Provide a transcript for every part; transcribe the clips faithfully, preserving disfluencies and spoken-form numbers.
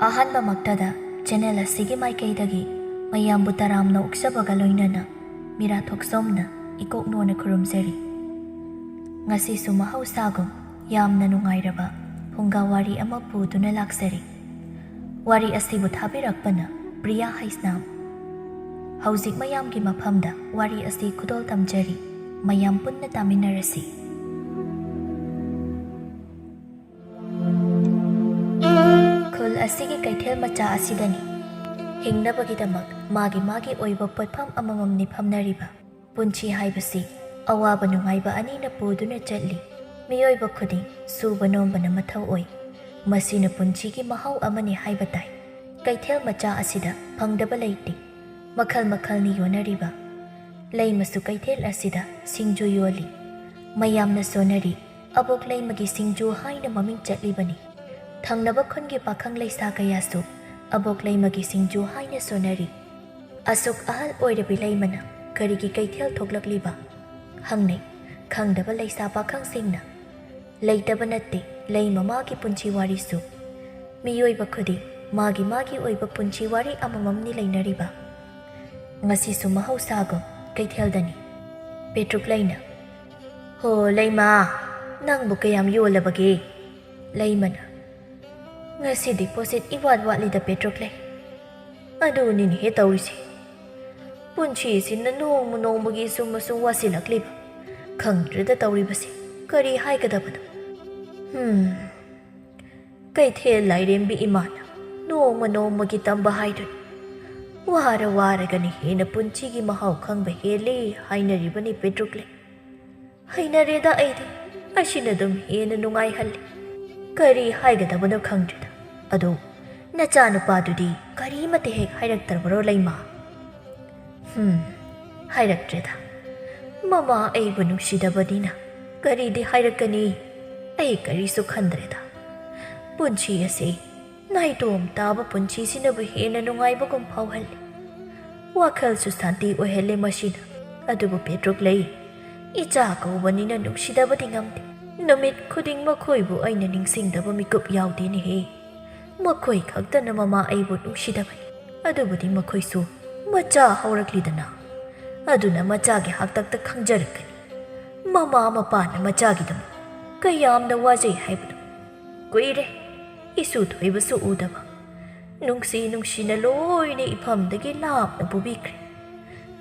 ꯑꯍꯥꯟꯕꯃꯛꯇꯗ channel ꯑꯁꯤꯒꯤ ꯃꯥꯏꯀꯩꯗꯒꯤ ꯃꯌꯥꯝꯕꯨ ꯇꯔꯥꯝꯅ ꯑꯣꯛꯆꯕꯒ ꯂꯣꯏꯅꯅ ꯃꯤꯔꯥ ꯊꯣꯛꯆꯣꯝꯅ ꯏꯀꯣꯛ ꯅꯣꯟꯅ ꯈꯨꯔꯨꯝꯖꯔꯤ꯫ ꯉꯁꯤꯁꯨ ꯃꯍꯧꯁꯥꯒꯨꯝ ꯌꯥꯝꯅ ꯅꯨꯡꯉꯥꯏꯔꯕ ꯐꯨꯡꯒꯥ ꯋꯥꯔꯤ ꯑꯃ ꯄꯨꯗꯨꯅ ꯂꯥꯛꯆꯔꯤ꯫ ꯋꯥꯔꯤ ꯑꯁꯤꯕꯨ ꯊꯥꯕꯤꯔꯛꯄꯅ ꯄ꯭ꯔꯤꯌꯥ ꯍꯩꯁꯅꯥꯝ꯫ ꯍꯧꯖꯤꯛ ꯃꯌꯥꯝꯒꯤ ꯃꯐꯝꯗ ꯋꯥꯔꯤ ꯑꯁꯤ ꯈꯨꯗꯣꯜ ꯇꯝꯖꯔꯤ꯫ ꯃꯌꯥꯝ ꯄꯨꯟꯅ ꯇꯥꯃꯤꯟꯅꯔꯁꯤ꯫ ꯈꯨꯜ ꯑꯁꯤꯒꯤ ꯀꯩꯊꯦꯜ ꯃꯆꯥ ꯑꯁꯤꯗꯅꯤ ꯍꯤꯡꯅꯕꯒꯤꯗꯃꯛ ꯃꯥꯒꯤ ꯃꯥꯒꯤ ꯑꯣꯏꯕ ꯄꯣꯠꯐꯝ ꯑꯃꯃꯝꯅꯤ ꯐꯝꯅꯔꯤꯕ꯫ ꯄꯨꯟꯁꯤ ꯍꯥꯏꯕꯁꯤ ꯑꯋꯥꯕ ꯅꯨꯡꯉꯥꯏꯕ ꯑꯅꯤꯅ ꯄꯨꯗꯨꯅ ꯆꯠꯂꯤ꯫ ꯃꯤꯑꯣꯏꯕ ꯈꯨꯗꯤꯡ ꯁꯨꯕ ꯅꯣꯝꯕꯅ ꯃꯊꯧ ꯑꯣꯏ꯫ ꯃꯁꯤꯅ ꯄꯨꯟꯁꯤꯒꯤ ꯃꯍꯥꯎ ꯑꯃꯅꯤ ꯍꯥꯏꯕ ꯇꯥꯏ꯫ ꯀꯩꯊꯦꯜ ꯃꯆꯥ ꯑꯁꯤꯗ ꯐꯪꯗꯕ ꯂꯩꯇꯦ꯫ ꯃꯈꯜ ꯃꯈꯜꯅꯤ ꯌꯣꯟꯅꯔꯤꯕ꯫ ꯂꯩꯃꯁꯨ ꯀꯩꯊꯦꯜ ꯑꯁꯤꯗ ꯁꯤꯡꯖꯨ ꯌꯣꯜꯂꯤ꯫ ꯃꯌꯥꯝꯅ ꯁꯣꯟꯅꯔꯤ꯫ ꯑꯕꯣꯛ ꯂꯩꯃꯒꯤ ꯁꯤꯡꯖꯨ ꯍꯥꯏꯅ ꯃꯃꯤꯡ ꯆꯠꯂꯤꯕꯅꯤ꯫ ꯊꯪꯅꯕ ꯈꯨꯟꯒꯤ ꯄꯥꯈꯪ ꯂꯩꯁꯥ ꯀꯌꯥꯁꯨ ꯑꯕꯣꯛ ꯂꯩꯃꯒꯤ ꯁꯤꯡꯖꯨ ꯍꯥꯏꯅ ꯁꯣꯟꯅꯔꯤ꯫ ꯑꯁꯨꯛ ꯑꯍꯜ ꯑꯣꯏꯔꯕꯤ ꯂꯩꯃꯅ ꯀꯔꯤꯒꯤ ꯀꯩꯊꯦꯜ ꯊꯣꯛꯂꯛꯂꯤꯕ? ꯍꯪꯅꯩ ꯈꯪꯗꯕ ꯂꯩꯁꯥ ꯄꯥꯈꯪꯁꯤꯡꯅ꯫ ꯂꯩꯇꯕ ꯅꯠꯇꯦ ꯂꯩꯃ ꯃꯥꯒꯤ ꯄꯨꯟꯁꯤ ꯋꯥꯔꯤꯁꯨ꯫ ꯃꯤꯑꯣꯏꯕ ꯈꯨꯗꯤꯡ ꯃꯥꯒꯤ ꯃꯥꯒꯤ ꯑꯣꯏꯕ ꯄꯨꯟꯁꯤ ꯋꯥꯔꯤ ꯑꯃꯃꯝꯅꯤ ꯂꯩꯅꯔꯤꯕ꯫ ꯉꯁꯤꯁꯨ ꯃꯍꯧꯁꯥꯒꯨꯝ ꯀꯩꯊꯦꯜꯗꯅꯤ꯫ ꯄꯦꯇ꯭ꯔꯨꯛ ꯂꯩꯅ, "ꯍꯣ ꯂꯩꯃ, ꯅꯪꯕꯨ ꯀꯌꯥꯝ ꯌꯣꯜꯂꯕꯒꯦ?" ꯂꯩꯃꯅ, "ꯉꯁꯤꯗꯤ ꯄꯣꯠꯁꯤꯠ ꯏꯋꯥꯠ ꯋꯥꯠꯂꯤꯗ ꯄꯦꯇ꯭ꯔꯨꯛ ꯂꯩ꯫ ꯑꯗꯨꯅꯤꯅꯦꯍꯦ ꯇꯧꯔꯤꯁꯦ꯫ ꯄꯨꯟꯁꯤꯁꯤꯅ ꯅꯣꯡꯃ ꯅꯣꯡꯃꯒꯤ ꯁꯨꯝ ꯑꯁꯨꯝ ꯋꯥꯁꯤꯜꯂꯛꯂꯤꯕ꯫ ꯈꯪꯗ꯭ꯔꯦꯗ ꯇꯧꯔꯤꯕꯁꯦ꯫ ꯀꯔꯤ ꯍꯥꯏꯒꯗꯕꯅꯣ? ꯍꯝ꯫ ꯀꯩꯊꯦꯜ ꯂꯥꯏꯔꯦꯝꯕꯤ ꯏꯃꯥꯅ ꯅꯣꯡꯃ ꯅꯣꯡꯃꯒꯤ ꯇꯝꯕ ꯍꯥꯏꯗꯨꯅꯤ꯫ ꯋꯥꯔ ꯋꯥꯔꯒꯅ ꯍꯦꯟꯅ ꯄꯨꯟꯁꯤꯒꯤ ꯃꯍꯥꯎ ꯈꯪꯕ ꯍꯦꯜꯂꯤ ꯍꯥꯏꯅꯔꯤꯕꯅꯤ ꯄꯦꯇ꯭ꯔꯨꯛ ꯂꯩ꯫ ꯍꯩꯅꯔꯦꯗ ꯑꯩꯗꯤ꯫ ꯑꯁꯤꯅ ꯑꯗꯨꯝ ꯍꯦꯟꯅ ꯅꯨꯡꯉꯥꯏꯍꯜꯂꯤ꯫ ꯀꯔꯤ ꯍꯥꯏꯒꯗꯕꯅꯣ ꯈꯪꯗ꯭ꯔꯦꯗ꯫ ꯑꯗꯣ ꯅꯆꯥꯅꯨꯄꯥꯗꯨꯗꯤ ꯀꯔꯤꯃꯠꯇ ꯍꯦꯛ ꯍꯥꯏꯔꯛꯇ꯭ꯔꯕꯔꯣ ꯂꯩꯃ?" "ꯍꯝ, ꯍꯥꯏꯔꯛꯇ꯭ꯔꯦꯗ꯫ ꯃꯃꯥ ꯑꯩꯕꯨ ꯅꯨꯡꯁꯤꯗꯕꯅꯤꯅ ꯀꯔꯤꯗꯤ ꯍꯥꯏꯔꯛꯀꯅꯤ? ꯑꯩ ꯀꯔꯤꯁꯨ ꯈꯟꯗ꯭ꯔꯦꯗ꯫ ꯄꯨꯟꯁꯤ ꯑꯁꯤ ꯅꯥꯏꯇꯣꯝ ꯇꯥꯕ ꯄꯨꯟꯁꯤꯁꯤꯅꯕꯨ ꯍꯦꯟꯅ ꯅꯨꯡꯉꯥꯏꯕꯒꯨꯝ ꯐꯥꯎꯍꯜꯂꯤ꯫ ꯋꯥꯈꯜꯁꯨ ꯁꯥꯟꯇꯤ ꯑꯣꯏꯍꯜꯂꯤ ꯃꯁꯤꯅ꯫ ꯑꯗꯨꯕꯨ ꯄꯦꯇ꯭ꯔꯨꯛ ꯂꯩ, ꯏꯆꯥ ꯀꯧꯕꯅꯤꯅ ꯅꯨꯡꯁꯤꯗꯕꯗꯤ ꯉꯝꯗꯦ꯫ ꯅꯨꯃꯤꯠ ꯈꯨꯗꯤꯡ ꯃꯈꯣꯏꯕꯨ ꯑꯩꯅ ꯅꯤꯡꯁꯤꯡꯗꯕ ꯃꯤꯀꯨꯞ ꯌꯥꯎꯗꯦꯅꯦꯍꯦ꯫ ꯃꯈꯣꯏ ꯈꯛꯇꯅ ꯃꯃꯥ ꯑꯩꯕꯨ ꯅꯨꯡꯁꯤꯗꯕꯅꯤ꯫ ꯑꯗꯨꯕꯨꯗꯤ ꯃꯈꯣꯏꯁꯨ ꯃꯆꯥ ꯍꯧꯔꯛꯂꯤꯗꯅ꯫ ꯑꯗꯨꯅ ꯃꯆꯥꯒꯤ ꯍꯥꯛꯇꯛꯇ ꯈꯪꯖꯔꯛꯀꯅꯤ꯫ ꯃꯃꯥ ꯃꯄꯥꯅ ꯃꯆꯥꯒꯤꯗꯃꯛ ꯀꯌꯥꯝꯅ ꯋꯥꯖꯩ ꯍꯥꯏꯕꯗꯨ꯫ ꯀꯨꯏꯔꯦ ꯏꯁꯨ ꯊꯣꯏꯕꯁꯨ ꯎꯗꯕ꯫ ꯅꯨꯡꯁꯤ ꯅꯨꯡꯁꯤꯅ ꯂꯣꯏꯅ ꯏꯐꯝꯗꯒꯤ ꯂꯥꯞꯅ ꯄꯨꯕꯤꯈ꯭ꯔꯦ꯫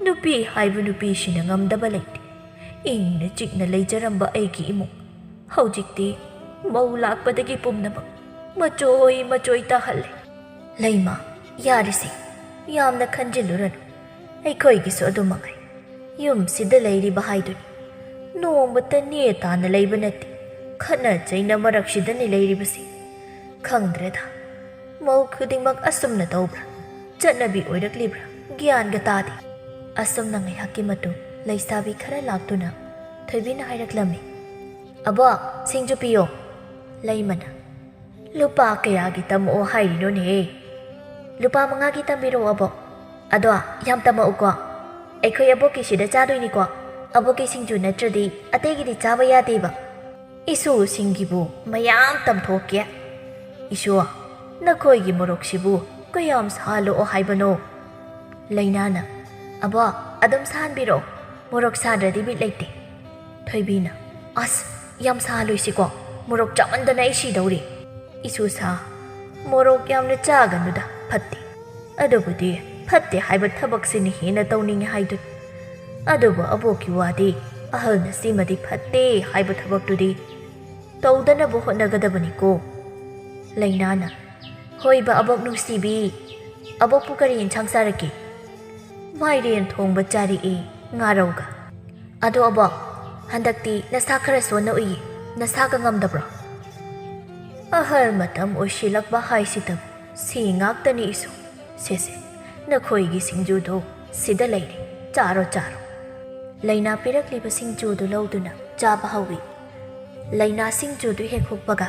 ꯅꯨꯄꯤ ꯍꯥꯏꯕ ꯅꯨꯄꯤꯁꯤꯅ ꯉꯝꯗꯕ ꯂꯩꯇꯦ꯫ ꯏꯪꯅ ꯆꯤꯛꯅ ꯂꯩꯖꯔꯝꯕ ꯑꯩꯒꯤ ꯏꯃꯨꯡ ꯍꯧꯖꯤꯛꯇꯤ ꯃꯧ ꯂꯥꯛꯄꯗꯒꯤ ꯄꯨꯝꯅꯃꯛ ꯃꯆꯣꯏ ꯃꯆꯣꯏ ꯇꯥꯍꯜꯂꯦ꯫ ꯂꯩꯃ, ꯌꯥꯔꯤꯁꯦ, ꯌꯥꯝꯅ ꯈꯟꯖꯤꯜꯂꯨꯔꯅꯨ꯫ ꯑꯩꯈꯣꯏꯒꯤꯁꯨ ꯑꯗꯨꯃꯉꯥꯏ꯫ ꯌꯨꯝꯁꯤꯗ ꯂꯩꯔꯤꯕ ꯍꯥꯏꯗꯨꯅꯤ꯫ ꯅꯣꯡꯃꯇ ꯅꯦ ꯇꯥꯅ ꯂꯩꯕ ꯅꯠꯇꯦ꯫ ꯈꯠꯅ ꯆꯩꯅ ꯃꯔꯛꯁꯤꯗꯅꯤ ꯂꯩꯔꯤꯕꯁꯤ꯫ ꯈꯪꯗ꯭ꯔꯦꯗ, ꯃꯧ ꯈꯨꯗꯤꯡꯃꯛ ꯑꯁꯨꯝꯅ ꯇꯧꯕ꯭ꯔꯥ? ꯆꯠꯅꯕꯤ ꯑꯣꯏꯔꯛꯂꯤꯕ꯭ꯔꯥ? ꯒ꯭ꯌꯥꯟꯒ ꯇꯥꯗꯦ꯫ ꯑꯁꯨꯝꯅ ꯉꯥꯏꯍꯥꯛꯀꯤ ꯃꯇꯨꯡ ꯂꯩꯁꯥꯕꯤ ꯈꯔ ꯂꯥꯛꯇꯨꯅ ꯊꯣꯏꯕꯤꯅ ꯍꯥꯏꯔꯛꯂꯝꯃꯤ, "ꯑꯕꯣꯛ, ꯁꯤꯡꯖꯨ ꯄꯤꯌꯣ꯫" ꯂꯩꯃꯅ, "ꯂꯨꯄꯥ ꯀꯌꯥꯒꯤ ꯇꯝꯃꯛꯑꯣ ꯍꯥꯏꯔꯤꯅꯣꯅꯦꯍꯦ?" "ꯂꯨꯄꯥ ꯃꯉꯥꯒꯤ ꯇꯝꯕꯤꯔꯛꯑꯣ, ꯑꯕꯣꯛ꯫ ꯑꯗꯣ ꯌꯥꯝ ꯇꯝꯃꯛꯎꯀꯣ꯫ ꯑꯩꯈꯣꯏ ꯑꯕꯣꯛꯀꯤ ꯁꯤꯗ ꯆꯥꯗꯣꯏꯅꯤꯀꯣ꯫ ꯑꯕꯣꯛꯀꯤ ꯁꯤꯡꯖꯨ ꯅꯠꯇ꯭ꯔꯗꯤ ꯑꯇꯩꯒꯤꯗꯤ ꯆꯥꯕ ꯌꯥꯗꯦꯕ꯫" "ꯏꯁꯨꯁꯤꯡꯒꯤꯕꯨ ꯃꯌꯥꯝ ꯇꯝꯊꯣꯛꯀꯦ꯫" "ꯏꯁꯨ, ꯅꯈꯣꯏꯒꯤ ꯃꯣꯔꯣꯛꯁꯤꯕꯨ ꯀꯌꯥꯝ ꯁꯥꯍꯜꯂꯛꯑꯣ ꯍꯥꯏꯕꯅꯣ?" ꯂꯩꯅꯥꯅ, "ꯑꯕꯣꯛ, ꯑꯗꯨꯝ ꯁꯥꯍꯟꯕꯤꯔꯛꯑꯣ꯫ ꯃꯣꯔꯣꯛ ꯁꯥꯗ꯭ꯔꯗꯤ ꯕꯤꯠ ꯂꯩꯇꯦ꯫" ꯊꯣꯏꯕꯤꯅ, "ꯑꯁ, ꯌꯥꯝ ꯁꯥꯍꯜꯂꯣꯏꯁꯤꯀꯣ꯫ ꯃꯣꯔꯣꯛ ꯆꯥꯃꯟꯗꯅ ꯑꯩ ꯁꯤꯗꯧꯔꯤ꯫" "ꯏꯁꯨ ꯁꯥ, ꯃꯣꯔꯣꯛ ꯌꯥꯝꯅ ꯆꯥꯒꯅꯨꯗ, ꯐꯠꯇꯦ꯫ ꯑꯗꯨꯕꯨꯗꯤ ꯐꯠꯇꯦ ꯍꯥꯏꯕ ꯊꯕꯛꯁꯤꯅ ꯍꯦꯟꯅ ꯇꯧꯅꯤꯡꯉꯤ ꯍꯥꯏꯗꯨꯅꯤ꯫ ꯑꯗꯨꯕꯨ ꯑꯕꯣꯛꯀꯤ ꯋꯥꯗꯤ ꯑꯍꯜꯅ ꯁꯤꯃꯗꯤ ꯐꯠꯇꯦ ꯍꯥꯏꯕ ꯊꯕꯛꯇꯨꯗꯤ ꯇꯧꯗꯅꯕ ꯍꯣꯠꯅꯒꯗꯕꯅꯤꯀꯣ꯫" ꯂꯩꯅꯥꯅ, "ꯍꯣꯏꯕ ꯑꯕꯣꯛ ꯅꯨꯡꯁꯤꯕꯤ, ꯑꯕꯣꯛꯄꯨ ꯀꯔꯤ ꯏꯟꯁꯥꯡ ꯆꯥꯔꯛꯀꯦ?" "ꯃꯥꯏꯔꯦꯟ ꯊꯣꯡꯕ ꯆꯥꯔꯛꯏ, ꯉꯥꯔꯧꯒ꯫" "ꯑꯗꯣ ꯑꯕꯣꯛ, ꯍꯟꯗꯛꯇꯤ ꯅꯁꯥ ꯈꯔ ꯁꯣꯟꯅ ꯎꯏꯌꯦ, ꯅꯁꯥꯒ ꯉꯝꯗꯕ꯭ꯔꯣ?" "ꯑꯍꯜ ꯃꯇꯝ ꯑꯣꯏꯁꯤꯜꯂꯛꯄ ꯍꯥꯏꯁꯤꯗꯕꯨ ꯁꯤ ꯉꯥꯛꯇꯅꯤ ꯏꯁꯨ꯫ ꯁꯦꯁꯦ, ꯅꯈꯣꯏꯒꯤ ꯁꯤꯡꯖꯨꯗꯣ ꯁꯤꯗ ꯂꯩꯔꯦ, ꯆꯥꯔꯣ, ꯆꯥꯔꯣ꯫" ꯂꯩꯅꯥ ꯄꯤꯔꯛꯂꯤꯕ ꯁꯤꯡꯖꯨꯗꯨ ꯂꯧꯗꯨꯅ ꯆꯥꯕ ꯍꯧꯏ꯫ ꯂꯩꯅꯥ ꯁꯤꯡꯖꯨꯗꯨ ꯍꯦꯛ ꯍꯨꯛꯄꯒ,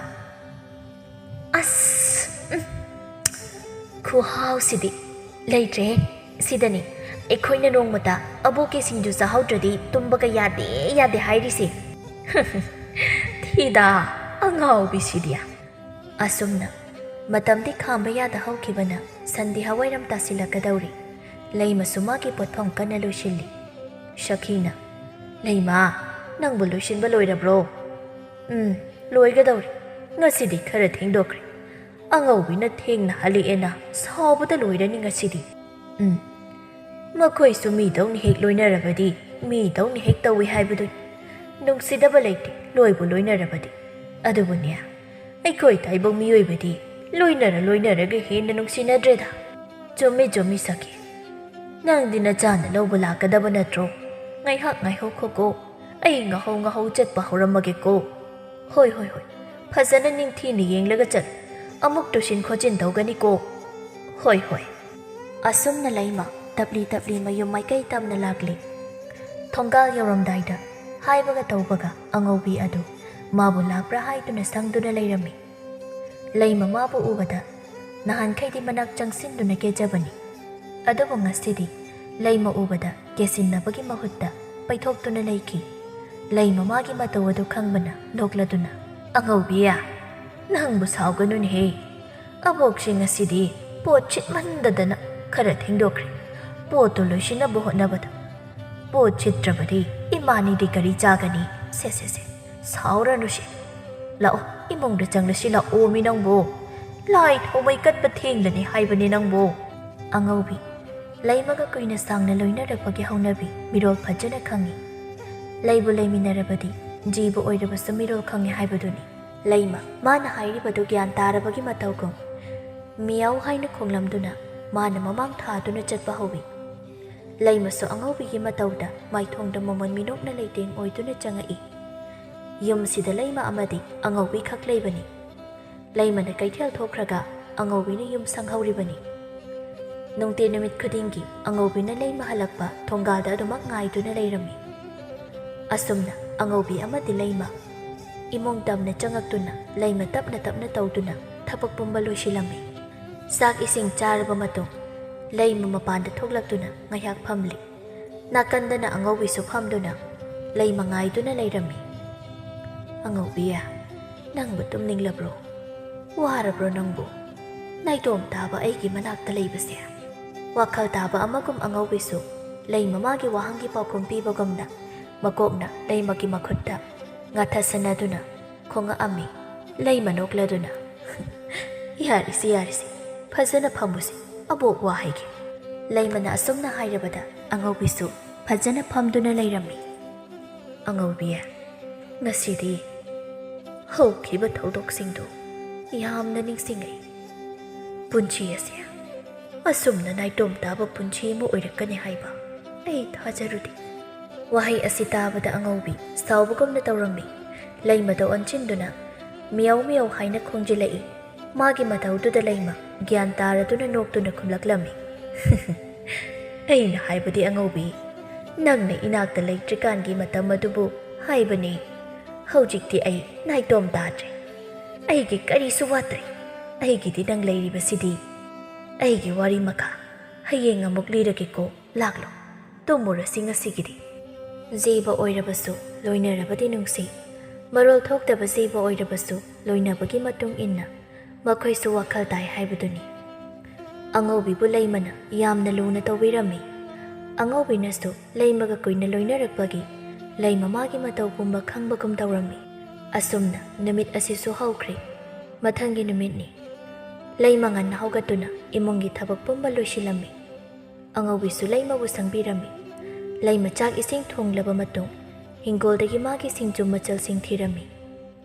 "ꯑꯁ, ꯎꯝ, ꯈꯨꯍꯥꯎꯁꯤꯗꯤ ꯂꯩꯇ꯭ꯔꯦꯍꯦ꯫ ꯁꯤꯗꯅꯤ ꯑꯩꯈꯣꯏꯅ ꯅꯣꯡꯃꯇ ꯑꯕꯣꯛꯀꯤ ꯁꯤꯡꯖꯨ ꯆꯥꯍꯧꯗ꯭ꯔꯗꯤ ꯇꯨꯝꯕꯒ ꯌꯥꯗꯦ, ꯌꯥꯗꯦ ꯍꯥꯏꯔꯤꯁꯦ꯫" "ꯊꯤꯗꯥ, ꯑꯉꯥꯎꯕꯤꯁꯤꯗꯤ꯫" ꯑꯁꯨꯝꯅ ꯃꯇꯝꯗꯤ ꯈꯥꯝꯕ ꯌꯥꯗ ꯍꯧꯈꯤꯕꯅ ꯁꯟꯗꯤ ꯍꯋꯥꯏꯔꯝ ꯇꯥꯁꯤꯜꯂꯛꯀꯗꯧꯔꯤ꯫ ꯂꯩꯃꯁꯨ ꯃꯥꯒꯤ ꯄꯣꯠꯐꯝ ꯀꯟꯅ ꯂꯣꯏꯁꯤꯜꯂꯤ꯫ ꯁꯈꯤꯅ, "ꯂꯩꯃ, ꯅꯪꯕꯨ ꯂꯣꯏꯁꯤꯟꯕ ꯂꯣꯏꯔꯕ꯭ꯔꯣ?" "ꯎꯝ, ꯂꯣꯏꯒꯗꯧꯔꯤ꯫ ꯉꯁꯤꯗꯤ ꯈꯔ ꯊꯦꯡꯗꯣꯛꯈ꯭ꯔꯦ꯫ ꯑꯉꯧꯕꯤꯅ ꯊꯦꯡꯅ ꯍꯜꯂꯛꯑꯦꯅ ꯁꯥꯎꯕꯗ ꯂꯣꯏꯔꯅꯤ ꯉꯁꯤꯗꯤ꯫ ꯎꯝ, ꯃꯈꯣꯏꯁꯨ ꯃꯤꯗꯧꯅ ꯍꯦꯛ ꯂꯣꯏꯅꯔꯕꯗꯤ ꯃꯤꯗꯧꯅ ꯍꯦꯛ ꯇꯧꯏ ꯍꯥꯏꯕꯗꯨꯅꯤ꯫ ꯅꯨꯡꯁꯤꯗꯕ ꯂꯩꯇꯦ ꯂꯣꯏꯕꯨ ꯂꯣꯏꯅꯔꯕꯗꯤ꯫ ꯑꯗꯨꯕꯨꯅꯦ, ꯑꯩꯈꯣꯏ ꯇꯥꯏꯕꯪ ꯃꯤꯑꯣꯏꯕꯗꯤ ꯂꯣꯏꯅꯔ ꯂꯣꯏꯅꯔꯒ ꯍꯦꯟꯅ ꯅꯨꯡꯁꯤꯅꯗ꯭ꯔꯦꯗ꯫" "ꯆꯨꯝꯃꯤ, ꯆꯨꯝꯃꯤ ꯁꯈꯤ꯫ ꯅꯪꯗꯤ ꯅꯆꯥꯅ ꯂꯧꯕ ꯂꯥꯛꯀꯗꯕ ꯅꯠꯇ꯭ꯔꯣ? ꯉꯥꯏꯍꯥꯛ ꯉꯥꯏꯍꯧꯈꯣꯀꯣ꯫ ꯑꯩ ꯉꯥꯍꯧ ꯉꯥꯍꯧ ꯆꯠꯄ ꯍꯧꯔꯝꯃꯒꯦꯀꯣ꯫" "ꯍꯣꯏ, ꯍꯣꯏ, ꯍꯣꯏ꯫ ꯐꯖꯅ ꯅꯤꯡꯊꯤꯅ ꯌꯦꯡꯂꯒ ꯆꯠ꯫ ꯑꯃꯨꯛ ꯇꯨꯁꯤꯟ ꯈꯣꯠꯆꯤꯟ ꯇꯧꯒꯅꯤꯀꯣ꯫" "ꯍꯣꯏ, ꯍꯣꯏ꯫" ꯑꯁꯨꯝꯅ ꯂꯩꯃ ꯇꯞꯂꯤ ꯇꯞꯂꯤ ꯃꯌꯨꯝ ꯃꯥꯏꯀꯩ ꯇꯝꯅ ꯂꯥꯛꯂꯤ꯫ ꯊꯣꯡꯒꯥꯜ ꯌꯧꯔꯝꯗꯥꯏꯗ ꯍꯥꯏꯕꯒ ꯇꯧꯕꯒ ꯑꯉꯧꯕꯤ ꯑꯗꯨ ꯃꯥꯕꯨ ꯂꯥꯛꯄ꯭ꯔꯥ ꯍꯥꯏꯗꯨꯅ ꯁꯪꯗꯨꯅ ꯂꯩꯔꯝꯃꯤ꯫ ꯂꯩꯃ ꯃꯥꯕꯨ ꯎꯕꯗ ꯅꯍꯥꯟꯈꯩꯗꯤ ꯃꯅꯥꯛ ꯆꯪꯁꯤꯟꯗꯨꯅ ꯀꯦꯖꯕꯅꯤ꯫ ꯑꯗꯨꯕꯨ ꯉꯁꯤꯗꯤ ꯂꯩꯃ ꯎꯕꯗ ꯀꯦꯁꯤꯟꯅꯕꯒꯤ ꯃꯍꯨꯠꯇ ꯄꯩꯊꯣꯛꯇꯨꯅ ꯂꯩꯈꯤ꯫ ꯂꯩꯃ ꯃꯥꯒꯤ ꯃꯇꯧ ꯑꯗꯨ ꯈꯪꯕꯅ ꯅꯣꯛꯂꯗꯨꯅ, "ꯑꯉꯧꯕꯤ, ꯅꯪꯕꯨ ꯁꯥꯎꯒꯅꯨꯅꯦꯍꯦ꯫ ꯑꯕꯣꯛꯁꯤ ꯉꯁꯤꯗꯤ ꯄꯣꯠ ꯁꯤꯠꯃꯟꯗꯗꯅ ꯈꯔ ꯊꯦꯡꯗꯣꯛꯈ꯭ꯔꯦ꯫ ꯄꯣꯠꯇꯨ ꯂꯣꯏꯁꯤꯟꯅꯕ ꯍꯣꯠꯅꯕꯗ ꯄꯣꯠ ꯁꯤꯠꯇ꯭ꯔꯕꯗꯤ ꯏꯃꯥꯅꯤꯗꯤ ꯀꯔꯤ ꯆꯥꯒꯅꯤ? ꯁꯦ, ꯁꯦ, ꯁꯦ, ꯁꯥꯎꯔꯅꯨꯁꯦ꯫ ꯂꯥꯛꯑꯣ, ꯏꯃꯨꯡꯗ ꯆꯪꯂꯁꯤ ꯂꯥꯛꯑꯣꯃꯤ ꯅꯪꯕꯨ꯫ ꯂꯥꯏ ꯊꯥꯎꯃꯩ ꯀꯠꯄ ꯊꯦꯡꯂꯅꯤ ꯍꯥꯏꯕꯅꯤ ꯅꯪꯕꯨ꯫" ꯑꯉꯧꯕꯤ, ꯂꯩꯃꯒ ꯀꯨꯏꯅ ꯁꯥꯡꯅ ꯂꯣꯏꯅꯔꯛꯄꯒꯤ ꯍꯧꯅꯕꯤ ꯃꯤꯔꯣꯜ ꯐꯖꯅ ꯈꯪꯏ꯫ ꯂꯩꯕꯨ ꯂꯩꯃꯤꯟꯅꯔꯕꯗꯤ ꯖꯤꯕ ꯑꯣꯏꯔꯕꯁꯨ ꯃꯤꯔꯣꯜ ꯈꯪꯏ ꯍꯥꯏꯕꯗꯨꯅꯤ꯫ ꯂꯩꯃ, ꯃꯥꯅ ꯍꯥꯏꯔꯤꯕꯗꯨ ꯒ꯭ꯌꯥꯟ ꯇꯥꯔꯕꯒꯤ ꯃꯇꯧꯒꯨꯝ, "ꯃꯤꯌꯥꯎ" ꯍꯥꯏꯅ ꯈꯣꯡꯂꯝꯗꯨꯅ ꯃꯥꯅ ꯃꯃꯥꯡ ꯊꯥꯗꯨꯅ ꯆꯠꯄ ꯍꯧꯏ꯫ ꯂꯩꯃꯁꯨ ꯑꯉꯧꯕꯤꯒꯤ ꯃꯇꯧꯗ ꯃꯥꯏꯊꯣꯡꯗ ꯃꯃꯣꯟ ꯃꯤꯅꯣꯛꯅ ꯂꯩꯇꯦꯡ ꯑꯣꯏꯗꯨꯅ ꯆꯪꯉꯛꯏ꯫ ꯌꯨꯝꯁꯤꯗ ꯂꯩꯃ ꯑꯃꯗꯤ ꯑꯉꯧꯕꯤ ꯈꯛ ꯂꯩꯕꯅꯤ꯫ ꯂꯩꯃꯅ ꯀꯩꯊꯦꯜ ꯊꯣꯛꯈ꯭ꯔꯒ ꯑꯉꯧꯕꯤꯅ ꯌꯨꯝ ꯁꯪꯍꯧꯔꯤꯕꯅꯤ꯫ ꯅꯨꯡꯇꯤ ꯅꯨꯃꯤꯠ ꯈꯨꯗꯤꯡꯒꯤ ꯑꯉꯧꯕꯤꯅ ꯂꯩꯃ ꯍꯜꯂꯛꯄ ꯊꯣꯡꯒꯥꯜꯗ ꯑꯗꯨꯃꯛ ꯉꯥꯏꯗꯨꯅ ꯂꯩꯔꯝꯃꯤ꯫ ꯑꯁꯨꯝꯅ ꯑꯉꯧꯕꯤ ꯑꯃꯗꯤ ꯂꯩꯃ ꯏꯃꯨꯡ ꯇꯝꯅ ꯆꯪꯉꯛꯇꯨꯅ ꯂꯩꯃ ꯇꯞꯅ ꯇꯞꯅ ꯇꯧꯗꯨꯅ ꯊꯕꯛ ꯄꯨꯝꯕ ꯂꯣꯏꯁꯤꯜꯂꯝꯃꯤ꯫ ꯆꯥꯛ ꯏꯁꯤꯡ ꯆꯥꯔꯕ ꯃꯇꯨꯡ ꯂꯩꯃ ꯃꯄꯥꯟꯗ ꯊꯣꯛꯂꯛꯇꯨꯅ ꯉꯥꯏꯍꯥꯛ ꯐꯝꯂꯤ꯫ ꯅꯥꯀꯟꯗꯅ ꯑꯉꯧꯕꯤꯁꯨ ꯐꯝꯗꯨꯅ ꯂꯩꯃ ꯉꯥꯏꯗꯨꯅ ꯂꯩꯔꯝꯃꯤ꯫ "ꯑꯉꯧꯕꯤ, ꯅꯪꯕꯨ ꯇꯨꯝꯅꯤꯡꯂꯕ꯭ꯔꯣ? ꯋꯥꯔꯕ꯭ꯔꯣ ꯅꯪꯕꯨ?" ꯅꯥꯏꯇꯣꯝ ꯇꯥꯕ ꯑꯩꯒꯤ ꯃꯅꯥꯛꯇ ꯂꯩꯕꯁꯦ꯫ ꯋꯥꯈꯜ ꯇꯥꯕ ꯑꯃꯒꯨꯝ ꯑꯉꯧꯕꯤꯁꯨ ꯂꯩꯃ ꯃꯥꯒꯤ ꯋꯥꯍꯪꯒꯤ ꯄꯥꯎꯈꯨꯝ ꯄꯤꯕꯒꯨꯝꯅ ꯃꯀꯣꯛꯅ ꯂꯩꯃꯒꯤ ꯃꯈꯨꯠꯇ ꯉꯥꯊꯁꯟꯅꯗꯨꯅ ꯈꯣꯡꯉꯛꯑꯝꯃꯤ꯫ ꯂꯩꯃ ꯅꯣꯛꯂꯗꯨꯅ, "ꯌꯥꯔꯤꯁꯤ, ꯌꯥꯔꯤꯁꯤ, ꯐꯖꯅ ꯐꯝꯃꯨꯁꯤ, ꯑꯕꯣꯛ ꯋꯥ ꯍꯥꯏꯒꯦ꯫" ꯂꯩꯃꯅ ꯑꯁꯨꯝꯅ ꯍꯥꯏꯔꯕꯗ ꯑꯉꯧꯕꯤꯁꯨ ꯐꯖꯅ ꯐꯝꯗꯨꯅ ꯂꯩꯔꯝꯃꯤ꯫ "ꯑꯉꯧꯕꯤ, ꯉꯁꯤꯗꯤ ꯍꯧꯈꯤꯕ ꯊꯧꯗꯣꯛꯁꯤꯡꯗꯨ ꯌꯥꯝꯅ ꯅꯤꯡꯁꯤꯡꯉꯤ꯫ ꯄꯨꯟꯁꯤ ꯑꯁꯤ ꯑꯁꯨꯝꯅ ꯅꯥꯏꯇꯣꯝ ꯇꯥꯕ ꯄꯨꯟꯁꯤ ꯑꯃ ꯑꯣꯏꯔꯛꯀꯅꯤ ꯍꯥꯏꯕ ꯑꯩ ꯊꯥꯖꯔꯨꯗꯦ꯫" ꯋꯥꯍꯩ ꯑꯁꯤ ꯇꯥꯕꯗ ꯑꯉꯧꯕꯤ ꯁꯥꯎꯕꯒꯨꯝꯅ ꯇꯧꯔꯝꯃꯤ꯫ ꯂꯩꯃꯗ ꯑꯣꯟꯁꯤꯟꯗꯨꯅ ꯃꯤꯌꯥꯎ ꯃꯤꯌꯥꯎ ꯍꯥꯏꯅ ꯈꯣꯡꯖꯤꯜꯂꯛꯏ꯫ ꯃꯥꯒꯤ ꯃꯇꯧꯗꯨꯗ ꯂꯩꯃ ꯒ꯭ꯌꯥꯟ ꯇꯥꯔꯗꯨꯅ ꯅꯣꯛꯇꯨꯅ ꯈꯨꯝꯂꯛꯂꯝꯃꯤ꯫ "ꯑꯩꯅ ꯍꯥꯏꯕꯗꯤ ꯑꯉꯧꯕꯤ, ꯅꯪꯅ ꯏꯅꯥꯛꯇ ꯂꯩꯇ꯭ꯔꯤꯀꯥꯟꯒꯤ ꯃꯇꯝ ꯑꯗꯨꯕꯨ ꯍꯥꯏꯕꯅꯤ꯫ ꯍꯧꯖꯤꯛꯇꯤ ꯑꯩ ꯅꯥꯏꯇꯣꯝ ꯇꯥꯗ꯭ꯔꯦ꯫ ꯑꯩꯒꯤ ꯀꯔꯤꯁꯨ ꯋꯥꯠꯇ꯭ꯔꯦ꯫ ꯑꯩꯒꯤꯗꯤ ꯅꯪ ꯂꯩꯔꯤꯕꯁꯤꯗꯤ꯫" "ꯑꯩꯒꯤ ꯋꯥꯔꯤ ꯃꯈꯥ ꯍꯌꯦꯡ ꯑꯃꯨꯛ ꯂꯤꯔꯒꯦꯀꯣ꯫ ꯂꯥꯛꯂꯣ, ꯇꯨꯝꯃꯨꯔꯁꯤ ꯉꯁꯤꯒꯤꯗꯤ꯫" ꯖꯤꯕ ꯑꯣꯏꯔꯕꯁꯨ ꯂꯣꯏꯅꯔꯕꯗꯤ ꯅꯨꯡꯁꯤ꯫ ꯃꯔꯣꯜ ꯊꯣꯛꯇꯕ ꯖꯤꯕ ꯑꯣꯏꯔꯕꯁꯨ ꯂꯣꯏꯅꯕꯒꯤ ꯃꯇꯨꯡ ꯏꯟꯅ ꯃꯈꯣꯏꯁꯨ ꯋꯥꯈꯜ ꯇꯥꯏ ꯍꯥꯏꯕꯗꯨꯅꯤ꯫ ꯑꯉꯧꯕꯤꯕꯨ ꯂꯩꯃꯅ ꯌꯥꯝꯅ ꯂꯨꯅ ꯇꯧꯕꯤꯔꯝꯃꯤ꯫ ꯑꯉꯧꯕꯤꯅꯁꯨ ꯂꯩꯃꯒ ꯀꯨꯏꯅ ꯂꯣꯏꯅꯔꯛꯄꯒꯤ ꯂꯩꯃ ꯃꯥꯒꯤ ꯃꯇꯧ ꯄꯨꯝꯕ ꯈꯪꯕꯒꯨꯝ ꯇꯧꯔꯝꯃꯤ꯫ ꯑꯁꯨꯝꯅ ꯅꯨꯃꯤꯠ ꯑꯁꯤꯁꯨ ꯍꯧꯈ꯭ꯔꯦ꯫ ꯃꯊꯪꯒꯤ ꯅꯨꯃꯤꯠꯅꯤ꯫ ꯂꯩꯃ ꯉꯟꯅ ꯍꯧꯒꯠꯇꯨꯅ ꯏꯃꯨꯡꯒꯤ ꯊꯕꯛ ꯄꯨꯝꯕ ꯂꯣꯏꯁꯤꯜꯂꯝꯃꯤ꯫ ꯑꯉꯧꯕꯤꯁꯨ ꯂꯩꯃꯕꯨ ꯁꯪꯕꯤꯔꯝꯃꯤ꯫ ꯂꯩꯃ ꯆꯥꯛ ꯏꯁꯤꯡ ꯊꯣꯡꯂꯕ ꯃꯇꯨꯡ ꯍꯤꯡꯒꯣꯜꯗꯒꯤ ꯃꯥꯒꯤ ꯁꯤꯡꯖꯨ ꯃꯆꯜꯁꯤꯡ ꯊꯤꯔꯝꯃꯤ꯫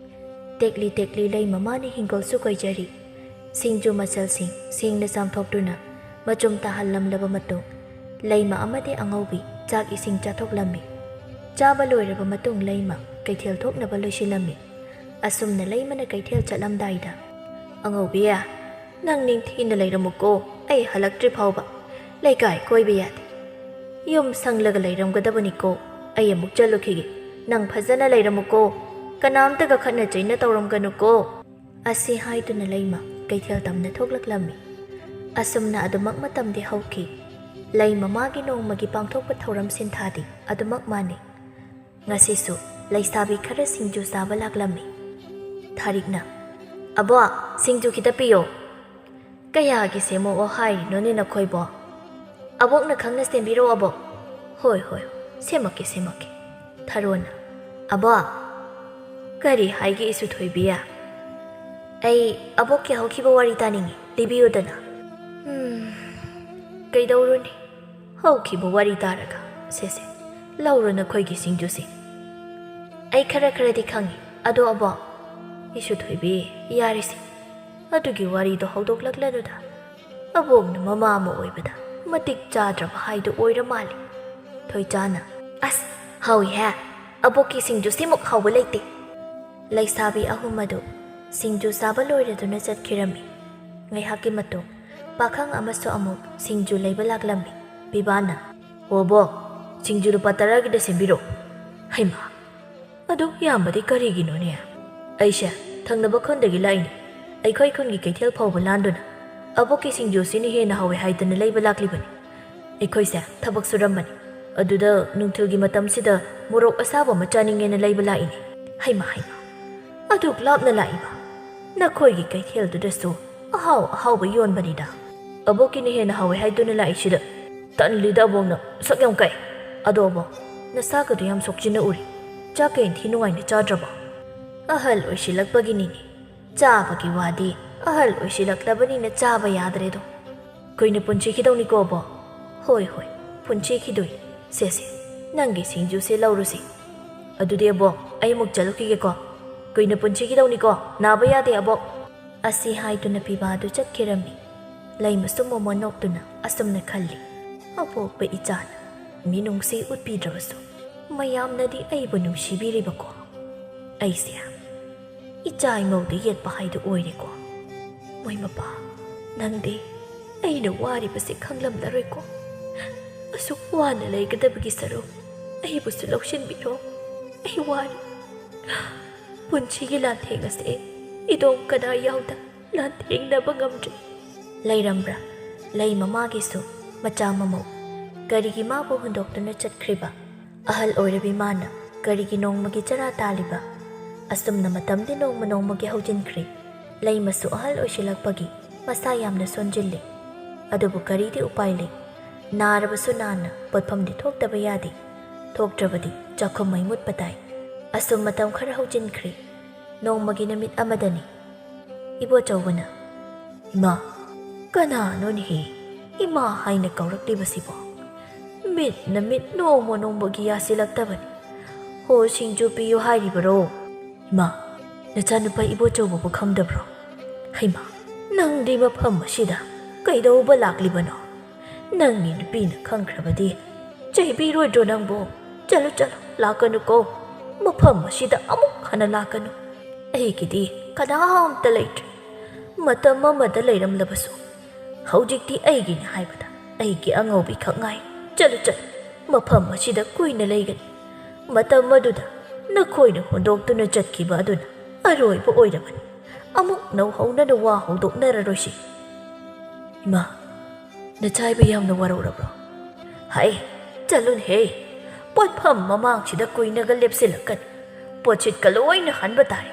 ꯇꯦꯛꯂꯤ ꯇꯦꯛꯂꯤ ꯂꯩꯃ ꯃꯥꯅ ꯍꯤꯡꯒꯣꯜꯁꯨ ꯀꯣꯏꯖꯔꯤ꯫ ꯁꯤꯡꯖꯨ ꯃꯆꯜꯁꯤꯡ ꯁꯦꯡꯅ ꯆꯥꯝꯊꯣꯛꯇꯨꯅ ꯃꯆꯨꯝ ꯇꯥꯍꯜꯂꯝꯂꯕ ꯃꯇꯨꯡ ꯂꯩꯃ ꯑꯃꯗꯤ ꯑꯉꯧꯕꯤ ꯆꯥꯛ ꯏꯁꯤꯡ ꯆꯥꯊꯣꯛꯂꯝꯃꯤ꯫ ꯆꯥꯕ ꯂꯣꯏꯔꯕ ꯃꯇꯨꯡ ꯂꯩꯃ ꯀꯩꯊꯦꯜ ꯊꯣꯛꯅꯕ ꯂꯣꯏꯁꯤꯜꯂꯝꯃꯤ꯫ ꯑꯁꯨꯝꯅ ꯂꯩꯃꯅ ꯀꯩꯊꯦꯜ ꯆꯠꯂꯝꯗꯥꯏꯗ, "ꯑꯉꯧꯕꯤ, ꯅꯪ ꯅꯤꯡꯊꯤꯅ ꯂꯩꯔꯝꯃꯨꯀꯣ, ꯑꯩ ꯍꯜꯂꯛꯇ꯭ꯔꯤ ꯐꯥꯎꯕ꯫ ꯂꯩꯀꯥꯏ ꯀꯣꯏꯕ ꯌꯥꯗꯦ꯫ ꯌꯨꯝ ꯁꯪꯂꯒ ꯂꯩꯔꯝꯒꯗꯕꯅꯤꯀꯣ꯫ ꯑꯩ ꯑꯃꯨꯛ ꯆꯠꯂꯨꯈꯤꯒꯦ꯫ ꯅꯪ ꯐꯖꯅ ꯂꯩꯔꯝꯃꯨꯀꯣ꯫ ꯀꯅꯥꯝꯇꯒ ꯈꯠꯅ ꯆꯩꯅ ꯇꯧꯔꯝꯒꯅꯨꯀꯣ꯫" ꯑꯁꯤ ꯍꯥꯏꯗꯨꯅ ꯂꯩꯃ ꯀꯩꯊꯦꯜ ꯇꯝꯅ ꯊꯣꯛꯂꯛꯂꯝꯃꯤ꯫ ꯑꯁꯨꯝꯅ ꯑꯗꯨꯃꯛ ꯃꯇꯝꯗꯤ ꯍꯧꯈꯤ꯫ ꯂꯩꯃ ꯃꯥꯒꯤ ꯅꯣꯡꯃꯒꯤ ꯄꯥꯡꯊꯣꯛꯄ ꯊꯧꯔꯝ ꯁꯤꯟꯊꯥꯗꯤ ꯑꯗꯨꯃꯛ ꯃꯥꯟꯅꯩ꯫ ꯉꯁꯤꯁꯨ ꯂꯩꯁꯥꯕꯤ ꯈꯔ ꯁꯤꯡꯖꯨ ꯆꯥꯕ ꯂꯥꯛꯂꯝꯃꯤ꯫ ꯊꯥꯔꯤꯛꯅ, "ꯑꯕꯣ, ꯁꯤꯡꯖꯨ ꯈꯤꯇ ꯄꯤꯌꯣ꯫" "ꯀꯌꯥꯒꯤ ꯁꯦꯝꯃꯛꯑꯣ ꯍꯥꯏꯔꯤꯅꯣꯅꯦ ꯅꯈꯣꯏꯕꯣ?" "ꯑꯕꯣꯛꯅ ꯈꯪꯅ ꯁꯦꯝꯕꯤꯔꯣ ꯑꯕꯣꯛ꯫" "ꯍꯣꯏ ꯍꯣꯏ, ꯁꯦꯝꯃꯛꯀꯦ ꯁꯦꯝꯃꯛꯀꯦ꯫" ꯊꯔꯣꯅ, "ꯑꯕꯣꯛ!" "ꯀꯔꯤ ꯍꯥꯏꯒꯦ ꯏꯁꯨ ꯊꯣꯏꯕꯤ?" "ꯑꯩ ꯑꯕꯣꯛꯀꯤ ꯍꯧꯈꯤꯕ ꯋꯥꯔꯤ ꯇꯥꯅꯤꯡꯉꯤ, ꯂꯤꯕꯤꯌꯨꯗꯅ꯫" "ꯎꯝ, ꯀꯩꯗꯧꯔꯨꯅꯤ, ꯍꯧꯈꯤꯕ ꯋꯥꯔꯤ ꯇꯥꯔꯒ꯫ ꯁꯦ ꯁꯦ, ꯂꯧꯔꯣ ꯅꯈꯣꯏꯒꯤ ꯁꯤꯡꯖꯨꯁꯦ꯫ ꯑꯩ ꯈꯔ ꯈꯔꯗꯤ ꯈꯪꯉꯤ꯫ ꯑꯗꯣ ꯑꯕꯣꯛ꯫" "ꯏꯁꯨ ꯊꯣꯏꯕꯤ, ꯌꯥꯔꯦꯁꯦ, ꯑꯗꯨꯒꯤ ꯋꯥꯔꯤꯗꯣ ꯍꯧꯗꯣꯛꯂꯛꯂꯅꯨꯗ꯫ ꯑꯕꯣꯛꯅ ꯃꯃꯥ ꯑꯃ ꯑꯣꯏꯕꯗ ꯃꯇꯤꯛ ꯆꯥꯗ꯭ꯔꯕ ꯍꯥꯏꯗꯨ ꯑꯣꯏꯔ ꯃꯥꯜꯂꯦ꯫" ꯊꯣꯏꯆꯥꯅ, "ꯑꯁ, ꯍꯥꯎꯏꯍꯦ꯫ ꯑꯕꯣꯛꯀꯤ ꯁꯤꯡꯖꯨ ꯁꯤꯃꯨꯛ ꯍꯥꯎꯕ ꯂꯩꯇꯦ꯫" ꯂꯩꯁꯥꯕꯤ ꯑꯍꯨꯝ ꯑꯗꯨ ꯁꯤꯡꯖꯨ ꯆꯥꯕ ꯂꯣꯏꯔꯗꯨꯅ ꯆꯠꯈꯤꯔꯝꯃꯤ꯫ ꯉꯥꯏꯍꯥꯛꯀꯤ ꯃꯇꯨꯡ ꯄꯥꯈꯪ ꯑꯃꯁꯨ ꯑꯃꯨꯛ ꯁꯤꯡꯖꯨ ꯂꯩꯕ ꯂꯥꯛꯂꯝꯃꯤ꯫ ꯄꯤꯕꯥꯅ, "ꯑꯣ ꯑꯕꯣꯛ, ꯁꯤꯡꯖꯨ ꯂꯨꯄꯥ ꯇꯔꯥꯒꯤꯗ ꯁꯦꯝꯕꯤꯔꯣ꯫" "ꯍꯩꯃꯥ, ꯑꯗꯨꯛ ꯌꯥꯝꯕꯗꯤ ꯀꯔꯤꯒꯤꯅꯣꯅꯦ?" "ꯑꯩꯁꯦ ꯊꯪꯅꯕ ꯈꯨꯟꯗꯒꯤ ꯂꯥꯛꯏꯅꯦ꯫ ꯑꯩꯈꯣꯏ ꯈꯨꯟꯒꯤ ꯀꯩꯊꯦꯜ ꯐꯥꯎꯕ ꯂꯥꯟꯗꯨꯅ ꯑꯕꯣꯛꯀꯤ ꯁꯤꯡꯖꯨꯁꯤꯅ ꯍꯦꯟꯅ ꯍꯥꯎꯋꯦ ꯍꯥꯏꯗꯅ ꯂꯩꯕ ꯂꯥꯛꯂꯤꯕꯅꯤ꯫ ꯑꯩꯈꯣꯏꯁꯦ ꯊꯕꯛ ꯁꯨꯔꯝꯕꯅꯤ꯫ ꯑꯗꯨꯗ ꯅꯨꯡꯊꯤꯜꯒꯤ ꯃꯇꯝꯁꯤꯗ ꯃꯣꯔꯣꯛ ꯑꯁꯥꯕ ꯑꯃ ꯆꯥꯅꯤꯡꯉꯦꯅ ꯂꯩꯕ ꯂꯥꯛꯏꯅꯦ꯫" "ꯍꯩꯃꯥ ꯍꯩꯃꯥ, ꯑꯗꯨꯛ ꯂꯥꯞꯅ ꯂꯥꯛꯏꯕ? ꯅꯈꯣꯏꯒꯤ ꯀꯩꯊꯦꯜꯗꯨꯗꯁꯨ ꯑꯍꯥꯎ ꯑꯍꯥꯎꯕ ꯌꯣꯟꯕꯅꯤꯗ꯫" "ꯑꯕꯣꯛꯀꯤꯅ ꯍꯦꯟꯅ ꯍꯥꯎꯋꯦ ꯍꯥꯏꯗꯨꯅ ꯂꯥꯛꯏꯁꯤꯗ꯫ ꯇꯟꯂꯤꯗ ꯑꯕꯣꯛꯅ, ꯁꯛ ꯌꯥꯝ ꯀꯥꯏ꯫ ꯑꯗꯣ ꯑꯕꯣꯛ, ꯅꯁꯥꯒꯗꯨ ꯌꯥꯝ ꯁꯣꯛꯆꯤꯟꯅ ꯎꯔꯤ꯫ ꯆꯥꯛꯀ ꯏꯟꯊꯤ ꯅꯨꯡꯉꯥꯏꯅ ꯆꯥꯗ꯭ꯔꯕꯣ?" "ꯑꯍꯜ ꯑꯣꯏꯁꯤꯜꯂꯛꯄꯒꯤꯅꯤꯅꯦ꯫ ꯆꯥꯕꯒꯤ ꯋꯥꯗꯤ ꯑꯍꯜ ꯑꯣꯏꯁꯤꯜꯂꯛꯂꯕꯅꯤꯅ ꯆꯥꯕ ꯌꯥꯗ꯭ꯔꯦꯗꯣ꯫" "ꯀꯨꯏꯅ ꯄꯨꯟꯁꯤꯈꯤꯗꯧꯅꯤꯀꯣ ꯑꯕꯣꯛ?" "ꯍꯣꯏ ꯍꯣꯏ, ꯄꯨꯟꯁꯤꯈꯤꯗꯣꯏ꯫ ꯁꯦ ꯁꯦ, ꯅꯪꯒꯤ ꯁꯤꯡꯖꯨꯁꯦ ꯂꯧꯔꯨꯁꯤ꯫ ꯑꯗꯨꯗꯤ ꯑꯕꯣꯛ, ꯑꯩ ꯑꯃꯨꯛ ꯆꯠꯂꯨꯈꯤꯒꯦꯀꯣ꯫ ꯀꯨꯏꯅ ꯄꯨꯟꯁꯤꯈꯤꯗꯧꯅꯤꯀꯣ, ꯅꯥꯕ ꯌꯥꯗꯦ ꯑꯕꯣꯛ꯫" ꯑꯁꯤ ꯍꯥꯏꯗꯨꯅ ꯄꯤꯕꯥꯗꯨ ꯆꯠꯈꯤꯔꯝꯃꯤ꯫ ꯂꯩꯃꯁꯨ ꯃꯣꯃꯣꯟ ꯅꯣꯛꯇꯨꯅ ꯑꯁꯨꯝꯅ ꯈꯜꯂꯤ, "ꯑꯄꯣꯛꯄ ꯏꯆꯥꯅ ꯃꯤꯅꯨꯡꯁꯤ ꯎꯠꯄꯤꯗ꯭ꯔꯕꯁꯨ ꯃꯌꯥꯝꯅꯗꯤ ꯑꯩꯕꯨ ꯅꯨꯡꯁꯤꯕꯤꯔꯤꯕꯀꯣ꯫ ꯑꯩꯁꯦ ꯏꯆꯥ ꯏꯃꯧꯗ ꯌꯦꯠꯄ ꯍꯥꯏꯗꯨ ꯑꯣꯏꯔꯦꯀꯣ꯫ ꯃꯣꯏ ꯃꯄꯥ, ꯅꯪꯗꯤ ꯑꯩꯅ ꯋꯥꯔꯤꯕꯁꯦ ꯈꯪꯂꯝꯂꯔꯣꯏꯀꯣ꯫ ꯑꯁꯨꯛ ꯋꯥꯅ ꯂꯩꯒꯗꯕꯒꯤ ꯁꯔꯨꯛ ꯑꯩꯕꯨꯁꯨ ꯂꯧꯁꯤꯟꯕꯤꯔꯣ꯫ ꯑꯩ ꯋꯥꯔꯦ꯫ ꯄꯨꯟꯁꯤꯒꯤ ꯂꯥꯟꯊꯦꯡ ꯑꯁꯦ ꯏꯗꯣꯝ ꯀꯅꯥ ꯌꯥꯎꯗ ꯂꯥꯟꯊꯦꯡꯅꯕ ꯉꯝꯗ꯭ꯔꯦ꯫" ꯂꯩꯔꯝꯕ꯭ꯔꯥ? ꯂꯩ ꯃꯃꯥꯒꯤꯁꯨ ꯃꯆꯥ ꯃꯃꯧ꯫ ꯀꯔꯤꯒꯤ ꯃꯥꯕꯨ ꯍꯨꯟꯗꯣꯛꯇꯨꯅ ꯆꯠꯈ꯭ꯔꯤꯕ? ꯑꯍꯜ ꯑꯣꯏꯔꯕꯤ ꯃꯥꯅ ꯀꯔꯤꯒꯤ ꯅꯣꯡꯃꯒꯤ ꯆꯔꯥ ꯇꯥꯜꯂꯤꯕ? ꯑꯁꯨꯝꯅ ꯃꯇꯝꯗꯤ ꯅꯣꯡꯃ ꯅꯣꯡꯃꯒꯤ ꯍꯧꯖꯤꯟꯈ꯭ꯔꯦ꯫ ꯂꯩꯃꯁꯨ ꯑꯍꯜ ꯑꯣꯏꯁꯤꯜꯂꯛꯄꯒꯤ ꯃꯁꯥ ꯌꯥꯝꯅ ꯁꯣꯟꯖꯤꯜꯂꯤ꯫ ꯑꯗꯨꯕꯨ ꯀꯔꯤꯗꯤ ꯎꯄꯥꯏ ꯂꯩ? ꯅꯥꯔꯕꯁꯨ ꯅꯥꯟꯅ ꯄꯣꯠꯐꯝꯗꯤ ꯊꯣꯛꯇꯕ ꯌꯥꯗꯦ꯫ ꯊꯣꯛꯇ꯭ꯔꯕꯗꯤ ꯆꯥꯛꯈꯨꯝ ꯃꯩ ꯃꯨꯠꯄ ꯇꯥꯏ꯫ ꯑꯁꯨꯝ ꯃꯇꯝ ꯈꯔ ꯍꯧꯖꯤꯟꯈ꯭ꯔꯦ꯫ ꯅꯣꯡꯃꯒꯤ ꯅꯨꯃꯤꯠ ꯑꯃꯗꯅꯤ꯫ ꯏꯕꯣꯆꯧꯕꯅ, "ꯏꯃꯥ, ꯀꯅꯥꯅꯣꯅꯦꯍꯦ ꯏꯃꯥ ꯍꯥꯏꯅ ꯀꯧꯔꯛꯂꯤꯕꯁꯤꯕꯣ? ꯃꯤꯠꯅ ꯃꯤꯠ ꯅꯣꯡꯃ ꯅꯣꯡꯃꯒꯤ ꯌꯥꯁꯤꯜꯂꯛꯇꯕꯅꯤ꯫ ꯍꯣ, ꯁꯤꯡꯖꯨ ꯄꯤꯌꯨ ꯍꯥꯏꯔꯤꯕꯔꯣ? ꯏꯃꯥ, ꯅꯆꯥꯅꯨꯄꯥ ꯏꯕꯣꯆꯧꯕꯕꯨ ꯈꯪꯗꯕ꯭ꯔꯣ? ꯍꯩꯃꯥ, ꯅꯪꯗꯤ ꯃꯐꯝ ꯑꯁꯤꯗ ꯀꯩꯗꯧꯕ ꯂꯥꯛꯂꯤꯕꯅꯣ? ꯅꯪꯒꯤ ꯅꯨꯄꯤꯅ ꯈꯪꯈ꯭ꯔꯕꯗꯤ ꯆꯩꯕꯤꯔꯣꯏꯗ꯭ꯔꯣ ꯅꯪꯕꯨ? ꯆꯠꯂꯨ, ꯆꯠꯂꯨ, ꯂꯥꯛꯀꯅꯨꯀꯣ꯫ ꯃꯐꯝ ꯑꯁꯤꯗ ꯑꯃꯨꯛ ꯍꯟꯅ ꯂꯥꯛꯀꯅꯨ꯫ ꯑꯩꯒꯤꯗꯤ ꯀꯅꯥꯝꯇ ꯂꯩꯇ꯭ꯔꯦ꯫ ꯃꯇꯝ ꯑꯃꯗ ꯂꯩꯔꯝꯂꯕꯁꯨ ꯍꯧꯖꯤꯛꯇꯤ ꯑꯩꯒꯤꯅꯤ ꯍꯥꯏꯕꯗ ꯑꯩꯒꯤ ꯑꯉꯧꯕꯤꯈꯛ ꯉꯥꯏ꯫ ꯆꯠꯂꯨ, ꯆꯠꯂꯨ, ꯃꯐꯝ ꯑꯁꯤꯗ ꯀꯨꯏꯅ ꯂꯩꯒꯅꯤ꯫ ꯃꯇꯝ ꯑꯗꯨꯗ ꯅꯈꯣꯏꯅ ꯍꯨꯟꯗꯣꯛꯇꯨꯅ ꯆꯠꯈꯤꯕ ꯑꯗꯨꯅ ꯑꯔꯣꯏꯕ ꯑꯣꯏꯔꯕꯅꯤ꯫ ꯑꯃꯨꯛ ꯅꯧꯍꯧꯅꯅ ꯋꯥ ꯍꯧꯗꯣꯛꯅꯔꯔꯣꯏꯁꯤ꯫" "ꯏꯃꯥ, ꯅꯆꯥꯏꯕ ꯌꯥꯝꯅ ꯋꯥꯔꯧꯔꯕ꯭ꯔꯣ? ꯍꯩ, ꯆꯠꯂꯨꯅꯦꯍꯦ꯫ ꯄꯣꯠꯐꯝ ꯃꯃꯥꯡꯁꯤꯗ ꯀꯨꯏꯅꯒ ꯂꯦꯞꯁꯤꯜꯂꯛꯀꯅꯨ꯫ ꯄꯣꯠꯁꯤꯠꯀ ꯂꯣꯏꯅ ꯍꯟꯕ ꯇꯥꯔꯦ꯫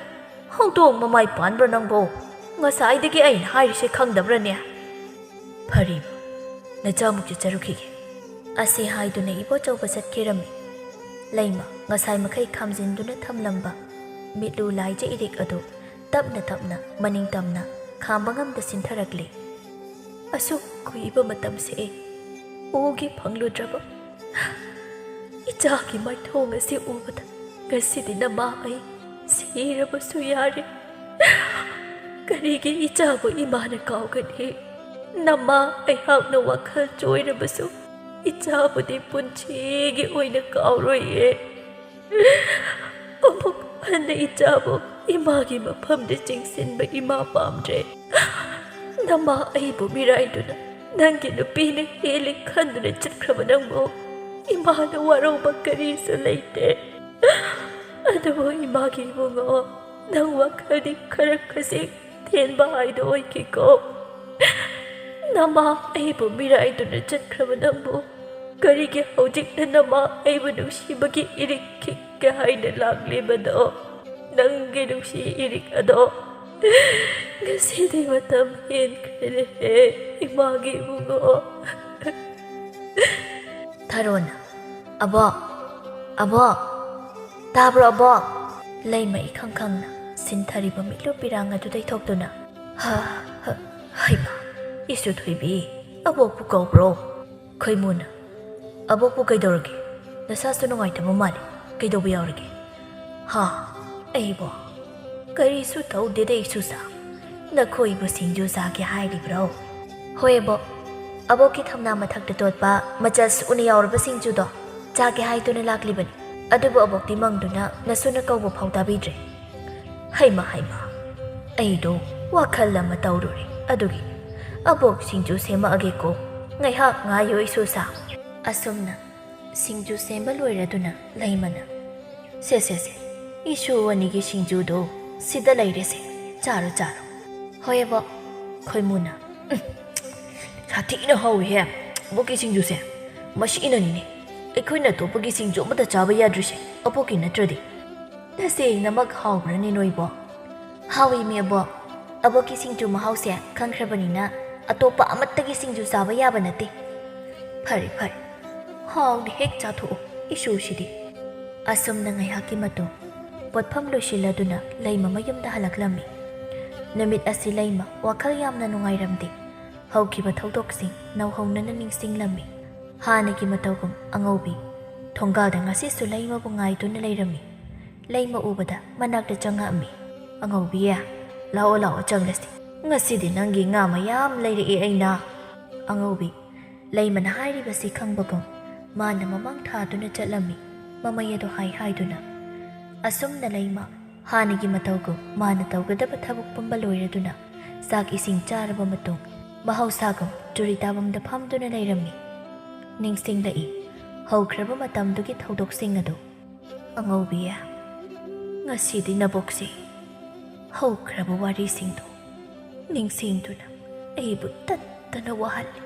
ꯍꯧꯗꯣꯡ ꯃꯃꯥꯏ ꯄꯥꯟꯕ꯭ꯔꯣ ꯅꯪꯕꯣ? ꯉꯁꯥꯏꯗꯒꯤ ꯑꯩꯅ ꯍꯥꯏꯔꯤꯁꯦ ꯈꯪꯗꯕ꯭ꯔꯅꯦ?" "ꯐꯔꯦ, ꯅꯆꯥꯃꯨꯛ ꯆꯠꯆꯔꯨꯈꯤꯒꯦ꯫" ꯑꯁꯤ ꯍꯥꯏꯗꯨꯅ ꯏꯕꯣꯆꯧꯕ ꯆꯠꯈꯤꯔꯝꯃꯤ꯫ ꯂꯩꯃ ꯉꯁꯥꯏ ꯃꯈꯩ ꯈꯥꯝꯖꯤꯟꯗꯨꯅ ꯊꯝꯂꯝꯕ ꯃꯤꯠꯂꯨ ꯂꯥꯏꯖ ꯏꯔꯤꯛ ꯑꯗꯨ ꯇꯞꯅ ꯇꯞꯅ ꯃꯅꯤꯡ ꯇꯝꯅ ꯈꯥꯝꯕ ꯉꯝꯗ ꯆꯤꯟꯊꯔꯛꯂꯦ꯫ "ꯑꯁꯨꯛ ꯀꯨꯏꯕ ꯃꯇꯝꯁꯦ ꯎꯒꯦ ꯐꯪꯂꯨꯗ꯭ꯔꯕ ꯏꯆꯥꯒꯤ ꯃꯥꯏꯊꯣꯡ ꯑꯁꯤ ꯎꯕꯗ ꯉꯁꯤꯗꯤ ꯅꯃꯥ ꯑꯩ ꯁꯤꯔꯕꯁꯨ ꯌꯥꯔꯦ꯫ ꯀꯔꯤꯒꯤ ꯏꯆꯥꯕꯨ ꯏꯃꯥꯅ ꯀꯥꯎꯒꯅꯤ? ꯅꯃꯥ ꯑꯩꯍꯥꯛꯅ ꯋꯥꯈꯜ ꯆꯣꯏꯔꯕꯁꯨ ꯏꯆꯥꯕꯨꯗꯤ ꯄꯨꯟꯁꯤꯒꯤ ꯑꯣꯏꯅ ꯀꯥꯎꯔꯣꯏꯌꯦ꯫ ꯑꯃꯨꯛ ꯍꯟꯅ ꯏꯆꯥꯕꯨ ꯏꯃꯥꯒꯤ ꯃꯐꯝꯗ ꯆꯤꯡꯁꯤꯟꯕ ꯏꯃꯥ ꯄꯥꯝꯗ꯭ꯔꯦ꯫ ꯅꯃꯥ ꯑꯩꯕꯨ ꯃꯤꯔꯥꯏꯗꯨꯅ ꯅꯪꯒꯤ ꯅꯨꯄꯤꯅ ꯍꯦꯜꯂꯤ ꯈꯟꯗꯨꯅ ꯆꯠꯈ꯭ꯔꯕ ꯅꯪꯕꯨ ꯏꯃꯥꯅ ꯋꯥꯔꯧꯕ ꯀꯔꯤꯁꯨ ꯂꯩꯇꯦ꯫ ꯑꯗꯨꯕꯨ ꯏꯃꯥꯒꯤ ꯏꯕꯨꯡꯉꯣ, ꯅꯪ ꯋꯥꯈꯜꯗꯤ ꯈꯔ ꯈꯖꯤꯛ ꯊꯦꯟꯕ ꯍꯥꯏꯗꯣ ꯑꯣꯏꯈꯤꯀꯣ꯫ ꯅꯃꯥ ꯑꯩꯕꯨ ꯃꯤꯔꯥꯏꯗꯨꯅ ꯆꯠꯈ꯭ꯔꯕ ꯅꯪꯕꯨ ꯀꯔꯤꯒꯤ ꯍꯧꯖꯤꯛꯅ ꯅꯃꯥ ꯑꯩꯕꯨ ꯅꯨꯡꯁꯤꯕꯒꯤ ꯏꯔꯤꯛ ꯈꯤꯛꯀꯦ ꯍꯥꯏꯅ ꯂꯥꯛꯂꯤꯕꯅꯣ? ꯅꯪꯒꯤ ꯅꯨꯡꯁꯤ ꯏꯔꯤꯛ ꯑꯗꯣ ꯉꯁꯤꯗꯤ ꯃꯇꯝ ꯍꯦꯟꯈ꯭ꯔꯦꯅꯦꯍꯦ, ꯏꯃꯥꯒꯤ ꯏꯕꯨꯡꯉꯣ꯫ ꯊꯔꯣꯅ, "ꯑꯕꯣꯛ, ꯑꯕꯣꯛ, ꯇꯥꯕ꯭ꯔꯣ ꯑꯕꯣꯛ?" ꯂꯩꯃ ꯏꯈꯪ ꯈꯪꯅ ꯁꯤꯟꯊꯔꯤꯕ ꯃꯤꯠꯂꯨ ꯄꯤꯔꯥꯡ ꯑꯗꯨ ꯇꯩꯊꯣꯛꯇꯨꯅ, "ꯍ, ꯍ, ꯍꯩꯃꯥ, ꯏꯁꯨ ꯊꯣꯏꯕꯤ, ꯑꯕꯣꯛꯄꯨ ꯀꯧꯕ꯭ꯔꯣ?" ꯈꯣꯏꯃꯨꯅ, "ꯑꯕꯣꯛꯄꯨ ꯀꯩꯗꯧꯔꯒꯦ? ꯅꯁꯥꯁꯨ ꯅꯨꯡꯉꯥꯏꯇꯕ ꯃꯥꯜꯂꯤ꯫ ꯀꯩꯗꯧꯕ ꯌꯥꯎꯔꯒꯦ?" "ꯍꯥ? ꯑꯩꯕꯣ? ꯀꯔꯤꯁꯨ ꯇꯧꯗꯦꯗ, ꯏꯁꯨꯁꯥ꯫ ꯅꯈꯣꯏꯕꯨ ꯁꯤꯡꯖꯨ ꯆꯥꯒꯦ ꯍꯥꯏꯔꯤꯕ꯭ꯔꯣ?" "ꯍꯣꯏ ꯑꯕꯣꯛ, ꯑꯕꯣꯛꯀꯤ ꯊꯝꯅꯥ ꯃꯊꯛꯇ ꯇꯣꯠꯄ ꯃꯆꯜ ꯁꯨꯅ ꯌꯥꯎꯔꯕ ꯁꯤꯡꯖꯨꯗꯣ ꯆꯥꯒꯦ ꯍꯥꯏꯗꯨꯅ ꯂꯥꯛꯂꯤꯕꯅꯤ꯫ ꯑꯗꯨꯕꯨ ꯑꯕꯣꯛꯇꯤ ꯃꯪꯗꯨꯅ ꯅꯁꯨꯅ ꯀꯧꯕ ꯐꯥꯎ ꯇꯥꯕꯤꯗ꯭ꯔꯦ꯫" "ꯍꯩꯃ, ꯍꯩꯃ, ꯑꯩꯗꯣ ꯋꯥꯈꯜ ꯑꯃ ꯇꯧꯔꯨꯔꯦ꯫ ꯑꯗꯨꯒꯤ ꯑꯕꯣꯛ ꯁꯤꯡꯖꯨ ꯁꯦꯝꯃꯛꯑꯒꯦꯀꯣ꯫ ꯉꯥꯏꯍꯥꯛ ꯉꯥꯏꯌꯣ, ꯏꯁꯨꯁꯥ꯫" ꯑꯁꯨꯝꯅ ꯁꯤꯡꯖꯨ ꯁꯦꯝꯕ ꯂꯣꯏꯔꯗꯨꯅ ꯂꯩꯃꯅ, "ꯁꯦ, ꯁꯦ, ꯁꯦ, ꯏꯁꯨ ꯑꯅꯤꯒꯤ ꯁꯤꯡꯖꯨꯗꯣ ꯁꯤꯗ ꯂꯩꯔꯦꯁꯦ꯫ ꯆꯥꯔꯣ, ꯆꯥꯔꯣ꯫" "ꯍꯣꯏ ꯑꯕꯣꯛ꯫" ꯈꯣꯏꯃꯨꯅ, "ꯎꯝ, ꯁꯥꯊꯤꯅ ꯍꯥꯎꯏꯍꯦ ꯑꯕꯣꯛꯀꯤ ꯁꯤꯡꯖꯨꯁꯦ꯫ ꯃꯁꯤꯅꯅꯤꯅꯦ ꯑꯩꯈꯣꯏꯅ ꯑꯇꯣꯞꯄꯒꯤ ꯁꯤꯡꯖꯨ ꯑꯃꯠꯇ ꯆꯥꯕ ꯌꯥꯗ꯭ꯔꯤꯁꯦ, ꯑꯕꯣꯛꯀꯤ ꯅꯠꯇ꯭ꯔꯗꯤ꯫" "ꯇꯁꯦꯡꯅꯃꯛ ꯍꯥꯎꯕ꯭ꯔꯅꯦ ꯅꯣꯏꯕꯣ?" "ꯍꯥꯎꯏꯃꯤ ꯑꯕꯣꯛ꯫ ꯑꯕꯣꯛꯀꯤ ꯁꯤꯡꯖꯨ ꯃꯍꯥꯎꯁꯦ ꯈꯪꯈ꯭ꯔꯕꯅꯤꯅ ꯑꯇꯣꯞꯄ ꯑꯃꯠꯇꯒꯤ ꯁꯤꯡꯖꯨ ꯆꯥꯕ ꯌꯥꯕ ꯅꯠꯇꯦ꯫" "ꯐꯔꯦ, ꯐꯔꯦ, ꯍꯥꯎꯅ ꯍꯦꯛ ꯆꯥꯊꯣꯛꯎ ꯏꯁꯨꯁꯤꯗꯤ꯫" ꯑꯁꯨꯝꯅ ꯉꯥꯏꯍꯥꯛꯀꯤ ꯃꯇꯨꯡ ꯄꯣꯠꯐꯝ ꯂꯣꯏꯁꯤꯜꯂꯗꯨꯅ ꯂꯩꯃ ꯃꯌꯨꯝꯗ ꯍꯜꯂꯛꯂꯝꯃꯤ꯫ ꯅꯨꯃꯤꯠ ꯑꯁꯤ ꯂꯩꯃ ꯋꯥꯈꯜ ꯌꯥꯝꯅ ꯅꯨꯡꯉꯥꯏꯔꯝꯗꯦ꯫ ꯍꯧꯈꯤꯕ ꯊꯧꯗꯣꯛꯁꯤꯡ ꯅꯧꯍꯧꯅꯅ ꯅꯤꯡꯁꯤꯡꯂꯝꯃꯤ꯫ ꯍꯥꯟꯅꯒꯤ ꯃꯇꯧꯒꯨꯝ ꯑꯉꯧꯕꯤ ꯊꯣꯡꯒꯥꯜꯗ ꯉꯁꯤꯁꯨ ꯂꯩꯃꯕꯨ ꯉꯥꯏꯗꯨꯅ ꯂꯩꯔꯝꯃꯤ꯫ ꯂꯩꯃ ꯎꯕꯗ ꯃꯅꯥꯛꯇ ꯆꯪꯉꯛꯑꯝꯃꯤ꯫ "ꯑꯉꯧꯕꯤ, ꯂꯥꯛꯑꯣ, ꯂꯥꯛꯑꯣ, ꯆꯪꯂꯁꯤ꯫ ꯉꯁꯤꯗꯤ ꯅꯪꯒꯤ ꯉꯥ ꯃꯌꯥꯝ ꯂꯩꯔꯛꯑꯦ ꯑꯩꯅ꯫" ꯑꯉꯧꯕꯤ ꯂꯩꯃꯅ ꯍꯥꯏꯔꯤꯕꯁꯤ ꯈꯪꯕꯒꯨꯝ ꯃꯥꯅ ꯃꯃꯥꯡ ꯊꯥꯗꯨꯅ ꯆꯠꯂꯝꯃꯤ, ꯃꯃꯩ ꯑꯗꯨ ꯍꯥꯏ ꯍꯥꯏꯗꯨꯅ꯫ ꯑꯁꯨꯝꯅ ꯂꯩꯃ ꯍꯥꯟꯅꯒꯤ ꯃꯇꯧꯒꯨꯝ ꯃꯥꯅ ꯇꯧꯒꯗꯕ ꯊꯕꯛ ꯄꯨꯝꯕ ꯂꯣꯏꯔꯗꯨꯅ ꯆꯥꯛ ꯏꯁꯤꯡ ꯆꯥꯔꯕ ꯃꯇꯨꯡ ꯃꯍꯧꯁꯥꯒꯨꯝ ꯆꯨꯔꯤ ꯇꯥꯐꯝꯗ ꯐꯝꯗꯨꯅ ꯂꯩꯔꯝꯃꯤ꯫ ꯅꯤꯡꯁꯤꯡꯂꯛꯏ ꯍꯧꯈ꯭ꯔꯕ ꯃꯇꯝꯗꯨꯒꯤ ꯊꯧꯗꯣꯛꯁꯤꯡ ꯑꯗꯨ꯫ "ꯑꯉꯧꯕꯤ, ꯉꯁꯤꯗꯤ ꯅꯕꯣꯛꯁꯤ ꯍꯧꯈ꯭ꯔꯕ ꯋꯥꯔꯤꯁꯤꯡꯗꯨ ꯅꯤꯡꯁꯤꯡꯗꯨꯅ ꯑꯩꯕꯨ ꯇꯠꯇꯅ ꯋꯥꯍꯜꯂꯤ꯫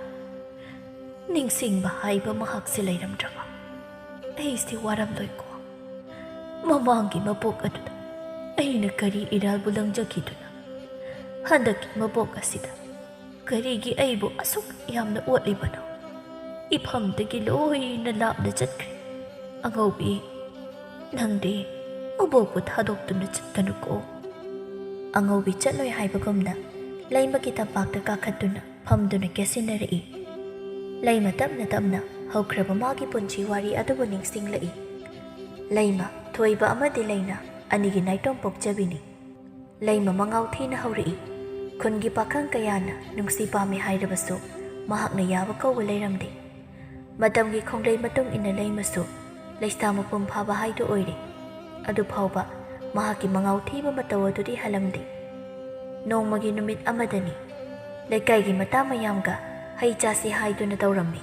ꯅꯤꯡꯁꯤꯡꯕ ꯍꯥꯏꯕ ꯃꯍꯥꯛꯁꯦ ꯂꯩꯔꯝꯗ꯭ꯔꯕ ꯑꯩꯁꯦ ꯋꯥꯔꯝꯂꯣꯏꯀꯣ꯫ ꯃꯃꯥꯡꯒꯤ ꯃꯄꯣꯛ ꯑꯗꯨꯗ ꯑꯩꯅ ꯀꯔꯤ ꯏꯔꯥꯜꯕꯨ ꯂꯪꯖꯈꯤꯗꯨꯅ ꯍꯟꯗꯛꯀꯤ ꯃꯕꯣꯛ ꯑꯁꯤꯗ ꯀꯔꯤꯒꯤ ꯑꯩꯕꯨ ꯑꯁꯨꯛ ꯌꯥꯝꯅ ꯑꯣꯠꯂꯤꯕꯅꯣ? ꯏꯐꯝꯗꯒꯤ ꯂꯣꯏꯅ ꯂꯥꯞꯅ ꯆꯠꯈ꯭ꯔꯦ꯫ ꯑꯉꯧꯕꯤ, ꯅꯪꯗꯤ ꯃꯕꯣꯛꯄꯨ ꯊꯥꯗꯣꯛꯇꯨꯅ ꯆꯠꯀꯅꯨꯀꯣ꯫ ꯑꯉꯧꯕꯤ ꯆꯠꯂꯣꯏ ꯍꯥꯏꯕꯒꯨꯝꯅ ꯂꯩꯃꯒꯤ ꯇꯝꯄꯥꯛꯇ ꯀꯥꯈꯠꯇꯨꯅ ꯐꯝꯗꯨꯅ ꯀꯦꯠꯁꯤꯟꯅꯔꯛꯏ꯫ ꯂꯩꯃ ꯇꯞꯅ ꯇꯞꯅ ꯍꯧꯈ꯭ꯔꯕ ꯃꯥꯒꯤ ꯄꯨꯟꯁꯤ ꯋꯥꯔꯤ ꯑꯗꯨꯕꯨ ꯅꯤꯡꯁꯤꯡꯂꯛꯏ꯫ ꯂꯩꯃ, ꯊꯣꯏꯕ ꯑꯃꯗꯤ ꯂꯩꯅ ꯑꯅꯤꯒꯤ ꯅꯥꯏꯇꯣꯝ ꯄꯣꯛꯆꯕꯤꯅꯤ꯫ ꯂꯩꯃ ꯃꯉꯥꯎ ꯊꯤꯅ ꯍꯧꯔꯛꯏ꯫ ꯈꯨꯟꯒꯤ ꯄꯥꯈꯪ ꯀꯌꯥꯅ ꯅꯨꯡꯁꯤ ꯄꯥꯝꯃꯤ ꯍꯥꯏꯔꯕꯁꯨ ꯃꯍꯥꯛꯅ ꯌꯥꯕ ꯀꯧꯕ ꯂꯩꯔꯝꯗꯦ꯫ ꯃꯇꯝꯒꯤ ꯈꯣꯡꯂꯩ ꯃꯇꯨꯡ ꯏꯟꯅ ꯂꯩꯃꯁꯨ ꯂꯩꯁꯥ ꯃꯄꯨꯡ ꯐꯥꯕ ꯍꯥꯏꯗꯨ ꯑꯣꯏꯔꯦ꯫ ꯑꯗꯨꯐꯥꯎꯕ ꯃꯍꯥꯛꯀꯤ ꯃꯉꯥꯎ ꯊꯤꯕ ꯃꯇꯧ ꯑꯗꯨꯗꯤ ꯍꯜꯂꯝꯗꯦ꯫ ꯅꯣꯡꯃꯒꯤ ꯅꯨꯃꯤꯠ ꯑꯃꯗꯅꯤ ꯂꯩꯀꯥꯏꯒꯤ ꯃꯇꯥ ꯃꯌꯥꯝꯒ ꯍꯩ ꯆꯥꯁꯤ ꯍꯥꯏꯗꯨꯅ ꯇꯧꯔꯝꯃꯤ꯫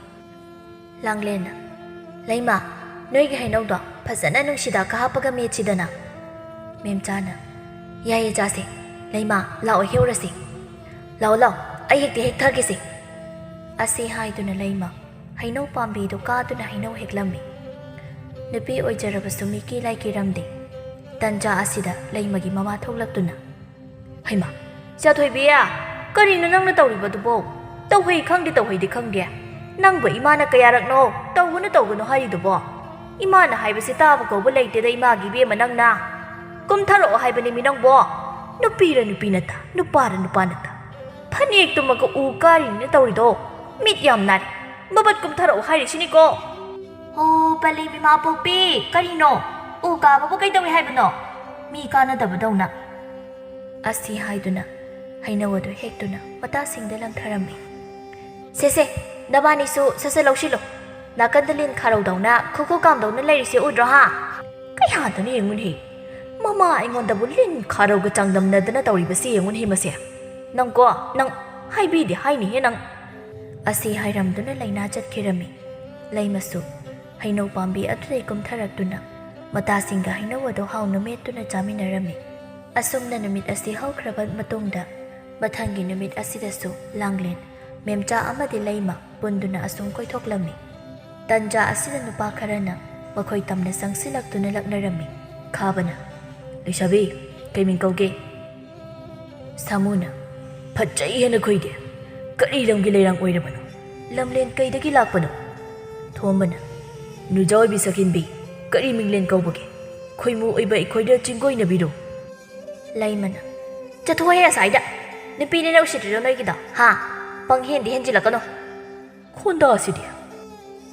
ꯂꯥꯡꯂꯦꯟꯅ, "ꯂꯩꯃ, ꯅꯣꯏꯒꯤ ꯍꯩꯅꯧꯗꯣ ꯐꯖꯅ ꯅꯨꯡꯁꯤꯗꯥꯛꯀ ꯍꯥꯞꯄꯒ ꯃꯦꯠꯁꯤꯗꯅ꯫" ꯃꯦꯝꯆꯥꯅ, "ꯌꯥꯏꯌꯦ, ꯆꯥꯁꯦ꯫ ꯂꯩꯃ, ꯂꯥꯛꯑꯣ, ꯍꯦꯛꯎꯔꯁꯤ꯫ ꯂꯥꯛꯑꯣ, ꯂꯥꯛꯑꯣ, ꯑꯩ ꯍꯦꯛꯇ ꯍꯦꯛꯊꯒꯦꯁꯦ꯫" ꯑꯁꯤ ꯍꯥꯏꯗꯨꯅ ꯂꯩꯃ ꯍꯩꯅꯧ ꯄꯥꯝꯕꯤꯗꯨ ꯀꯥꯗꯨꯅ ꯍꯩꯅꯧ ꯍꯦꯛꯂꯝꯃꯤ꯫ ꯅꯨꯄꯤ ꯑꯣꯏꯖꯔꯕꯁꯨ ꯃꯤꯀꯤ ꯂꯥꯏꯀꯤꯔꯝꯗꯦ꯫ ꯇꯟꯖꯥ ꯑꯁꯤꯗ ꯂꯩꯃꯒꯤ ꯃꯃꯥ ꯊꯣꯛꯂꯛꯇꯨꯅ, "ꯍꯩꯃꯥ, ꯆꯥꯊꯣꯏꯕꯤ, ꯀꯔꯤꯅꯣ ꯅꯪꯅ ꯇꯧꯔꯤꯕꯗꯨꯕꯣ? ꯇꯧꯍꯩ ꯈꯪꯗꯦ, ꯇꯧꯍꯩꯗꯦ ꯈꯪꯗꯦ꯫ ꯅꯪꯕꯨ ꯏꯃꯥꯅ ꯀꯌꯥꯔꯛꯅꯣ ꯇꯧꯒꯅꯨ, ꯇꯧꯒꯅꯨ ꯍꯥꯏꯔꯤꯗꯨꯕꯣ? ꯏꯃꯥꯅ ꯍꯥꯏꯕꯁꯤ ꯇꯥꯕ ꯀꯧꯕ ꯂꯩꯇꯦꯗ, ꯏꯃꯥꯒꯤ ꯏꯕꯦꯝꯃ ꯅꯪꯅ꯫ ꯀꯨꯝꯊꯔꯛꯑꯣ ꯍꯥꯏꯕꯅꯤ ꯃꯤ ꯅꯪꯕꯣ꯫ ꯅꯨꯄꯤꯔ ꯅꯨꯄꯤ ꯅꯠꯇ, ꯅꯨꯄꯥꯔ ꯅꯨꯄꯥ ꯅꯠꯇ꯫ ꯐꯅꯦꯛꯇꯨꯃꯒ ꯎ ꯀꯥꯔꯤꯅꯤꯅ ꯇꯧꯔꯤꯗꯣ꯫ ꯃꯤꯠ ꯌꯥꯝ ꯅꯥꯔꯦ꯫ ꯕꯕꯠ ꯀꯨꯝꯊꯔꯛꯑꯣ ꯍꯥꯏꯔꯤꯁꯤꯅꯤꯀꯣ꯫" "ꯑꯣ, ꯄꯂꯦꯝ ꯏꯃꯥ ꯄꯣꯛꯄꯤ, ꯀꯔꯤꯅꯣ? ꯎ ꯀꯥꯕꯕꯨ ꯀꯩꯗꯧꯏ ꯍꯥꯏꯕꯅꯣ? ꯃꯤ ꯀꯥꯅꯗꯕꯗꯧꯅ꯫" ꯑꯁꯤ ꯍꯥꯏꯗꯨꯅ ꯍꯩꯅꯧ ꯑꯗꯨ ꯍꯦꯛꯇꯨꯅ ꯃꯇꯥꯁꯤꯡꯗ ꯂꯪꯊꯔꯝꯃꯤ꯫ "ꯁꯦ ꯁꯦ, ꯅꯕꯥꯅꯤꯁꯨ ꯁꯠ ꯁꯠ ꯂꯧꯁꯤꯜꯂꯣ꯫ ꯅꯥꯀꯟꯗ ꯂꯤꯟ ꯈꯥꯔꯧꯗꯧꯅ, ꯈꯨꯈꯨ ꯀꯥꯝꯗꯧꯅ ꯂꯩꯔꯤꯁꯦ ꯎꯗ꯭ꯔꯣ ꯍꯥ? ꯀꯌꯥꯗꯅꯣ ꯌꯦꯡꯉꯨꯅꯦꯍꯦ꯫ ꯃꯃꯥ ꯑꯩꯉꯣꯟꯗꯕꯨ ꯂꯤꯟ ꯈꯥꯔꯧꯒ ꯆꯥꯡꯗꯝꯅꯗꯅ ꯇꯧꯔꯤꯕꯁꯤ ꯌꯦꯡꯉꯨꯅꯦꯍꯦ ꯃꯁꯦ꯫ ꯅꯪꯀꯣ, ꯅꯪ ꯍꯥꯏꯕꯤꯗꯦ ꯍꯥꯏꯅꯤꯍꯦ ꯅꯪ꯫" ꯑꯁꯤ ꯍꯥꯏꯔꯝꯗꯨꯅ ꯂꯩꯅꯥ ꯆꯠꯈꯤꯔꯝꯃꯤ꯫ ꯂꯩꯃꯁꯨ ꯍꯩꯅꯧ ꯄꯥꯝꯕꯤ ꯑꯗꯨꯗꯩ ꯀꯨꯝꯊꯔꯛꯇꯨꯅ ꯃꯇꯥꯁꯤꯡꯒ ꯍꯩꯅꯧ ꯑꯗꯨ ꯍꯥꯎꯅ ꯃꯦꯠꯇꯨꯅ ꯆꯥꯃꯤꯟꯅꯔꯝꯃꯤ꯫ ꯑꯁꯨꯝꯅ ꯅꯨꯃꯤꯠ ꯑꯁꯤ ꯍꯧꯈ꯭ꯔꯕ ꯃꯇꯨꯡꯗ ꯃꯊꯪꯒꯤ ꯅꯨꯃꯤꯠ ꯑꯁꯤꯗꯁꯨ ꯂꯥꯡꯂꯦꯟ, ꯃꯦꯝꯆꯥ ꯑꯃꯗꯤ ꯂꯩꯃ ꯄꯨꯟꯗꯨꯅ ꯑꯁꯨꯝ ꯀꯣꯏꯊꯣꯛꯂꯝꯃꯤ꯫ ꯇꯟꯖꯥ ꯑꯁꯤꯗ ꯅꯨꯄꯥ ꯈꯔꯅ ꯃꯈꯣꯏ ꯇꯝꯅ ꯆꯪꯁꯤꯜꯂꯛꯇꯨꯅ ꯂꯛꯅꯔꯝꯃꯤ꯫ ꯈꯥꯕꯅ, "ꯂꯩꯁꯥꯕꯤ, ꯀꯩ ꯃꯤꯡ ꯀꯧꯒꯦ?" ꯁꯥꯃꯨꯅ, "ꯐꯠꯖꯩꯍꯦ ꯅꯈꯣꯏꯗꯤ꯫ ꯀꯔꯤ ꯂꯝꯒꯤ ꯂꯩꯔꯥꯡ ꯑꯣꯏꯔꯕꯅꯣ? ꯂꯝꯂꯦꯟ ꯀꯩꯗꯒꯤ ꯂꯥꯛꯄꯅꯣ?" ꯊꯣꯝꯕꯅ, "ꯅꯨꯖꯥ ꯑꯣꯏꯕꯤ ꯁꯛꯍꯦꯟꯕꯤ, ꯀꯔꯤ ꯃꯤꯡꯂꯦꯟ ꯀꯧꯕꯒꯦ? ꯈꯣꯏꯃꯨ ꯑꯣꯏꯕ ꯑꯩꯈꯣꯏꯗ ꯆꯤꯡꯒꯣꯏꯅꯕꯤꯔꯣ?" ꯂꯩꯃꯅ, "ꯆꯠꯊꯣꯛꯍꯦ ꯑꯁ꯭ꯋꯥꯏꯗ! ꯅꯨꯄꯤꯅꯤꯅ ꯎꯁꯤꯠꯇ꯭ꯔꯤꯔꯣ ꯅꯣꯏꯒꯤꯗꯣ? ꯍꯥ? ꯄꯪꯍꯦꯟꯗꯤ ꯍꯦꯟꯖꯤꯜꯂꯛꯀꯅꯨ!" ꯈꯣꯟꯗꯥꯁꯤꯗꯤ꯫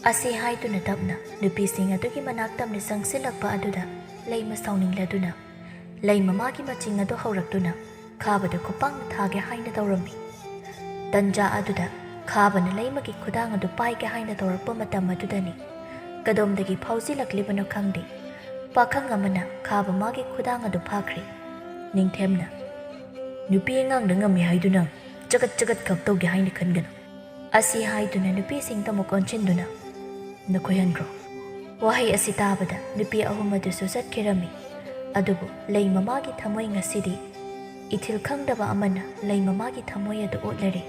ꯑꯁꯤ ꯍꯥꯏꯗꯨꯅ ꯇꯞꯅ ꯅꯨꯄꯤꯁꯤꯡ ꯑꯗꯨꯒꯤ ꯃꯅꯥꯛ ꯇꯝꯅ ꯆꯪꯁꯤꯜꯂꯛꯄ ꯑꯗꯨꯗ ꯂꯩꯃ ꯁꯥꯎꯅꯤꯡꯂꯗꯨꯅ ꯂꯩꯃ ꯃꯥꯒꯤ ꯃꯆꯤꯡ ꯑꯗꯨ ꯍꯧꯔꯛꯇꯨꯅ ꯈꯥꯕꯗ ꯈꯨꯄꯥꯡ ꯊꯥꯒꯦ ꯍꯥꯏꯅ ꯇꯧꯔꯝꯃꯤ꯫ ꯇꯟꯖꯥ ꯑꯗꯨꯗ ꯈꯥꯕꯅ ꯂꯩꯃꯒꯤ ꯈꯨꯗꯥꯡ ꯑꯗꯨ ꯄꯥꯏꯒꯦ ꯍꯥꯏꯅ ꯇꯧꯔꯛꯄ ꯃꯇꯝ ꯑꯗꯨꯗꯅꯤ ꯀꯗꯣꯝꯗꯒꯤ ꯐꯥꯎꯖꯤꯜꯂꯛꯂꯤꯕꯅꯣ ꯈꯪꯗꯦ, ꯄꯥꯈꯪ ꯑꯃꯅ ꯈꯥꯕ ꯃꯥꯒꯤ ꯈꯨꯗꯥꯡ ꯑꯗꯨ ꯐꯥꯈ꯭ꯔꯦ꯫ ꯅꯤꯡꯊꯦꯝꯅ, "ꯅꯨꯄꯤ ꯑꯉꯥꯡꯗ ꯉꯝꯃꯤ ꯍꯥꯏꯗꯨꯅ ꯆꯒꯠ ꯆꯒꯠ ꯈꯛ ꯇꯧꯒꯦ ꯍꯥꯏꯅ ꯈꯟꯒꯅꯨ꯫" ꯑꯁꯤ ꯍꯥꯏꯗꯨꯅ ꯅꯨꯄꯤꯁꯤꯡꯗ ꯑꯃꯨꯛ ꯑꯣꯟꯁꯤꯟꯗꯨꯅ, "ꯅꯈꯣꯏ ꯍꯟꯈ꯭ꯔꯣ꯫" ꯋꯥꯍꯩ ꯑꯁꯤ ꯇꯥꯕꯗ ꯅꯨꯄꯤ ꯑꯍꯨꯝ ꯑꯗꯨꯁꯨ ꯆꯠꯈꯤꯔꯝꯃꯤ꯫ ꯑꯗꯨꯕꯨ ꯂꯩꯃ ꯃꯥꯒꯤ ꯊꯃꯣꯏ ꯉꯁꯤꯗꯤ ꯏꯊꯤꯜ ꯈꯪꯗꯕ ꯑꯃꯅ ꯂꯩꯃ ꯃꯥꯒꯤ ꯊꯃꯣꯏ ꯑꯗꯨ ꯑꯣꯠꯂꯔꯦ꯫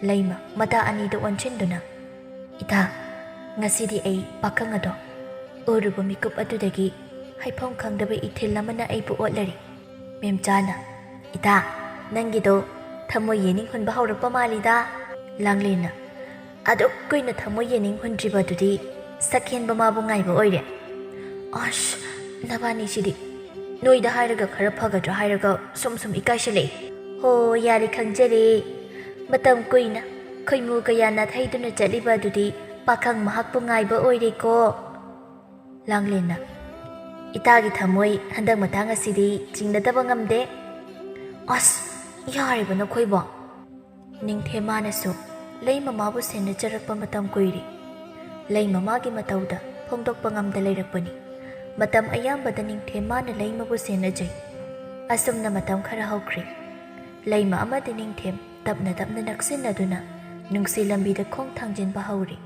ꯂꯩꯃ ꯃꯇꯥ ꯑꯅꯤꯗ ꯑꯣꯟꯁꯤꯟꯗꯨꯅ, "ꯏꯇꯥ, ꯉꯁꯤꯗꯤ ꯑꯩ ꯄꯥꯈꯪ ꯑꯗꯣ ꯎꯔꯨꯕ ꯃꯤꯀꯨꯞ ꯑꯗꯨꯗꯒꯤ ꯍꯥꯏꯐꯝ ꯈꯪꯗꯕ ꯏꯊꯤꯜ ꯑꯃꯅ ꯑꯩꯕꯨ ꯑꯣꯠꯂꯔꯦ꯫" ꯃꯦꯝꯆꯥꯅ, "ꯏꯇꯥ, ꯅꯪꯒꯤꯗꯣ ꯊꯃꯣꯏ ꯌꯦꯅꯤꯡ ꯍꯨꯟꯕ ꯍꯧꯔꯛꯄ ꯃꯥꯜꯂꯤꯗ꯫" ꯂꯥꯡꯂꯦꯟꯅ, "ꯑꯗꯨꯛ ꯀꯨꯏꯅ ꯊꯃꯣꯏ ꯌꯦꯅꯤꯡ ꯍꯨꯟꯗ꯭ꯔꯤꯕꯗꯨꯗꯤ ꯁꯛꯍꯦꯟꯕ ꯃꯥꯕꯨ ꯉꯥꯏꯕ ꯑꯣꯏꯔꯦ꯫" ꯑꯁ, ꯅꯕꯥꯅꯤꯁꯤꯗꯤ꯫ ꯅꯣꯏꯗ ꯍꯥꯏꯔꯒ ꯈꯔ ꯐꯒꯗ꯭ꯔꯥ ꯍꯥꯏꯔꯒ ꯁꯨꯝ ꯁꯨꯝ ꯏꯀꯥꯏꯁꯤꯜꯂꯛꯏ꯫ ꯍꯣ, ꯌꯥꯔꯦ, ꯈꯪꯖꯔꯦ꯫ ꯃꯇꯝ ꯀꯨꯏꯅ ꯈꯣꯏꯃꯨ ꯀꯌꯥ ꯅꯥꯊꯩꯗꯨꯅ ꯆꯠꯂꯤꯕ ꯑꯗꯨꯗꯤ ꯄꯥꯈꯪ ꯃꯍꯥꯛꯄꯨ ꯉꯥꯏꯕ ꯑꯣꯏꯔꯦꯀꯣ꯫ ꯂꯥꯡꯂꯦꯟꯅ, "ꯏꯇꯥꯒꯤ ꯊꯃꯣꯏ ꯍꯟꯗꯛ ꯃꯇꯥꯡ ꯑꯁꯤꯗꯤ ꯆꯤꯡꯅꯗꯕ ꯉꯝꯗꯦ꯫" ꯑꯁ, ꯌꯥꯔꯦꯕ ꯅꯈꯣꯏꯕꯣ꯫ ꯅꯤꯡꯊꯦꯝꯃꯥꯅꯁꯨ ꯂꯩꯃ ꯃꯥꯕꯨ ꯁꯦꯟꯅꯖꯔꯛꯄ ꯃꯇꯝ ꯀꯨꯏꯔꯦ꯫ ꯂꯩꯃ ꯃꯥꯒꯤ ꯃꯇꯧꯗ ꯐꯣꯡꯗꯣꯛꯄ ꯉꯝꯗ ꯂꯩꯔꯛꯄꯅꯤ꯫ ꯃꯇꯝ ꯑꯌꯥꯝꯕꯗ ꯅꯤꯡꯊꯦꯝꯃꯥꯅ ꯂꯩꯃꯕꯨ ꯁꯦꯟꯅꯖꯩ꯫ ꯑꯁꯨꯝꯅ ꯃꯇꯝ ꯈꯔ ꯍꯧꯈ꯭ꯔꯦ꯫ ꯂꯩꯃ ꯑꯃꯗꯤ ꯅꯤꯡꯊꯦꯝ ꯇꯞꯅ ꯇꯞꯅ ꯅꯛꯁꯤꯟꯅꯗꯨꯅ ꯅꯨꯡꯁꯤ ꯂꯝꯕꯤꯗ ꯈꯣꯡ ꯊꯥꯡꯖꯤꯟꯕ ꯍꯧꯔꯦ꯫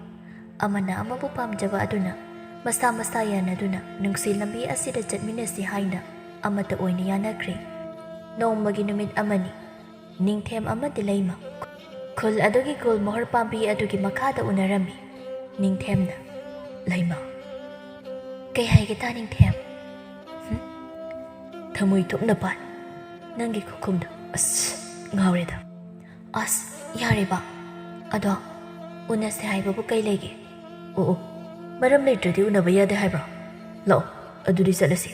ꯑꯃꯅ ꯑꯃꯕꯨ ꯄꯥꯝꯖꯕ ꯑꯗꯨꯅ ꯃꯁꯥ ꯃꯁꯥ ꯌꯥꯅꯗꯨꯅ ꯅꯨꯡꯁꯤ ꯂꯝꯕꯤ ꯑꯁꯤꯗ ꯆꯠꯃꯤꯟꯅꯁꯤ ꯍꯥꯏꯅ ꯑꯃꯠꯇ ꯑꯣꯏꯅ ꯌꯥꯅꯈ꯭ꯔꯦ꯫ ꯅꯣꯡꯃꯒꯤ ꯅꯨꯃꯤꯠ ꯑꯃꯅꯤ꯫ ꯅꯤꯡꯊꯦꯝ ꯑꯃꯗꯤ ꯂꯩꯃ ꯈꯨꯜ ꯑꯗꯨꯒꯤ ꯒꯨꯜꯃꯣꯍꯔ ꯄꯥꯝꯕꯤ ꯑꯗꯨꯒꯤ ꯃꯈꯥꯗ ꯎꯅꯔꯝꯃꯤ꯫ ꯅꯤꯡꯊꯦꯝꯅ, "ꯂꯩꯃ꯫" "ꯀꯩ ꯍꯥꯏꯒꯦ ꯇꯥ ꯅꯤꯡꯊꯦꯝ?" "ꯍꯨꯝ? ꯊꯃꯣꯏ ꯊꯨꯞꯅ ꯄꯥꯟ꯫ ꯅꯪꯒꯤ ꯈꯨꯈꯨꯝꯗꯣ ꯑꯁ, ꯉꯥꯎꯔꯦꯗ꯫ ꯑꯁ, ꯌꯥꯔꯦꯕ꯫ ꯑꯗꯣ, ꯎꯅꯁꯦ ꯍꯥꯏꯕꯕꯨ ꯀꯩ ꯂꯩꯒꯦ? ꯑꯣ, ꯑꯣ, ꯃꯔꯝ ꯂꯩꯇ꯭ꯔꯗꯤ ꯎꯅꯕ ꯌꯥꯗꯦ ꯍꯥꯏꯕ꯭ꯔꯣ? ꯂꯥꯛꯑꯣ, ꯑꯗꯨꯗꯤ ꯆꯠꯂꯁꯤ꯫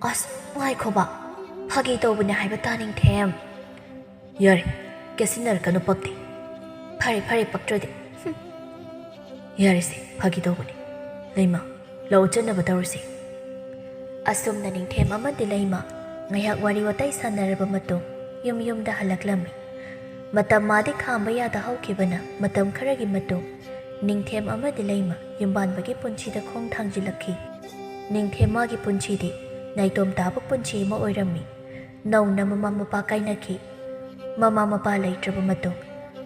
ꯑꯁ, ꯉꯥꯏꯈꯣꯕ꯫ ꯐꯥꯒꯤ ꯇꯧꯕꯅꯦ ꯍꯥꯏꯕ ꯇꯥ, ꯅꯤꯡꯊꯦꯝ꯫ ꯌꯥꯔꯦ, ꯀꯦꯠꯁꯤꯟꯅꯔꯛꯀꯅꯨ, ꯄꯛꯇꯦ꯫ ꯐꯔꯦ, ꯐꯔꯦ, ꯄꯛꯇ꯭ꯔꯗꯤ꯫ ꯍꯨꯝ꯫ ꯌꯥꯔꯦꯁꯦ, ꯐꯥꯒꯤ ꯇꯧꯕꯅꯦ꯫ ꯂꯩꯃ, ꯂꯥꯛꯑꯣ, ꯆꯠꯅꯕ ꯇꯧꯔꯁꯤ꯫ ꯑꯁꯨꯝꯅ ꯅꯤꯡꯊꯦꯝ ꯑꯃꯗꯤ ꯂꯩꯃ ꯉꯥꯏꯍꯥꯛ ꯋꯥꯔꯤ ꯋꯥꯇꯥꯏ ꯁꯥꯟꯅꯔꯕ ꯃꯇꯨꯡ ꯌꯨꯝ ꯌꯨꯝꯗ ꯍꯜꯂꯛꯂꯝꯃꯤ꯫ ꯃꯇꯝ ꯃꯥꯗꯤ ꯈꯥꯝꯕ ꯌꯥꯗ ꯍꯧꯈꯤꯕꯅ ꯃꯇꯝ ꯈꯔꯒꯤ ꯃꯇꯨꯡ ꯅꯤꯡꯊꯦꯝ ꯑꯃꯗꯤ ꯂꯩꯃ ꯌꯨꯝꯕꯥꯟꯕꯒꯤ ꯄꯨꯟꯁꯤꯗ ꯈꯣꯡ ꯊꯥꯡꯖꯤꯜꯂꯛꯈꯤ꯫ ꯅꯤꯡꯊꯦꯝ ꯃꯥꯒꯤ ꯄꯨꯟꯁꯤꯗꯤ ꯅꯥꯏꯇꯣꯝ ꯇꯥꯕ ꯄꯨꯟꯁꯤ ꯑꯃ ꯑꯣꯏꯔꯝꯃꯤ꯫ ꯅꯧꯅ ꯃꯃꯥ ꯃꯄꯥ ꯀꯥꯏꯅꯈꯤ꯫ ꯃꯃꯥ ꯃꯄꯥ ꯂꯩꯇ꯭ꯔꯕ ꯃꯇꯨꯡ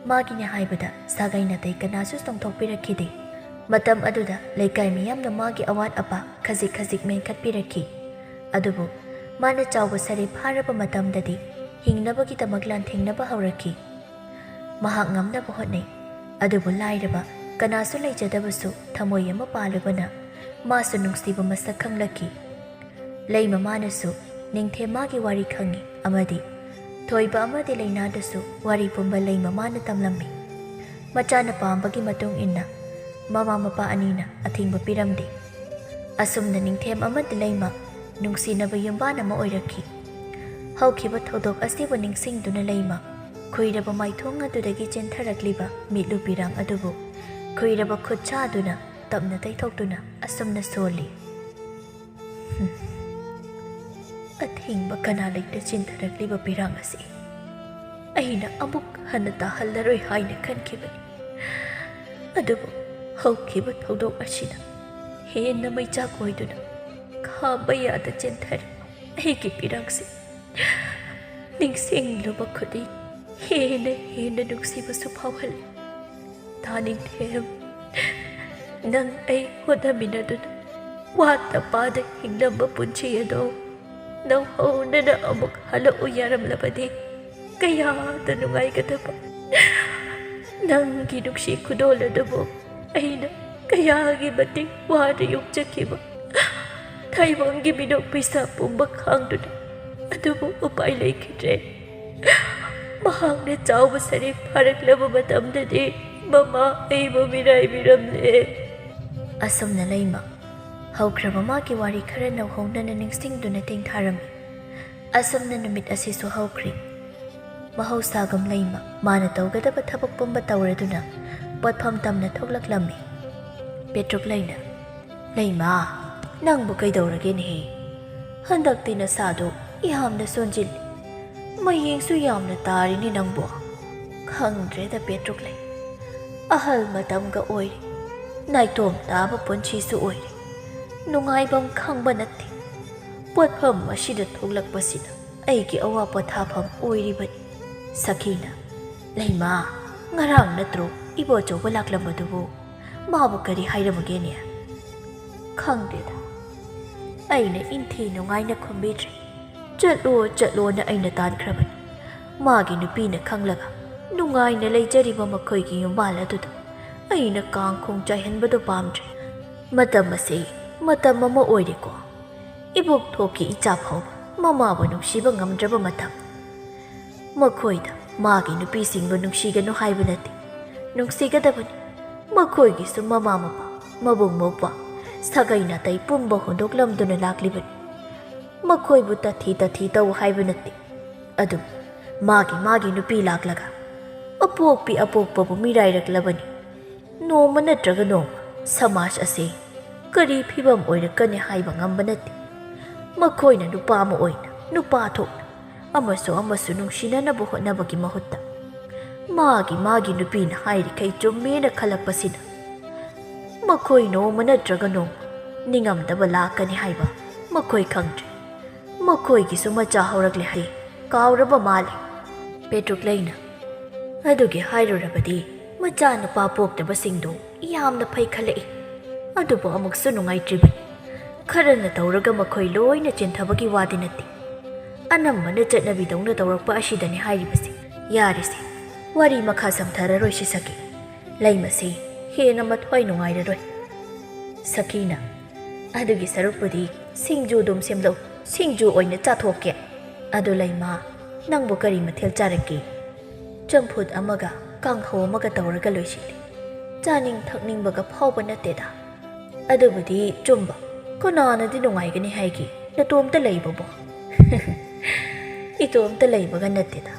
ꯃꯥꯒꯤꯅꯦ ꯍꯥꯏꯕꯗ ꯁꯥꯒꯩ ꯅꯥꯇꯩ ꯀꯅꯥꯁꯨ ꯆꯣꯡꯊꯣꯛꯄꯤꯔꯛꯈꯤꯗꯦ꯫ ꯃꯇꯝ ꯑꯗꯨꯗ ꯂꯩꯀꯥꯏ ꯃꯤꯌꯥꯝꯅ ꯃꯥꯒꯤ ꯑꯋꯥꯠ ꯑꯄꯥ ꯈꯖꯤꯛ ꯈꯖꯤꯛ ꯃꯦꯟꯈꯠꯄꯤꯔꯛꯈꯤ꯫ ꯑꯗꯨꯕꯨ ꯃꯥꯅ ꯆꯥꯎꯕ ꯁꯥꯔꯦ ꯐꯥꯔꯕ ꯃꯇꯝꯗꯗꯤ ꯍꯤꯡꯅꯕꯒꯤꯗꯃꯛ ꯂꯥꯟꯊꯦꯡꯅꯕ ꯍꯧꯔꯛꯈꯤ꯫ ꯃꯍꯥꯛ ꯉꯝꯅꯕ ꯍꯣꯠꯅꯩ꯫ ꯑꯗꯨꯕꯨ ꯂꯥꯏꯔꯕ, ꯀꯅꯥꯁꯨ ꯂꯩꯖꯗꯕꯁꯨ ꯊꯃꯣꯏ ꯑꯃ ꯄꯥꯜꯂꯨꯕꯅ ꯃꯥꯁꯨ ꯅꯨꯡꯁꯤꯕ ꯃꯁꯛ ꯈꯪꯂꯛꯈꯤ꯫ ꯂꯩꯃ ꯃꯥꯅꯁꯨ ꯅꯤꯡꯊꯦꯝ ꯃꯥꯒꯤ ꯋꯥꯔꯤ ꯈꯪꯉꯤ ꯑꯃꯗꯤ ꯊꯣꯏꯕ ꯑꯃꯗꯤ ꯂꯩꯅꯥꯗꯁꯨ ꯋꯥꯔꯤ ꯄꯨꯝꯕ ꯂꯩꯃ ꯃꯥꯅ ꯇꯝꯂꯝꯃꯤ꯫ ꯃꯆꯥꯅ ꯄꯥꯝꯕꯒꯤ ꯃꯇꯨꯡ ꯏꯟꯅ ꯃꯃꯥ ꯃꯄꯥ ꯑꯅꯤꯅ ꯑꯊꯤꯡꯕ ꯄꯤꯔꯝꯗꯦ꯫ ꯑꯁꯨꯝꯅ ꯅꯤꯡꯊꯦꯝ ꯑꯃꯗꯤ ꯂꯩꯃ ꯅꯨꯡꯁꯤꯅꯕ ꯌꯨꯝꯕꯥꯟ ꯑꯃ ꯑꯣꯏꯔꯛꯈꯤ꯫ ꯍꯧꯈꯤꯕ ꯊꯧꯗꯣꯛ ꯑꯁꯤꯕꯨ ꯅꯤꯡꯁꯤꯡꯗꯨꯅ ꯂꯩꯃ ꯈꯨꯏꯔꯕ ꯃꯥꯏꯊꯣꯡ ꯑꯗꯨꯗꯒꯤ ꯆꯦꯟꯊꯔꯛꯂꯤꯕ ꯃꯤꯠꯂꯨ ꯄꯤꯔꯥꯡ ꯑꯗꯨꯕꯨ ꯈꯨꯏꯔꯕ ꯈꯨꯠꯁꯥ ꯑꯗꯨꯅ ꯇꯞꯅ ꯇꯩꯊꯣꯛꯇꯨꯅ ꯑꯁꯨꯝꯅ ꯁꯣꯜꯂꯤ꯫ ꯍꯨꯝ꯫ ꯑꯊꯤꯡꯕ ꯀꯅꯥ ꯂꯩꯇ ꯆꯦꯟꯊꯔꯛꯂꯤꯕ ꯄꯤꯔꯥꯡ ꯑꯁꯤ ꯑꯩꯅ ꯑꯃꯨꯛ ꯍꯟꯅ ꯇꯥꯍꯜꯂꯔꯣꯏ ꯍꯥꯏꯅ ꯈꯟꯈꯤꯕꯅꯤ꯫ ꯑꯗꯨꯕꯨ ꯍꯧꯈꯤꯕ ꯊꯧꯗꯣꯛ ꯑꯁꯤꯅ ꯍꯦꯟꯅ ꯃꯩꯆꯥꯛ ꯑꯣꯏꯗꯨꯅ ꯈꯥꯝꯕ ꯌꯥꯗ ꯆꯦꯟꯊꯔꯤ꯫ ꯑꯩꯒꯤ ꯄꯤꯔꯥꯡꯁꯤ ꯅꯤꯡꯁꯤꯡꯂꯨꯕ ꯈꯨꯗꯤꯡ ꯍꯦꯟꯅ ꯍꯦꯟꯅ ꯅꯨꯡꯁꯤꯕꯁꯨ ꯐꯥꯎꯍꯜꯂꯤ꯫ ꯇꯥ ꯅꯤꯡꯊꯦꯝ, ꯅꯪ ꯑꯩ ꯍꯣꯠꯅꯃꯤꯟꯅꯗꯨꯅ ꯋꯥꯠꯇ ꯄꯥꯗ ꯍꯤꯡꯂꯝꯕ ꯄꯨꯟꯁꯤ ꯑꯗꯣ ꯅꯧꯍꯧꯅꯅ ꯑꯃꯨꯛ ꯍꯜꯂꯛꯎ ꯌꯥꯔꯝꯂꯕꯗꯤ ꯀꯌꯥꯗ ꯅꯨꯡꯉꯥꯏꯒꯗꯕ꯫ ꯅꯪꯒꯤ ꯅꯨꯡꯁꯤ ꯈꯨꯗꯣꯜ ꯑꯗꯨꯕꯨ ꯑꯩꯅ ꯀꯌꯥꯒꯤ ꯃꯇꯤꯛ ꯋꯥꯅ ꯌꯣꯛꯆꯈꯤꯕ꯫ ꯇꯥꯏꯕꯪꯒꯤ ꯃꯤꯅꯣꯛ ꯃꯩꯁꯥ ꯄꯨꯝꯕ ꯈꯥꯡꯗꯨꯅ, ꯑꯗꯨꯕꯨ ꯎꯄꯥꯏ ꯂꯩꯈꯤꯗ꯭ꯔꯦ꯫ ꯃꯍꯥꯛꯅ ꯆꯥꯎꯕ ꯁꯔꯤꯛ ꯐꯥꯔꯛꯂꯕ ꯃꯇꯝꯗꯗꯤ ꯃꯃꯥ ꯑꯩꯕꯨ ꯃꯤꯔꯥꯏꯕꯤꯔꯝꯂꯦ꯫ ꯑꯁꯨꯝꯅ ꯂꯩꯃ ꯍꯧꯈ꯭ꯔꯕ ꯃꯥꯒꯤ ꯋꯥꯔꯤ ꯈꯔ ꯅꯧꯍꯧꯅꯅ ꯅꯤꯡꯁꯤꯡꯗꯨꯅ ꯇꯦꯡꯊꯥꯔꯝꯃꯤ꯫ ꯑꯁꯨꯝꯅ ꯅꯨꯃꯤꯠ ꯑꯁꯤꯁꯨ ꯍꯧꯈ꯭ꯔꯤ꯫ ꯃꯍꯧꯁꯥꯒꯨꯝ ꯂꯩꯃ ꯃꯥꯅ ꯇꯧꯒꯗꯕ ꯊꯕꯛ ꯄꯨꯝꯕ ꯇꯧꯔꯗꯨꯅ ꯄꯣꯠꯐꯝ ꯇꯝꯅ ꯊꯣꯛꯂꯛꯂꯝꯃꯤ꯫ ꯄꯦꯇ꯭ꯔꯨꯛ ꯂꯩꯅ, "ꯂꯩꯃ, ꯅꯪꯕꯨ ꯀꯩꯗꯧꯔꯒꯦꯅꯦꯍꯦ? ꯍꯟꯗꯛꯇꯤ ꯅꯁꯥꯗꯣ ꯌꯥꯝꯅ ꯁꯣꯟꯖꯤꯜꯂꯤ꯫ ꯃꯌꯦꯡꯁꯨ ꯌꯥꯝꯅ ꯇꯥꯔꯤꯅꯦ ꯅꯪꯕꯨ꯫ ꯈꯪꯗ꯭ꯔꯦꯗ ꯄꯦꯇ꯭ꯔꯨꯛ ꯂꯩ꯫ ꯑꯍꯜ ꯃꯇꯝꯒ ꯑꯣꯏꯔꯦ꯫ ꯅꯥꯏꯇꯣꯝ ꯇꯥꯕ ꯄꯨꯟꯁꯤꯁꯨ ꯑꯣꯏꯔꯦ꯫ ꯅꯨꯡꯉꯥꯏꯐꯝ ꯈꯪꯕ ꯅꯠꯇꯦ꯫ ꯄꯣꯠꯐꯝ ꯑꯁꯤꯗ ꯊꯣꯛꯂꯛꯄꯁꯤꯅ ꯑꯩꯒꯤ ꯑꯋꯥ ꯄꯣꯊꯥꯐꯝ ꯑꯣꯏꯔꯤꯕꯅꯤ꯫" ꯁꯈꯤꯅ, "ꯂꯩꯃ, ꯉꯔꯥꯡ ꯅꯠꯇ꯭ꯔꯣ ꯏꯕꯣꯆꯧꯕ ꯂꯥꯛꯂꯝꯕꯗꯨꯕꯨ? ꯃꯥꯕꯨ ꯀꯔꯤ ꯍꯥꯏꯔꯝꯃꯒꯦꯅꯦ?" "ꯈꯪꯗꯦꯗ꯫ ꯑꯩꯅ ꯏꯟꯊꯤ ꯅꯨꯡꯉꯥꯏꯅ ꯈꯨꯝꯕꯤꯗ꯭ꯔꯦ꯫ ꯆꯠꯂꯣ, ꯆꯠꯂꯣꯅ ꯑꯩꯅ ꯇꯥꯟꯈ꯭ꯔꯕꯅꯤ꯫ ꯃꯥꯒꯤ ꯅꯨꯄꯤꯅ ꯈꯪꯂꯒ ꯅꯨꯡꯉꯥꯏꯅ ꯂꯩꯖꯔꯤꯕ ꯃꯈꯣꯏꯒꯤ ꯌꯨꯝꯕꯥꯜ ꯑꯗꯨꯗ ꯑꯩꯅ ꯀꯥꯡ ꯈꯣꯡ ꯆꯥꯏꯍꯟꯕꯗꯨ ꯄꯥꯝꯗ꯭ꯔꯦ꯫ ꯃꯇꯝ ꯑꯁꯤ ꯃꯇꯝ ꯑꯃ ꯑꯣꯏꯔꯦꯀꯣ꯫ ꯏꯕꯣꯛ ꯊꯣꯛꯀꯤ ꯏꯆꯥ ꯐꯥꯎꯕ ꯃꯃꯥꯕꯨ ꯅꯨꯡꯁꯤꯕ ꯉꯝꯗ꯭ꯔꯕ ꯃꯇꯝ꯫ ꯃꯈꯣꯏꯗ ꯃꯥꯒꯤ ꯅꯨꯄꯤꯁꯤꯡꯕꯨ ꯅꯨꯡꯁꯤꯒꯅꯨ ꯍꯥꯏꯕ ꯅꯠꯇꯦ, ꯅꯨꯡꯁꯤꯒꯗꯕꯅꯤ꯫ ꯃꯈꯣꯏꯒꯤꯁꯨ ꯃꯃꯥ ꯃꯄꯥ, ꯃꯕꯨꯡ ꯃꯧꯄ꯭ꯋꯥ, ꯁꯥꯒꯩ ꯅꯥꯇꯩ ꯄꯨꯝꯕ ꯍꯨꯟꯗꯣꯛꯂꯝꯗꯨꯅ ꯂꯥꯛꯂꯤꯕꯅꯤ꯫ ꯃꯈꯣꯏꯕꯨ ꯇꯥꯊꯤ ꯇꯥꯊꯤ ꯇꯧ ꯍꯥꯏꯕ ꯅꯠꯇꯦ, ꯑꯗꯨꯕꯨ ꯃꯥꯒꯤ ꯃꯥꯒꯤ ꯅꯨꯄꯤ ꯂꯥꯛꯂꯒ ꯑꯄꯣꯛꯄꯤ ꯑꯄꯣꯛꯄꯕꯨ ꯃꯤꯔꯥꯏꯔꯛꯂꯕꯅꯤ꯫ ꯅꯣꯡꯃ ꯅꯠꯇ꯭ꯔꯒ ꯅꯣꯡꯃ ꯁꯃꯥꯖ ꯑꯁꯤ ꯀꯔꯤ ꯐꯤꯕꯝ ꯑꯣꯏꯔꯛꯀꯅꯤ ꯍꯥꯏꯕ ꯉꯝꯕ ꯅꯠꯇꯦ꯫ ꯃꯈꯣꯏꯅ ꯅꯨꯄꯥ ꯑꯃ ꯑꯣꯏꯅ ꯅꯨꯄꯥ ꯊꯣꯛꯅ ꯑꯃꯁꯨ ꯑꯃꯁꯨ ꯅꯨꯡꯁꯤꯅꯅꯕ ꯍꯣꯠꯅꯕꯒꯤ ꯃꯍꯨꯠꯇ ꯃꯥꯒꯤ ꯃꯥꯒꯤ ꯅꯨꯄꯤꯅ ꯍꯥꯏꯔꯤꯈꯩ ꯆꯨꯝꯃꯦꯅ ꯈꯜꯂꯛꯄꯁꯤꯅ ꯃꯈꯣꯏ ꯅꯣꯡꯃ ꯅꯠꯇ꯭ꯔꯒ ꯅꯣꯡꯃ ꯅꯤꯡꯉꯝꯗꯕ ꯂꯥꯛꯀꯅꯤ ꯍꯥꯏꯕ ꯃꯈꯣꯏ ꯈꯪꯗ꯭ꯔꯦ꯫ ꯃꯈꯣꯏꯒꯤꯁꯨ ꯃꯆꯥ ꯍꯧꯔꯛꯂꯦ ꯍꯥꯏ ꯀꯥꯎꯔꯕ ꯃꯥꯜꯂꯦ ꯄꯦꯇ꯭ꯔꯨꯛ ꯂꯩꯅ꯫ ꯑꯗꯨꯒꯤ ꯍꯥꯏꯔꯨꯔꯕꯗꯤ ꯃꯆꯥꯅꯨꯄꯥ ꯄꯣꯛꯇꯕꯁꯤꯡꯗꯨ ꯌꯥꯝꯅ ꯐꯩ ꯈꯜꯂꯛꯏ꯫ ꯑꯗꯨꯕꯨ ꯑꯃꯨꯛꯁꯨ ꯅꯨꯡꯉꯥꯏꯇ꯭ꯔꯤꯕꯅꯤ꯫ ꯈꯔꯅ ꯇꯧꯔꯒ ꯃꯈꯣꯏ ꯂꯣꯏꯅ ꯆꯦꯟꯊꯕꯒꯤ ꯋꯥꯗꯤ ꯅꯠꯇꯦ꯫ ꯑꯅꯝꯕꯅ ꯆꯠꯅꯕꯤꯗꯧꯅ ꯇꯧꯔꯛꯄ ꯑꯁꯤꯗꯅꯤ ꯍꯥꯏꯔꯤꯕꯁꯦ꯫ ꯌꯥꯔꯦꯁꯦ, ꯋꯥꯔꯤ ꯃꯈꯥ ꯁꯝꯊꯔꯔꯣꯏꯁꯤ ꯁꯈꯤ꯫ ꯂꯩꯃꯁꯤ ꯍꯦꯟꯅ ꯃꯊ꯭ꯋꯥꯏ ꯅꯨꯡꯉꯥꯏꯔꯔꯣꯏ꯫ ꯁꯈꯤꯅ, ꯑꯗꯨꯒꯤ ꯁꯔꯨꯛꯄꯨꯗꯤ ꯁꯤꯡꯖꯨ ꯑꯗꯨꯝ ꯁꯦꯝꯂꯛꯎ, ꯁꯤꯡꯖꯨ ꯑꯣꯏꯅ ꯆꯥꯊꯣꯛꯀꯦ꯫ ꯑꯗꯨ ꯂꯩꯃ, "ꯅꯪꯕꯨ ꯀꯔꯤ ꯃꯊꯦꯜ ꯆꯥꯔꯛꯀꯦ?" "ꯆꯝꯐꯨꯠ ꯑꯃꯒ ꯀꯥꯡꯍꯧ ꯑꯃꯒ ꯇꯧꯔꯒ ꯂꯣꯏꯁꯤꯜꯂꯤ꯫ ꯆꯥꯅꯤꯡ ꯊꯛꯅꯤꯡꯕꯒ ꯐꯥꯎꯕ ꯅꯠꯇꯦꯗ꯫ ꯑꯗꯨꯕꯨꯗꯤ ꯆꯨꯝꯕ, ꯀꯅꯥꯅꯗꯤ ꯅꯨꯡꯉꯥꯏꯒꯅꯤ ꯍꯥꯏꯒꯦ ꯅꯇꯣꯝꯇ ꯂꯩꯕꯕꯨ?" "ꯏꯇꯣꯝꯇ ꯂꯩꯕꯒ ꯅꯠꯇꯦꯗ,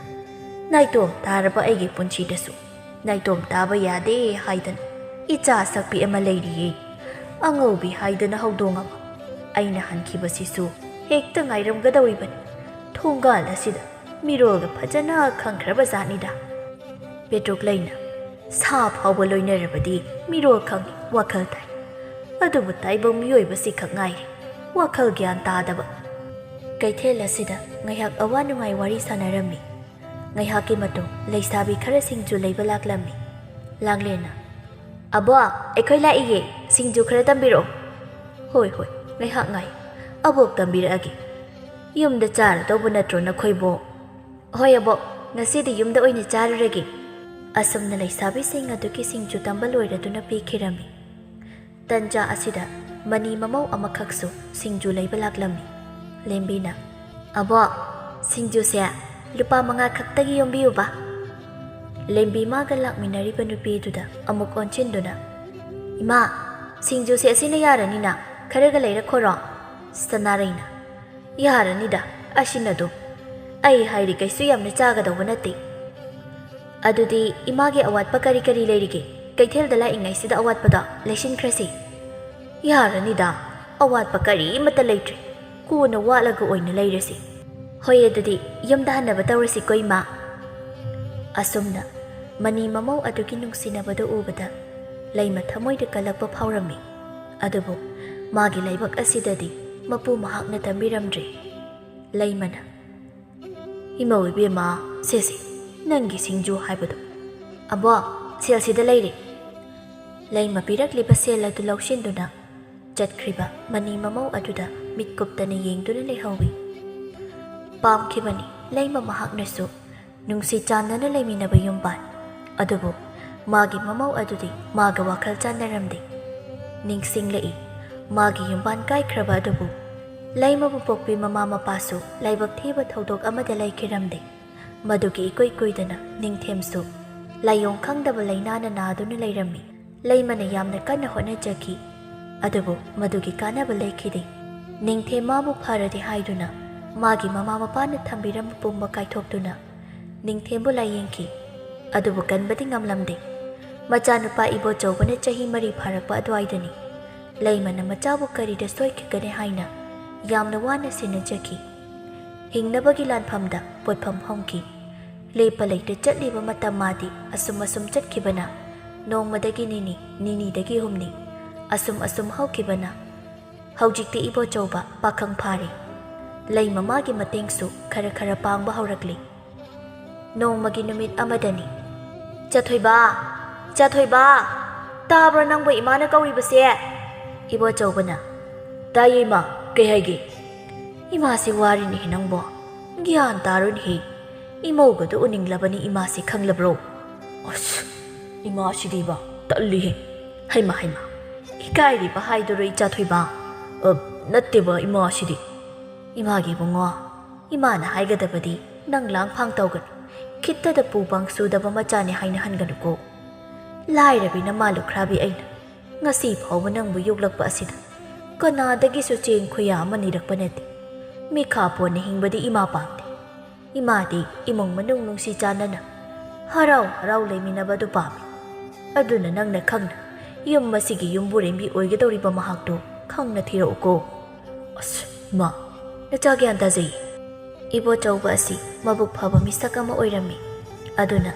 ꯅꯥꯏꯇꯣꯝ ꯇꯥꯔꯕ ꯑꯩꯒꯤ ꯄꯨꯟꯁꯤꯗꯁꯨ ꯅꯥꯏꯇꯣꯝ ꯇꯥꯕ ꯌꯥꯗꯦ ꯍꯥꯏꯗꯅ ꯏꯆꯥ ꯁꯛꯄꯤ ꯑꯃ ꯂꯩꯔꯤꯌꯦ꯫ ꯑꯉꯧꯕꯤ ꯍꯥꯏꯗꯅ ꯍꯧꯗꯣꯡ ꯑꯃ꯫ ꯑꯩꯅ ꯍꯟꯈꯤꯕꯁꯤꯁꯨ ꯍꯦꯛꯇ ꯉꯥꯏꯔꯝꯒꯗꯧꯔꯤꯕꯅꯤ꯫ ꯊꯣꯡꯒꯥꯜ ꯑꯁꯤꯗ ꯃꯤꯔꯣꯜꯒ ꯐꯖꯅ ꯈꯪꯈ꯭ꯔꯕ ꯖꯥꯠꯅꯤꯗ꯫ ꯄꯦꯇ꯭ꯔꯨꯛ ꯂꯩꯅ ꯁꯥ ꯐꯥꯎꯕ ꯂꯣꯏꯅꯔꯕꯗꯤ ꯃꯤꯔꯣꯜ ꯈꯪꯏ, ꯋꯥꯈꯜ ꯇꯥꯏ꯫ ꯑꯗꯨꯕꯨ ꯇꯥꯏꯕꯪ ꯃꯤꯑꯣꯏꯕꯁꯤ ꯈꯛ ꯉꯥꯏꯔꯦ ꯋꯥꯈꯜ ꯒ꯭ꯌꯥꯟ ꯇꯥꯗꯕ꯫ ꯀꯩꯊꯦꯜ ꯑꯁꯤꯗ ꯉꯥꯏꯍꯥꯛ ꯑꯋꯥ ꯅꯨꯡꯉꯥꯏ ꯋꯥꯔꯤ ꯁꯥꯟꯅꯔꯝꯃꯤ꯫ ꯉꯥꯏꯍꯥꯛꯀꯤ ꯃꯇꯨꯡ ꯂꯩꯁꯥꯕꯤ ꯈꯔ ꯁꯤꯡꯖꯨ ꯂꯩꯕ ꯂꯥꯛꯂꯝꯃꯤ꯫ ꯂꯥꯡꯂꯦꯟꯅ, "ꯑꯕꯣꯛ, ꯑꯩꯈꯣꯏ ꯂꯥꯛꯏꯌꯦ, ꯁꯤꯡꯖꯨ ꯈꯔ ꯇꯝꯕꯤꯔꯛꯑꯣ꯫" "ꯍꯣꯏ, ꯍꯣꯏ, ꯉꯥꯏꯍꯥꯛ ꯉꯥꯏ, ꯑꯕꯣꯛ ꯇꯝꯕꯤꯔꯛꯑꯒꯦ꯫ ꯌꯨꯝꯗ ꯆꯥꯔꯗꯧꯕ ꯅꯠꯇ꯭ꯔꯣ ꯅꯈꯣꯏꯕꯣ?" "ꯍꯣꯏ ꯑꯕꯣꯛ, ꯉꯁꯤꯗꯤ ꯌꯨꯝꯗ ꯑꯣꯏꯅ ꯆꯥꯔꯨꯔꯒꯦ꯫" ꯑꯁꯨꯝꯅ ꯂꯩꯁꯥꯕꯤꯁꯤꯡ ꯑꯗꯨꯒꯤ ꯁꯤꯡꯖꯨ ꯇꯝꯕ ꯂꯣꯏꯔꯗꯨꯅ ꯄꯤꯈꯤꯔꯝꯃꯤ꯫ ꯇꯟꯖꯥ ꯑꯁꯤꯗ ꯃꯅꯤ ꯃꯃꯧ ꯑꯃꯈꯛꯁꯨ ꯁꯤꯡꯖꯨ ꯂꯩꯕ ꯂꯥꯛꯂꯝꯃꯤ꯫ ꯂꯦꯝꯕꯤꯅ, "ꯑꯕꯣꯛ, ꯁꯤꯡꯖꯨꯁꯦ ꯂꯨꯄꯥ ꯃꯉꯥ ꯈꯛꯇꯒꯤ ꯌꯣꯝꯕꯤꯌꯨꯕ꯫" ꯂꯦꯝꯕꯤ ꯃꯥꯒ ꯂꯥꯛꯃꯤꯟꯅꯔꯤꯕ ꯅꯨꯄꯤꯗꯨꯗ ꯑꯃꯨꯛ ꯑꯣꯟꯁꯤꯟꯗꯨꯅ, "ꯏꯃꯥ, ꯁꯤꯡꯖꯨꯁꯦ ꯑꯁꯤꯅ ꯌꯥꯔꯅꯤꯅ, ꯈꯔꯒ ꯂꯩꯔꯛꯈꯣꯔꯣ?" ꯁꯅꯥꯔꯩꯅ, "ꯌꯥꯔꯅꯤꯗ, ꯑꯁꯤꯅ ꯑꯗꯨꯝ꯫ ꯑꯩ ꯍꯥꯏꯔꯤ ꯀꯩꯁꯨ ꯌꯥꯝꯅ ꯆꯥꯒꯗꯧꯕ ꯅꯠꯇꯦ꯫" "ꯑꯗꯨꯗꯤ ꯏꯃꯥꯒꯤ ꯑꯋꯥꯠꯄ ꯀꯔꯤ ꯀꯔꯤ ꯂꯩꯔꯤꯒꯦ? ꯀꯩꯊꯦꯜꯗ ꯂꯥꯛꯏꯉꯩꯁꯤꯗ ꯑꯋꯥꯠꯄꯗꯣ ꯂꯩꯁꯤꯟꯈ꯭ꯔꯁꯤ꯫" "ꯌꯥꯔꯅꯤꯗ, ꯑꯋꯥꯠꯄ ꯀꯔꯤꯃꯠꯇ ꯂꯩꯇ꯭ꯔꯦ꯫ ꯀꯣꯟꯅ ꯋꯥꯠꯂꯒ ꯑꯣꯏꯅ ꯂꯩꯔꯁꯤ꯫" "ꯍꯣꯏ, ꯑꯗꯨꯗꯤ ꯌꯨꯝꯗ ꯍꯟꯅꯕ ꯇꯧꯔꯁꯤꯀꯣ, ꯏꯃꯥ꯫" ꯑꯁꯨꯝꯅ ꯃꯅꯤ ꯃꯃꯧ ꯑꯗꯨꯒꯤ ꯅꯨꯡꯁꯤꯅꯕꯗꯨ ꯎꯕꯗ ꯂꯩꯃ ꯊꯃꯣꯏꯗ ꯀꯜꯂꯛꯄ ꯐꯥꯎꯔꯝꯃꯤ꯫ ꯑꯗꯨꯕꯨ ꯃꯥꯒꯤ ꯂꯥꯏꯕꯛ ꯑꯁꯤꯗꯗꯤ ꯃꯄꯨ ꯃꯍꯥꯛꯅ ꯇꯝꯕꯤꯔꯝꯗ꯭ꯔꯦ꯫ ꯂꯩꯃꯅ, "ꯏꯃꯧ ꯏꯕꯦꯝꯃ, ꯁꯦꯁꯦ, ꯅꯪꯒꯤ ꯁꯤꯡꯖꯨ ꯍꯥꯏꯕꯗꯣ꯫ ꯑꯕꯣꯛ, ꯁꯦꯜꯁꯤꯗ ꯂꯩꯔꯦ꯫" ꯂꯩꯃ ꯄꯤꯔꯛꯂꯤꯕ ꯁꯦꯜ ꯑꯗꯨ ꯂꯧꯁꯤꯟꯗꯨꯅ ꯆꯠꯈ꯭ꯔꯤꯕ ꯃꯅꯤ ꯃꯃꯧ ꯑꯗꯨꯗ ꯃꯤꯠ ꯀꯨꯞꯇꯅ ꯌꯦꯡꯗꯨꯅ ꯂꯩꯍꯧꯏ꯫ ꯄꯥꯝꯈꯤꯕꯅꯤ ꯂꯩꯃ ꯃꯍꯥꯛꯅꯁꯨ ꯅꯨꯡꯁꯤ ꯆꯥꯟꯅꯅ ꯂꯩꯃꯤꯟꯅꯕ ꯌꯨꯝꯕꯥꯟ꯫ ꯑꯗꯨꯕꯨ ꯃꯥꯒꯤ ꯃꯃꯧ ꯑꯗꯨꯗꯤ ꯃꯥꯒ ꯋꯥꯈꯜ ꯆꯥꯟꯅꯔꯝꯗꯦ꯫ ꯅꯤꯡꯁꯤꯡꯂꯛꯏ, ꯃꯥꯒꯤ ꯌꯨꯝꯕꯥꯟ ꯀꯥꯏꯈ꯭ꯔꯕ ꯑꯗꯨꯕꯨ ꯂꯩꯃꯕꯨ ꯄꯣꯛꯄꯤ ꯃꯃꯥ ꯃꯄꯥꯁꯨ ꯂꯥꯏꯕꯛ ꯊꯤꯕ ꯊꯧꯗꯣꯛ ꯑꯃꯗ ꯂꯩꯈꯤꯔꯝꯗꯦ꯫ ꯃꯗꯨꯒꯤ ꯏꯀꯨꯏ ꯀꯨꯏꯗꯅ ꯅꯤꯡꯊꯦꯝꯁꯨ ꯂꯥꯏꯑꯣꯡ ꯈꯪꯗꯕ ꯂꯥꯏꯅꯥꯅ ꯅꯥꯗꯨꯅ ꯂꯩꯔꯝꯃꯤ꯫ ꯂꯩꯃꯅ ꯌꯥꯝꯅ ꯀꯟꯅ ꯍꯣꯠꯅꯖꯈꯤ, ꯑꯗꯨꯕꯨ ꯃꯗꯨꯒꯤ ꯀꯥꯟꯅꯕ ꯂꯩꯈꯤꯗꯦ꯫ ꯅꯤꯡꯊꯦꯝ ꯃꯥꯕꯨ ꯐꯔꯗꯤ ꯍꯥꯏꯗꯨꯅ ꯃꯥꯒꯤ ꯃꯃꯥ ꯃꯄꯥꯅ ꯊꯝꯕꯤꯔꯝꯕ ꯄꯨꯝꯕ ꯀꯥꯏꯊꯣꯛꯇꯨꯅ ꯅꯤꯡꯊꯦꯝꯕꯨ ꯂꯥꯌꯦꯡꯈꯤ꯫ ꯑꯗꯨꯕꯨ ꯀꯟꯕꯗꯤ ꯉꯝꯂꯝꯗꯦ꯫ ꯃꯆꯥꯅꯨꯄꯥ ꯏꯕꯣꯆꯧꯕꯅ ꯆꯍꯤ ꯃꯔꯤ ꯐꯥꯔꯛꯄ ꯑꯗꯨꯋꯥꯏꯗꯅꯤ꯫ ꯂꯩꯃꯅ ꯃꯆꯥꯕꯨ ꯀꯔꯤꯗ ꯁꯣꯏꯈꯤꯒꯅꯤ ꯍꯥꯏꯅ ꯌꯥꯝꯅ ꯋꯥꯅ ꯁꯦꯟꯅꯖꯈꯤ꯫ ꯍꯤꯡꯅꯕꯒꯤ ꯂꯥꯟꯐꯝꯗ ꯄꯣꯠꯐꯝ ꯍꯧꯈꯤ꯫ ꯂꯦꯞꯄ ꯂꯩꯇ ꯆꯠꯂꯤꯕ ꯃꯇꯝ ꯃꯥꯗꯤ ꯑꯁꯨꯝ ꯑꯁꯨꯝ ꯆꯠꯈꯤꯕꯅ ꯅꯣꯡꯃꯗꯒꯤ ꯅꯤꯅꯤ, ꯅꯤꯅꯤꯗꯒꯤ ꯍꯨꯝꯅꯤ, ꯑꯁꯨꯝ ꯑꯁꯨꯝ ꯍꯧꯈꯤꯕꯅ ꯍꯧꯖꯤꯛꯇꯤ ꯏꯕꯣꯆꯧꯕ ꯄꯥꯈꯪ ꯐꯥꯔꯦ꯫ ꯂꯩꯃ ꯃꯥꯒꯤ ꯃꯇꯦꯡꯁꯨ ꯈꯔ ꯈꯔ ꯄꯥꯡꯕ ꯍꯧꯔꯛꯂꯤ꯫ ꯅꯣꯡꯃꯒꯤ ꯅꯨꯃꯤꯠ ꯑꯃꯗꯅꯤ꯫ "ꯆꯥꯊꯣꯏꯕ, ꯆꯥꯊꯣꯏꯕ, ꯇꯥꯕ꯭ꯔꯣ ꯅꯪꯕꯨ ꯏꯃꯥꯅ ꯀꯧꯔꯤꯕꯁꯦ?" ꯏꯕꯣꯆꯧꯕꯅ, "ꯇꯥꯏꯌꯦ ꯏꯃꯥ, ꯀꯩ ꯍꯥꯏꯒꯦ?" "ꯏꯃꯥꯁꯤ ꯋꯥꯔꯤꯅꯦꯍꯦ ꯅꯪꯕꯣ, ꯒ꯭ꯌꯥꯟ ꯇꯥꯔꯣꯏꯅꯦꯍꯦ꯫ ꯏꯃꯧꯒꯗꯨ ꯎꯅꯤꯡꯂꯕꯅꯤ ꯏꯃꯥꯁꯤ, ꯈꯪꯂꯕ꯭ꯔꯣ?" "ꯑꯁ, ꯏꯃꯥꯁꯤꯗꯤꯕ ꯇꯜꯂꯤꯍꯦ꯫ ꯍꯩꯃ ꯍꯩꯃ, ꯏꯀꯥꯏꯔꯤꯕ ꯍꯥꯏꯗꯨꯔꯣ ꯏꯆꯥ ꯊꯣꯏꯕ?" "ꯑ, ꯅꯠꯇꯦꯕ ꯏꯃꯥꯁꯤꯗꯤ꯫ ꯏꯃꯥꯒꯤ ꯏꯕꯨꯡꯉꯣ, ꯏꯃꯥꯅ ꯍꯥꯏꯒꯗꯕꯗꯤ ꯅꯪ ꯂꯥꯡ ꯐꯥꯡ ꯇꯧꯒꯅꯨ꯫ ꯈꯤꯠꯇꯗ ꯄꯨ ꯄꯥꯡ ꯁꯨꯗꯕ ꯃꯆꯥꯅꯤ ꯍꯥꯏꯅ ꯍꯟꯒꯅꯨꯀꯣ꯫ ꯂꯥꯏꯔꯕꯤ ꯅꯃꯥ ꯂꯨꯈ꯭ꯔꯥꯕꯤ ꯑꯩꯅ ꯉꯁꯤ ꯐꯥꯎꯕ ꯅꯪꯕꯨ ꯌꯣꯛꯂꯛꯄ ꯑꯁꯤꯗ ꯀꯅꯥꯗꯒꯤꯁꯨ ꯆꯦꯡ ꯈꯨꯌꯥ ꯑꯃ ꯅꯤꯔꯛꯄ ꯅꯠꯇꯦ꯫ ꯃꯤꯈꯥ ꯄꯣꯟꯅ ꯍꯤꯡꯕꯗꯤ ꯏꯃꯥ ꯄꯥꯝꯗꯦ꯫ ꯏꯃꯥꯗꯤ ꯏꯃꯨꯡ ꯃꯅꯨꯡ ꯅꯨꯡꯁꯤ ꯆꯥꯟꯅꯅ ꯍꯔꯥꯎ ꯍꯔꯥꯎ ꯂꯩꯃꯤꯟꯅꯕ ꯑꯗꯨ ꯄꯥꯝꯃꯤ꯫ ꯑꯗꯨꯅ ꯅꯪꯅ ꯈꯪꯅ ꯌꯨꯝ ꯑꯁꯤꯒꯤ ꯌꯨꯝꯕꯨꯔꯦꯝꯕꯤ ꯑꯣꯏꯒꯗꯧꯔꯤꯕ ꯃꯍꯥꯛꯇꯨ ꯈꯪꯅ ꯊꯤꯔꯛꯎꯀꯣ꯫" "ꯑꯁ, ꯏꯃꯥ, ꯅꯆꯥ ꯒ꯭ꯌꯥꯟ ꯇꯥꯖꯩ꯫" ꯏꯕꯣꯆꯧꯕ ꯑꯁꯤ ꯃꯕꯨꯛ ꯐꯕ ꯃꯤꯁꯛ ꯑꯃ ꯑꯣꯏꯔꯝꯃꯤ꯫ ꯑꯗꯨꯅ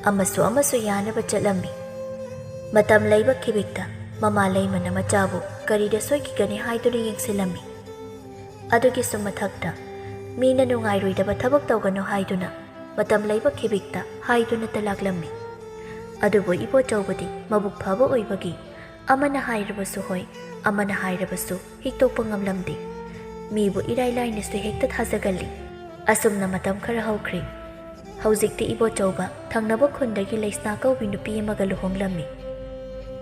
ꯑꯃꯁꯨ ꯑꯃꯁꯨ ꯌꯥꯅꯕ ꯆꯠꯂꯝꯃꯤ꯫ ꯃꯇꯝ ꯂꯩꯕ ꯈꯤꯕꯤꯛꯇ ꯃꯃꯥ ꯂꯩꯃꯅ ꯃꯆꯥꯕꯨ ꯀꯔꯤꯗ ꯁꯣꯏꯈꯤꯒꯅꯤ ꯍꯥꯏꯗꯨꯅ ꯌꯦꯡꯁꯤꯜꯂꯝꯃꯤ꯫ ꯑꯗꯨꯒꯤꯁꯨ ꯃꯊꯛꯇ ꯃꯤꯅ ꯅꯨꯡꯉꯥꯏꯔꯣꯏꯗꯕ ꯊꯕꯛ ꯇꯧꯒꯅꯨ ꯍꯥꯏꯗꯨꯅ ꯃꯇꯝ ꯂꯩꯕ ꯈꯤꯕꯤꯛꯇ ꯍꯥꯏꯗꯨꯅꯇ ꯂꯥꯛꯂꯝꯃꯤ꯫ ꯑꯗꯨꯕꯨ ꯏꯕꯣꯆꯧꯕꯗꯤ ꯃꯕꯨꯛ ꯐꯕ ꯑꯣꯏꯕꯒꯤ ꯑꯃꯅ ꯍꯥꯏꯔꯕꯁꯨ ꯍꯣꯏ, ꯑꯃꯅ ꯍꯥꯏꯔꯕꯁꯨ ꯍꯤꯛꯇꯣꯛꯄ ꯉꯝꯂꯝꯗꯦ꯫ ꯃꯤꯕꯨ ꯏꯔꯥꯏ ꯂꯥꯏꯅꯁꯨ ꯍꯦꯛꯇ ꯊꯥꯖꯒꯜꯂꯤ꯫ ꯑꯁꯨꯝꯅ ꯃꯇꯝ ꯈꯔ ꯍꯧꯈ꯭ꯔꯦ꯫ ꯍꯧꯖꯤꯛꯇꯤ ꯏꯕꯣꯆꯧꯕ ꯊꯪꯅꯕ ꯈꯨꯟꯗꯒꯤ ꯂꯩꯁꯅꯥ ꯀꯧꯕꯤ ꯅꯨꯄꯤ ꯑꯃꯒ ꯂꯨꯍꯣꯡꯂꯝꯃꯤ꯫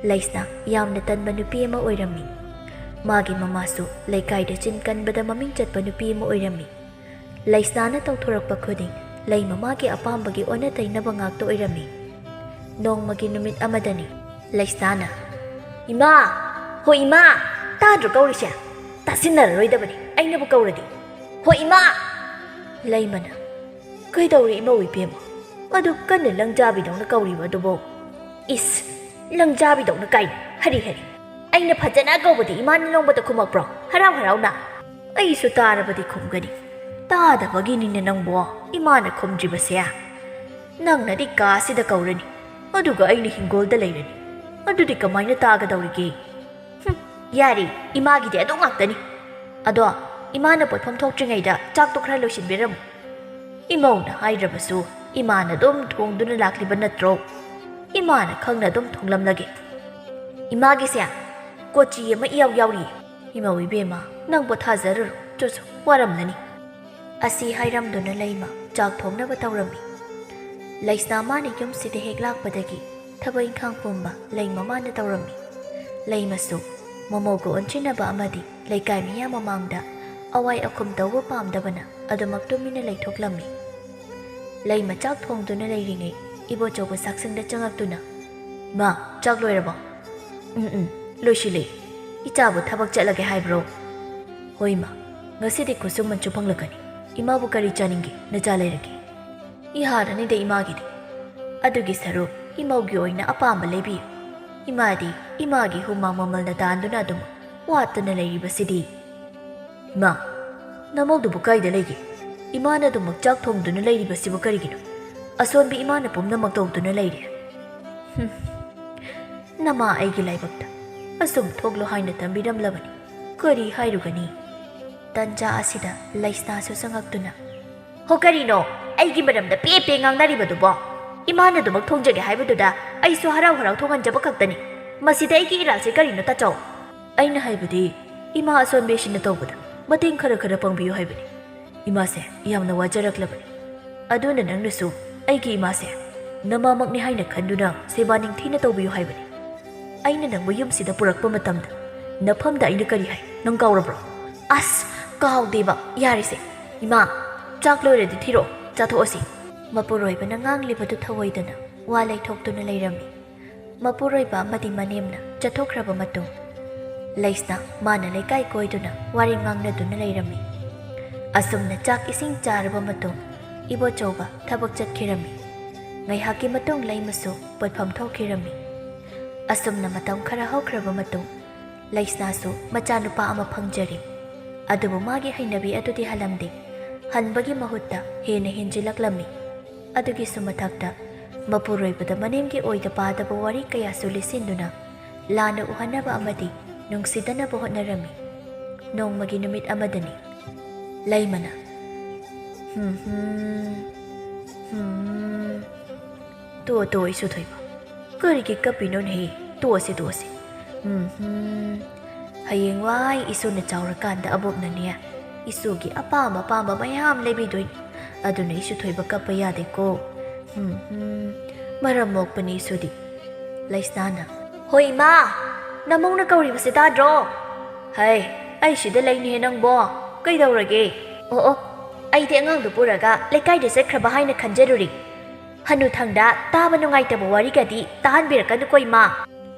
ꯂꯩꯁꯅꯥ ꯌꯥꯝꯅ ꯇꯟꯕ ꯅꯨꯄꯤ ꯑꯃ ꯑꯣꯏꯔꯝꯃꯤ꯫ ꯃꯥꯒꯤ ꯃꯃꯥꯁꯨ ꯂꯩꯀꯥꯏꯗ ꯆꯤꯟ ꯀꯟꯕꯗ ꯃꯃꯤꯡ ꯆꯠꯄ ꯅꯨꯄꯤ ꯑꯃ ꯑꯣꯏꯔꯝꯃꯤ꯫ ꯂꯩꯁꯅꯥꯅ ꯇꯧꯊꯣꯔꯛꯄ ꯈꯨꯗꯤꯡ ꯂꯩꯃ ꯃꯥꯒꯤ ꯑꯄꯥꯝꯕꯒꯤ ꯑꯣꯟꯅ ꯇꯩꯅꯕ ꯉꯥꯛꯇ ꯑꯣꯏꯔꯝꯃꯤ꯫ ꯅꯣꯡꯃꯒꯤ ꯅꯨꯃꯤꯠ ꯑꯃꯗꯅꯤ꯫ ꯂꯩꯁꯅꯥꯅ, "ꯏꯃꯥ! ꯍꯣ ꯏꯃꯥ! ꯇꯥꯗ꯭ꯔꯣ ꯀꯧꯔꯤꯁꯦ? ꯇꯥꯁꯤꯟꯅꯔꯔꯣꯏꯗꯕꯅꯤ ꯑꯩꯅꯕꯨ ꯀꯧꯔꯗꯤ꯫ ꯍꯣ ꯏꯃꯥ!" ꯂꯩꯃꯅ, "ꯀꯩꯗꯧꯔꯦ ꯏꯃꯧ ꯏꯕꯦꯝꯃ? ꯑꯗꯨ ꯀꯟꯅ ꯂꯪꯖꯥꯕꯤꯗꯧꯅ ꯀꯧꯔꯤꯕ ꯑꯗꯨꯕꯨ?" "ꯏꯁ! ꯂꯪꯖꯥꯕꯤꯗꯧꯅ ꯀꯥꯏꯅ, ꯍꯔꯤ ꯍꯔꯤ! ꯑꯩꯅ ꯐꯖꯅ ꯀꯧꯕꯗꯤ ꯏꯃꯥꯅ ꯅꯣꯡꯃꯇ ꯈꯨꯝꯃꯛꯄ꯭ꯔꯣ? ꯍꯔꯥꯎ ꯍꯔꯥꯎꯅ?" "ꯑꯩꯁꯨ ꯇꯥꯔꯕꯗꯤ ꯈꯨꯝꯒꯅꯤ꯫ ꯇꯥꯗꯕꯒꯤꯅꯤꯅꯦ ꯅꯪꯕꯣ ꯏꯃꯥꯅ ꯈꯨꯝꯗ꯭ꯔꯤꯕꯁꯦ꯫ ꯅꯪꯅꯗꯤ ꯀꯥꯁꯤꯗ ꯀꯧꯔꯅꯤ, ꯑꯗꯨꯒ ꯑꯩꯅ ꯍꯤꯡꯒꯣꯜꯗ ꯂꯩꯔꯅꯤ꯫ ꯑꯗꯨꯗꯤ ꯀꯃꯥꯏꯅ ꯇꯥꯒꯗꯧꯔꯤꯒꯦ?" "ꯍꯨꯝ, ꯌꯥꯔꯦ, ꯏꯃꯥꯒꯤꯗꯤ ꯑꯗꯨ ꯉꯥꯛꯇꯅꯤ꯫ ꯑꯗꯣ ꯏꯃꯥꯅ ꯄꯣꯠꯐꯝ ꯊꯣꯛꯇ꯭ꯔꯤꯉꯩꯗ ꯆꯥꯛꯇꯣ ꯈꯔ ꯂꯣꯏꯁꯤꯟꯕꯤꯔꯝꯃꯨ꯫ ꯏꯃꯧꯅ ꯍꯥꯏꯗ꯭ꯔꯕꯁꯨ ꯏꯃꯥꯅ ꯑꯗꯨꯝ ꯊꯣꯡꯗꯨꯅ ꯂꯥꯛꯂꯤꯕ ꯅꯠꯇ꯭ꯔꯣ? ꯏꯃꯥꯅ ꯈꯪꯅ ꯑꯗꯨꯝ ꯊꯣꯡꯂꯝꯂꯒꯦ꯫ ꯏꯃꯥꯒꯤꯁꯦ ꯀꯣꯆꯤ ꯑꯃ ꯏꯌꯥꯎ ꯌꯥꯎꯔꯤꯌꯦ꯫ ꯏꯃꯧ ꯏꯕꯦꯝꯃ, ꯅꯪ ꯄꯣꯊꯥꯖꯔꯨꯔꯣ, ꯆꯨꯁꯨ ꯋꯥꯔꯝꯂꯅꯤ꯫" ꯑꯁꯤ ꯍꯥꯏꯔꯝꯗꯨꯅ ꯂꯩꯃ ꯆꯥꯛ ꯊꯣꯡꯅꯕ ꯇꯧꯔꯝꯃꯤ꯫ ꯂꯩꯁꯅꯥ ꯃꯥꯅ ꯌꯨꯝꯁꯤꯗ ꯍꯦꯛ ꯂꯥꯛꯄꯗꯒꯤ ꯊꯕꯛ ꯏꯪꯈꯥꯡ ꯄꯨꯝꯕ ꯂꯩꯃ ꯃꯥꯅ ꯇꯧꯔꯝꯃꯤ꯫ ꯂꯩꯃꯁꯨ ꯃꯃꯧꯒ ꯑꯣꯟꯁꯤꯟꯅꯕ ꯑꯃꯗꯤ ꯂꯩꯀꯥꯏ ꯃꯤꯌꯥꯝ ꯃꯃꯥꯡꯗ ꯑꯋꯥꯏ ꯑꯈꯨꯝ ꯇꯧꯕ ꯄꯥꯝꯗꯕꯅ ꯑꯗꯨꯃꯛ ꯇꯨꯃꯤꯟꯅ ꯂꯩꯊꯣꯛꯂꯝꯃꯤ꯫ ꯂꯩꯃ ꯆꯥꯛ ꯊꯣꯡꯗꯨꯅ ꯂꯩꯔꯤꯉꯩ ꯏꯕꯣꯆꯧꯕ ꯆꯥꯛꯁꯪꯗ ꯆꯪꯉꯛꯇꯨꯅ, "ꯃꯥ, ꯆꯥꯛ ꯂꯣꯏꯔꯕꯣ?" "ꯎꯝ, ꯎꯝ, ꯂꯣꯏꯁꯤꯜꯂꯦ꯫ ꯏꯆꯥꯕꯨ ꯊꯕꯛ ꯆꯠꯂꯒꯦ ꯍꯥꯏꯕ꯭ꯔꯣ?" "ꯍꯣꯏ ꯃꯥ, ꯉꯁꯤꯗꯤ ꯈꯨꯠꯁꯨꯃꯟꯁꯨ ꯐꯪꯂꯛꯀꯅꯤ꯫ ꯏꯃꯥꯕꯨ ꯀꯔꯤ ꯆꯥꯅꯤꯡꯒꯦ? ꯅꯆꯥ ꯂꯩꯔꯒꯦ?" "ꯏꯍꯥꯔꯅꯤꯗ ꯏꯃꯥꯒꯤꯗꯤ꯫ ꯑꯗꯨꯒꯤ ꯁꯔꯨꯛ ꯏꯃꯧꯒꯤ ꯑꯣꯏꯅ ꯑꯄꯥꯝꯕ ꯂꯩꯕꯤꯌꯨ꯫ ꯏꯃꯥꯗꯤ ꯏꯃꯥꯒꯤ ꯍꯨꯃꯥꯡ ꯃꯃꯜꯅ ꯇꯥꯟꯗꯨꯅ ꯑꯗꯨꯝ ꯋꯥꯠꯇꯅ ꯂꯩꯔꯤꯕꯁꯤꯗꯤ꯫" "ꯏꯃꯥ, ꯅꯃꯧꯗꯨꯕꯨ ꯀꯥꯏꯗ ꯂꯩꯒꯦ? ꯏꯃꯥꯅ ꯑꯗꯨꯃꯛ ꯆꯥꯛ ꯊꯣꯡꯗꯨꯅ ꯂꯩꯔꯤꯕꯁꯤꯕꯨ ꯀꯔꯤꯒꯤꯅꯣ? ꯑꯁꯣꯟꯕꯤ ꯏꯃꯥꯅ ꯄꯨꯝꯅꯃꯛ ꯇꯧꯗꯨꯅ ꯂꯩꯔꯦ꯫" "ꯍꯨꯝ, ꯅꯃꯥ ꯑꯩꯒꯤ ꯂꯥꯏꯕꯛꯇ ꯑꯁꯨꯝ ꯊꯣꯛꯂꯣ ꯍꯥꯏꯅ ꯇꯝꯕꯤꯔꯝꯂꯕꯅꯤ꯫ ꯀꯔꯤ ꯍꯥꯏꯔꯨꯒꯅꯤ?" ꯇꯟꯖꯥ ꯑꯁꯤꯗ ꯂꯩꯁꯅꯥꯁꯨ ꯆꯪꯉꯛꯇꯨꯅ, "ꯍꯣ, ꯀꯔꯤꯅꯣ ꯑꯩꯒꯤ ꯃꯔꯝꯗ ꯄꯦ ꯄꯦ ꯉꯥꯡꯅꯔꯤꯕꯗꯨꯕꯣ? ꯏꯃꯥꯅ ꯑꯗꯨꯃꯛ ꯊꯣꯡꯖꯒꯦ ꯍꯥꯏꯕꯗꯨꯗ ꯑꯩꯁꯨ ꯍꯔꯥꯎ ꯍꯔꯥꯎ ꯊꯣꯡꯍꯟꯖꯕ ꯈꯛꯇꯅꯤ꯫ ꯃꯁꯤꯗ ꯑꯩꯒꯤ ꯏꯔꯥꯜꯁꯦ ꯀꯔꯤꯅꯣ, ꯇꯥꯆꯧ?" "ꯑꯩꯅ ꯍꯥꯏꯕꯗꯤ ꯏꯃꯥ ꯑꯁꯣꯟꯕꯤꯁꯤꯅ ꯇꯧꯕꯗ ꯃꯇꯦꯡ ꯈꯔ ꯈꯔ ꯄꯥꯡꯕꯤꯌꯨ ꯍꯥꯏꯕꯅꯤ꯫ ꯏꯃꯥꯁꯦ ꯌꯥꯝꯅ ꯋꯥꯖꯔꯛꯂꯕꯅꯤ꯫ ꯑꯗꯨꯅ ꯅꯪꯅꯁꯨ ꯑꯩꯒꯤ ꯏꯃꯥꯁꯦ ꯅꯃꯥꯃꯛꯅꯤ ꯍꯥꯏꯅ ꯈꯟꯗꯨꯅ ꯁꯦꯕꯥ ꯅꯤꯡꯊꯤꯅ ꯇꯧꯕꯤꯌꯨ ꯍꯥꯏꯕꯅꯤ꯫ ꯑꯩꯅ ꯅꯪꯕꯨ ꯌꯨꯝꯁꯤꯗ ꯄꯨꯔꯛꯄ ꯃꯇꯝꯗ ꯅꯐꯝꯗ ꯑꯩꯅ ꯀꯔꯤ ꯍꯥꯏ? ꯅꯪ ꯀꯥꯎꯔꯕ꯭ꯔꯣ? ꯑꯁ, ꯀꯥꯎꯗꯦꯕ꯫ ꯌꯥꯔꯦꯁꯦ꯫ ꯏꯃꯥ, ꯆꯥꯛ ꯂꯣꯏꯔꯗꯤ ꯊꯤꯔꯛꯑꯣ, ꯆꯥꯊꯣꯛꯑꯁꯤ꯫ ꯃꯄꯨꯔꯣꯏꯕꯅ ꯉꯥꯡꯂꯤꯕꯗꯨ ꯊꯧꯑꯣꯏꯗꯅ ꯋꯥ ꯂꯩꯊꯣꯛꯇꯨꯅ ꯂꯩꯔꯝꯃꯤ꯫ ꯃꯄꯨꯔꯣꯏꯕ ꯑꯃꯗꯤ ꯃꯅꯦꯝꯅ ꯆꯠꯊꯣꯛꯈ꯭ꯔꯕ ꯃꯇꯨꯡ, ꯂꯩꯁꯅꯥ ꯃꯥꯅ ꯂꯩꯀꯥꯏ ꯀꯣꯏꯗꯨꯅ ꯋꯥꯔꯤ ꯉꯥꯡꯅꯗꯨꯅ ꯂꯩꯔꯝꯃꯤ꯫ ꯑꯁꯨꯝꯅ ꯆꯥꯛ ꯏꯁꯤꯡ ꯆꯥꯔꯕ ꯃꯇꯨꯡ, ꯏꯕꯣꯆꯧꯕ ꯊꯕꯛ ꯆꯠꯈꯤꯔꯝꯃꯤ꯫ ꯉꯥꯏꯍꯥꯛꯀꯤ ꯃꯇꯨꯡ ꯂꯩꯃꯁꯨ ꯄꯣꯠꯐꯝ ꯊꯣꯛꯈꯤꯔꯝꯃꯤ꯫ ꯑꯁꯨꯝꯅ ꯃꯇꯝ ꯈꯔ ꯍꯧꯈ꯭ꯔꯕ ꯃꯇꯨꯡ, ꯂꯩꯁꯅꯥꯁꯨ ꯃꯆꯥꯅꯨꯄꯥ ꯑꯃ ꯐꯪꯖꯔꯦ꯫ ꯑꯗꯨꯕꯨ ꯃꯥꯒꯤ ꯍꯩꯅꯕꯤ ꯑꯗꯨꯗꯤ ꯍꯜꯂꯝꯗꯦ꯫ ꯍꯟꯕꯒꯤ ꯃꯍꯨꯠꯇ ꯍꯦꯟꯅ ꯍꯦꯟꯖꯤꯜꯂꯛꯂꯝꯃꯤ꯫ ꯑꯗꯨꯒꯤꯁꯨ ꯃꯊꯛꯇ, ꯃꯄꯨꯔꯣꯏꯕꯗ ꯃꯅꯦꯝꯒꯤ ꯑꯣꯏꯗ ꯄꯥꯗꯕ ꯋꯥꯔꯤ ꯀꯌꯥꯁꯨ ꯂꯤꯁꯤꯟꯗꯨꯅ ꯂꯥꯟꯅ ꯎꯍꯟꯅꯕ ꯑꯃꯗꯤ ꯅꯨꯡꯁꯤꯗꯅꯕ ꯍꯣꯠꯅꯔꯝꯃꯤ꯫ ꯅꯣꯡꯃꯒꯤ ꯅꯨꯃꯤꯠ ꯑꯃꯗꯅꯤ꯫ ꯂꯩꯃꯅ, "ꯍꯨꯝ, ꯍꯨꯝ, ꯍꯨꯝ꯫ ꯇꯣ, ꯇꯣ, ꯏꯁꯨ ꯊꯣꯏꯕ꯫ ꯀꯔꯤꯒꯤ ꯀꯞꯄꯤꯅꯣꯅꯦꯍꯦ? ꯇꯣꯛꯑꯁꯤ, ꯇꯣꯛꯑꯁꯤ꯫ ꯎꯝ, ꯍꯨꯝ꯫ ꯍꯌꯦꯡꯋꯥꯏ ꯏꯁꯨꯅ ꯆꯥꯎꯔꯀꯥꯟꯗ ꯑꯕꯣꯛꯅꯅꯦ, ꯏꯁꯨꯒꯤ ꯑꯄꯥꯝ ꯑꯄꯥꯝꯕ ꯃꯌꯥꯝ ꯂꯩꯕꯤꯗꯣꯏꯅꯤ꯫ ꯑꯗꯨꯅ ꯏꯁꯨ ꯊꯣꯏꯕ ꯀꯞꯄ ꯌꯥꯗꯦꯀꯣ꯫ ꯎꯝ, ꯍꯨꯝ꯫ ꯃꯔꯝ ꯃꯣꯛꯄꯅꯤ ꯏꯁꯨꯗꯤ꯫" ꯂꯩꯁꯅꯥꯅ, "ꯍꯣꯏ ꯏꯃꯥ, ꯅꯃꯧꯅ ꯀꯧꯔꯤꯕꯁꯦ ꯇꯥꯗ꯭ꯔꯣ? ꯍꯩ, ꯑꯩ ꯁꯤꯗ ꯂꯩꯅꯤꯍꯦ ꯅꯪꯕꯣ꯫ ꯀꯩꯗꯧꯔꯒꯦ?" "ꯑꯣ, ꯑꯣ, ꯑꯩꯗꯤ ꯑꯉꯥꯡꯗꯨ ꯄꯨꯔꯒ ꯂꯩꯀꯥꯏꯗ ꯆꯠꯈ꯭ꯔꯕ ꯍꯥꯏꯅ ꯈꯟꯖꯔꯨꯔꯤ꯫ ꯍꯅꯨꯊꯪꯗ ꯇꯥꯕ ꯅꯨꯡꯉꯥꯏꯇꯕ ꯋꯥꯔꯤꯒꯗꯤ ꯇꯥꯍꯟꯕꯤꯔꯛꯀꯅꯨꯀꯣ ꯏꯃꯥ꯫"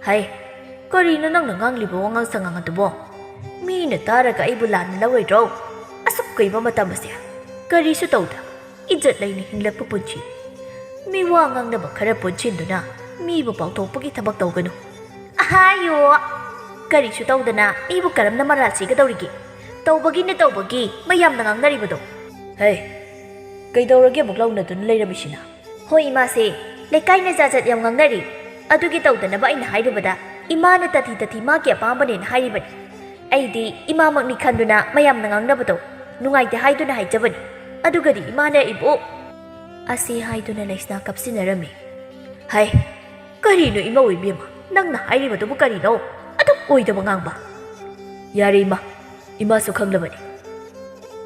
"ꯍꯩ, ꯀꯔꯤꯅꯣ ꯅꯪꯅ ꯉꯥꯡꯂꯤꯕ ꯋꯥꯉꯥꯡ ꯁꯉꯥꯡ ꯑꯗꯨꯕꯣ? ꯃꯤꯅ ꯇꯥꯔꯒ ꯑꯩꯕꯨ ꯂꯥꯟꯅ ꯂꯧꯔꯣꯏꯗ꯭ꯔꯣ? ꯑꯁꯨꯛ ꯀꯨꯏꯕ ꯃꯇꯝ ꯑꯁꯦ ꯀꯔꯤꯁꯨ ꯇꯧꯗ ꯏꯖꯠ ꯂꯩꯅ ꯍꯤꯡꯂꯛꯄ ꯄꯨꯟꯁꯤ꯫ ꯃꯤ ꯋꯥ ꯉꯥꯡꯅꯕ ꯈꯔ ꯄꯨꯟꯁꯤꯟꯗꯨꯅ ꯃꯤꯕꯨ ꯄꯥꯎꯊꯣꯛꯄꯒꯤ ꯊꯕꯛ ꯇꯧꯒꯅꯨ꯫" "ꯑꯍꯥꯌꯣ! ꯀꯔꯤꯁꯨ ꯇꯧꯗꯅ ꯃꯤꯕꯨ ꯀꯔꯝꯅ ꯃꯔꯥꯜ ꯁꯤꯒꯗꯧꯔꯤꯒꯦ? ꯇꯧꯕꯒꯤꯅ ꯇꯧꯕꯒꯤ ꯃꯌꯥꯝꯅ ꯉꯥꯡꯅꯔꯤꯕꯗꯣ꯫" "ꯍꯩ, ꯀꯩꯗꯧꯔꯒꯦ ꯑꯃꯨꯛ ꯂꯥꯎꯅꯗꯨꯅ ꯂꯩꯔꯝꯃꯤꯁꯤꯅ?" "ꯍꯣꯏ ꯏꯃꯥꯁꯦ, ꯂꯩꯀꯥꯏꯅ ꯖꯥꯠ ꯖꯥꯠ ꯌꯥꯝ ꯉꯥꯡꯅꯔꯤ꯫ ꯑꯗꯨꯒꯤ ꯇꯧꯗꯅꯕ ꯑꯩꯅ ꯍꯥꯏꯔꯨꯕꯗ ꯏꯃꯥꯅ ꯇꯥꯊꯤ ꯇꯥꯊꯤ ꯃꯥꯒꯤ ꯑꯄꯥꯝꯕꯅꯦꯅ ꯍꯥꯏꯔꯤꯕꯅꯤ꯫ ꯑꯩꯗꯤ ꯏꯃꯥꯃꯛꯅꯤ ꯈꯟꯗꯨꯅ ꯃꯌꯥꯝꯅ ꯉꯥꯡꯅꯕꯗꯣ ꯅꯨꯡꯉꯥꯏꯇꯦ ꯍꯥꯏꯗꯨꯅ ꯍꯥꯏꯖꯕꯅꯤ꯫ ꯑꯗꯨꯒꯗꯤ ꯏꯃꯥꯅ ꯑꯩꯕꯨ..." ꯑꯁꯤ ꯍꯥꯏꯗꯨꯅ ꯂꯩꯁꯅꯥ ꯀꯞꯁꯤꯟꯅꯔꯝꯃꯤ꯫ "ꯍꯩ, ꯀꯔꯤꯅꯣ ꯏꯃꯧ ꯏꯕꯦꯝꯃ, ꯅꯪꯅ ꯍꯥꯏꯔꯤꯕꯗꯨꯕꯨ ꯀꯔꯤꯅꯣ? ꯑꯗꯨꯛ ꯑꯣꯏꯗꯕ ꯉꯥꯡꯕ!" "ꯌꯥꯔꯦ ꯏꯃꯥ, ꯏꯃꯥꯁꯨ ꯈꯪꯂꯕꯅꯤ꯫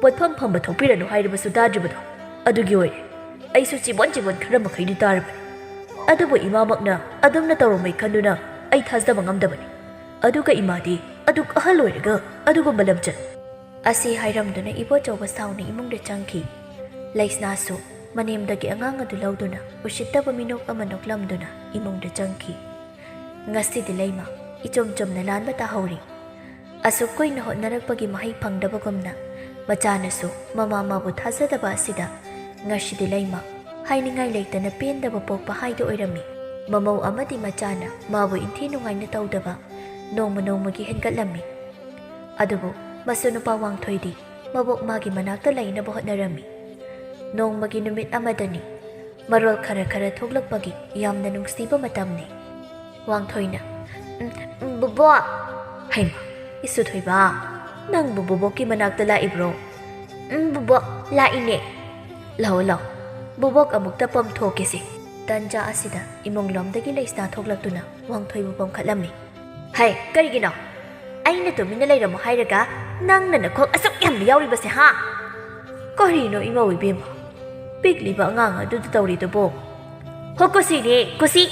ꯄꯣꯠꯐꯝ ꯐꯝꯕ ꯊꯣꯛꯄꯤꯔꯅꯨ ꯍꯥꯏꯔꯤꯕꯁꯨ ꯇꯥꯗ꯭ꯔꯤꯕꯗꯣ ꯑꯗꯨꯒꯤ ꯑꯣꯏꯔꯦ꯫ ꯑꯩꯁꯨ ꯆꯤꯕꯣꯟ ꯆꯤꯕꯣꯟ ꯈꯔ ꯃꯈꯩꯗꯤ ꯇꯥꯔꯕꯅꯤ꯫ ꯑꯗꯨꯕꯨ ꯏꯃꯥꯃꯛꯅ ꯑꯗꯨꯝꯅ ꯇꯧꯔꯝꯃꯣꯏ ꯈꯟꯗꯨꯅ ꯑꯩ ꯊꯥꯖꯕ ꯉꯝꯗꯕꯅꯤ꯫ ꯑꯗꯨꯒ ꯏꯃꯥꯗꯤ ꯑꯗꯨꯛ ꯑꯍꯜ ꯑꯣꯏꯔꯒ ꯑꯗꯨꯒꯨꯝꯕ ꯂꯝꯆꯠ꯫ ꯑꯁꯤ ꯍꯥꯏꯔꯝꯗꯨꯅ ꯏꯕꯣꯆꯧꯕ ꯁꯥꯎꯅ ꯏꯃꯨꯡꯗ ꯆꯪꯈꯤ꯫ ꯂꯩꯁꯅꯥꯁꯨ ꯃꯅꯦꯝꯗꯒꯤ ꯑꯉꯥꯡ ꯑꯗꯨ ꯂꯧꯗꯨꯅ ꯎꯁꯤꯠꯇꯕ ꯃꯤꯅꯣꯛ ꯑꯃ ꯅꯣꯛꯂꯝꯗꯨꯅ ꯏꯃꯨꯡꯗ ꯆꯪꯈꯤ꯫ ꯉꯁꯤꯗꯤ ꯂꯩꯃ ꯏꯆꯨꯝ ꯆꯨꯝꯅ ꯂꯥꯟꯕ ꯇꯥꯍꯧꯔꯤ꯫ ꯑꯁꯨꯛ ꯀꯨꯏꯅ ꯍꯣꯠꯅꯔꯛꯄꯒꯤ ꯃꯍꯩ ꯐꯪꯗꯕꯒꯨꯝꯅ ꯃꯆꯥꯅꯁꯨ ꯃꯃꯥ ꯃꯥꯕꯨ ꯊꯥꯖꯗꯕ ꯑꯁꯤꯗ ꯉꯁꯤꯗꯤ ꯂꯩꯃ ꯍꯥꯏꯅꯤꯡꯉꯥꯏ ꯂꯩꯇꯅ ꯄꯦꯟꯗꯕ ꯄꯣꯛꯄ ꯍꯥꯏꯗꯨ ꯑꯣꯏꯔꯝꯃꯤ꯫ ꯃꯃꯧ ꯑꯃꯗꯤ ꯃꯆꯥꯅ ꯃꯥꯕꯨ ꯏꯟꯊꯤ ꯅꯨꯡꯉꯥꯏꯅ ꯇꯧꯗꯕ ꯅꯣꯡꯃ ꯅꯣꯡꯃꯒꯤ ꯍꯦꯟꯒꯠꯂꯝꯃꯤ꯫ ꯑꯗꯨꯕꯨ ꯃꯁꯨ ꯅꯨꯄꯥ ꯋꯥꯡꯊꯣꯏꯗꯤ ꯃꯕꯣꯛ ꯃꯥꯒꯤ ꯃꯅꯥꯛꯇ ꯂꯩꯅꯕ ꯍꯣꯠꯅꯔꯝꯃꯤ꯫ ꯅꯣꯡꯃꯒꯤ ꯅꯨꯃꯤꯠ ꯑꯃꯗꯅꯤ ꯃꯔꯣꯜ ꯈꯔ ꯈꯔ ꯊꯣꯛꯂꯛꯄꯒꯤ ꯌꯥꯝꯅ ꯅꯨꯡꯁꯤꯕ ꯃꯇꯝꯅꯤ꯫ ꯋꯥꯡꯊꯣꯏꯅ, "ꯎꯝ, ꯎꯝ, ꯕꯣꯕꯣꯛ!" "ꯍꯩꯃ, ꯏꯁꯨꯊꯣꯏꯕ, ꯅꯪꯕꯨ ꯕꯣꯕꯣꯛꯀꯤ ꯃꯅꯥꯛꯇ ꯂꯥꯛꯏꯕ꯭ꯔꯣ?" "ꯎꯝ, ꯕꯣꯕꯣꯛ, ꯂꯥꯛꯏꯅꯦ꯫" "ꯂꯥꯛꯑꯣ, ꯂꯥꯛꯑꯣ, ꯕꯣꯕꯣꯛ ꯑꯃꯨꯛꯇ ꯄꯝꯊꯣꯛꯀꯦꯁꯦ꯫" ꯇꯟꯖꯥ ꯑꯁꯤꯗ ꯏꯃꯨꯡꯂꯣꯝꯗꯒꯤ ꯂꯩꯁꯅꯥ ꯊꯣꯛꯂꯛꯇꯨꯅ ꯋꯥꯡꯊꯣꯏꯕꯨ ꯄꯝꯈꯠꯂꯝꯃꯤ꯫ "ꯍꯩ, ꯀꯔꯤꯒꯤꯅꯣ? ꯑꯩꯅ ꯇꯨꯃꯤꯟꯅ ꯂꯩꯔꯝꯃꯣ ꯍꯥꯏꯔꯒ ꯅꯪꯅ ꯅꯈꯣꯛ ꯑꯁꯨꯛ ꯌꯥꯝꯅ ꯌꯥꯎꯔꯤꯕꯁꯦ, ꯍꯥ?" "ꯀꯔꯤꯅꯣ ꯏꯃꯧ ꯏꯕꯦꯝꯃ? ꯄꯤꯛꯂꯤꯕ ꯑꯉꯥꯡ ꯑꯗꯨꯗ ꯇꯧꯔꯤꯗꯨꯕꯣ?" "ꯍꯣ, ꯀꯨꯁꯤꯅꯦ, ꯀꯨꯁꯤ꯫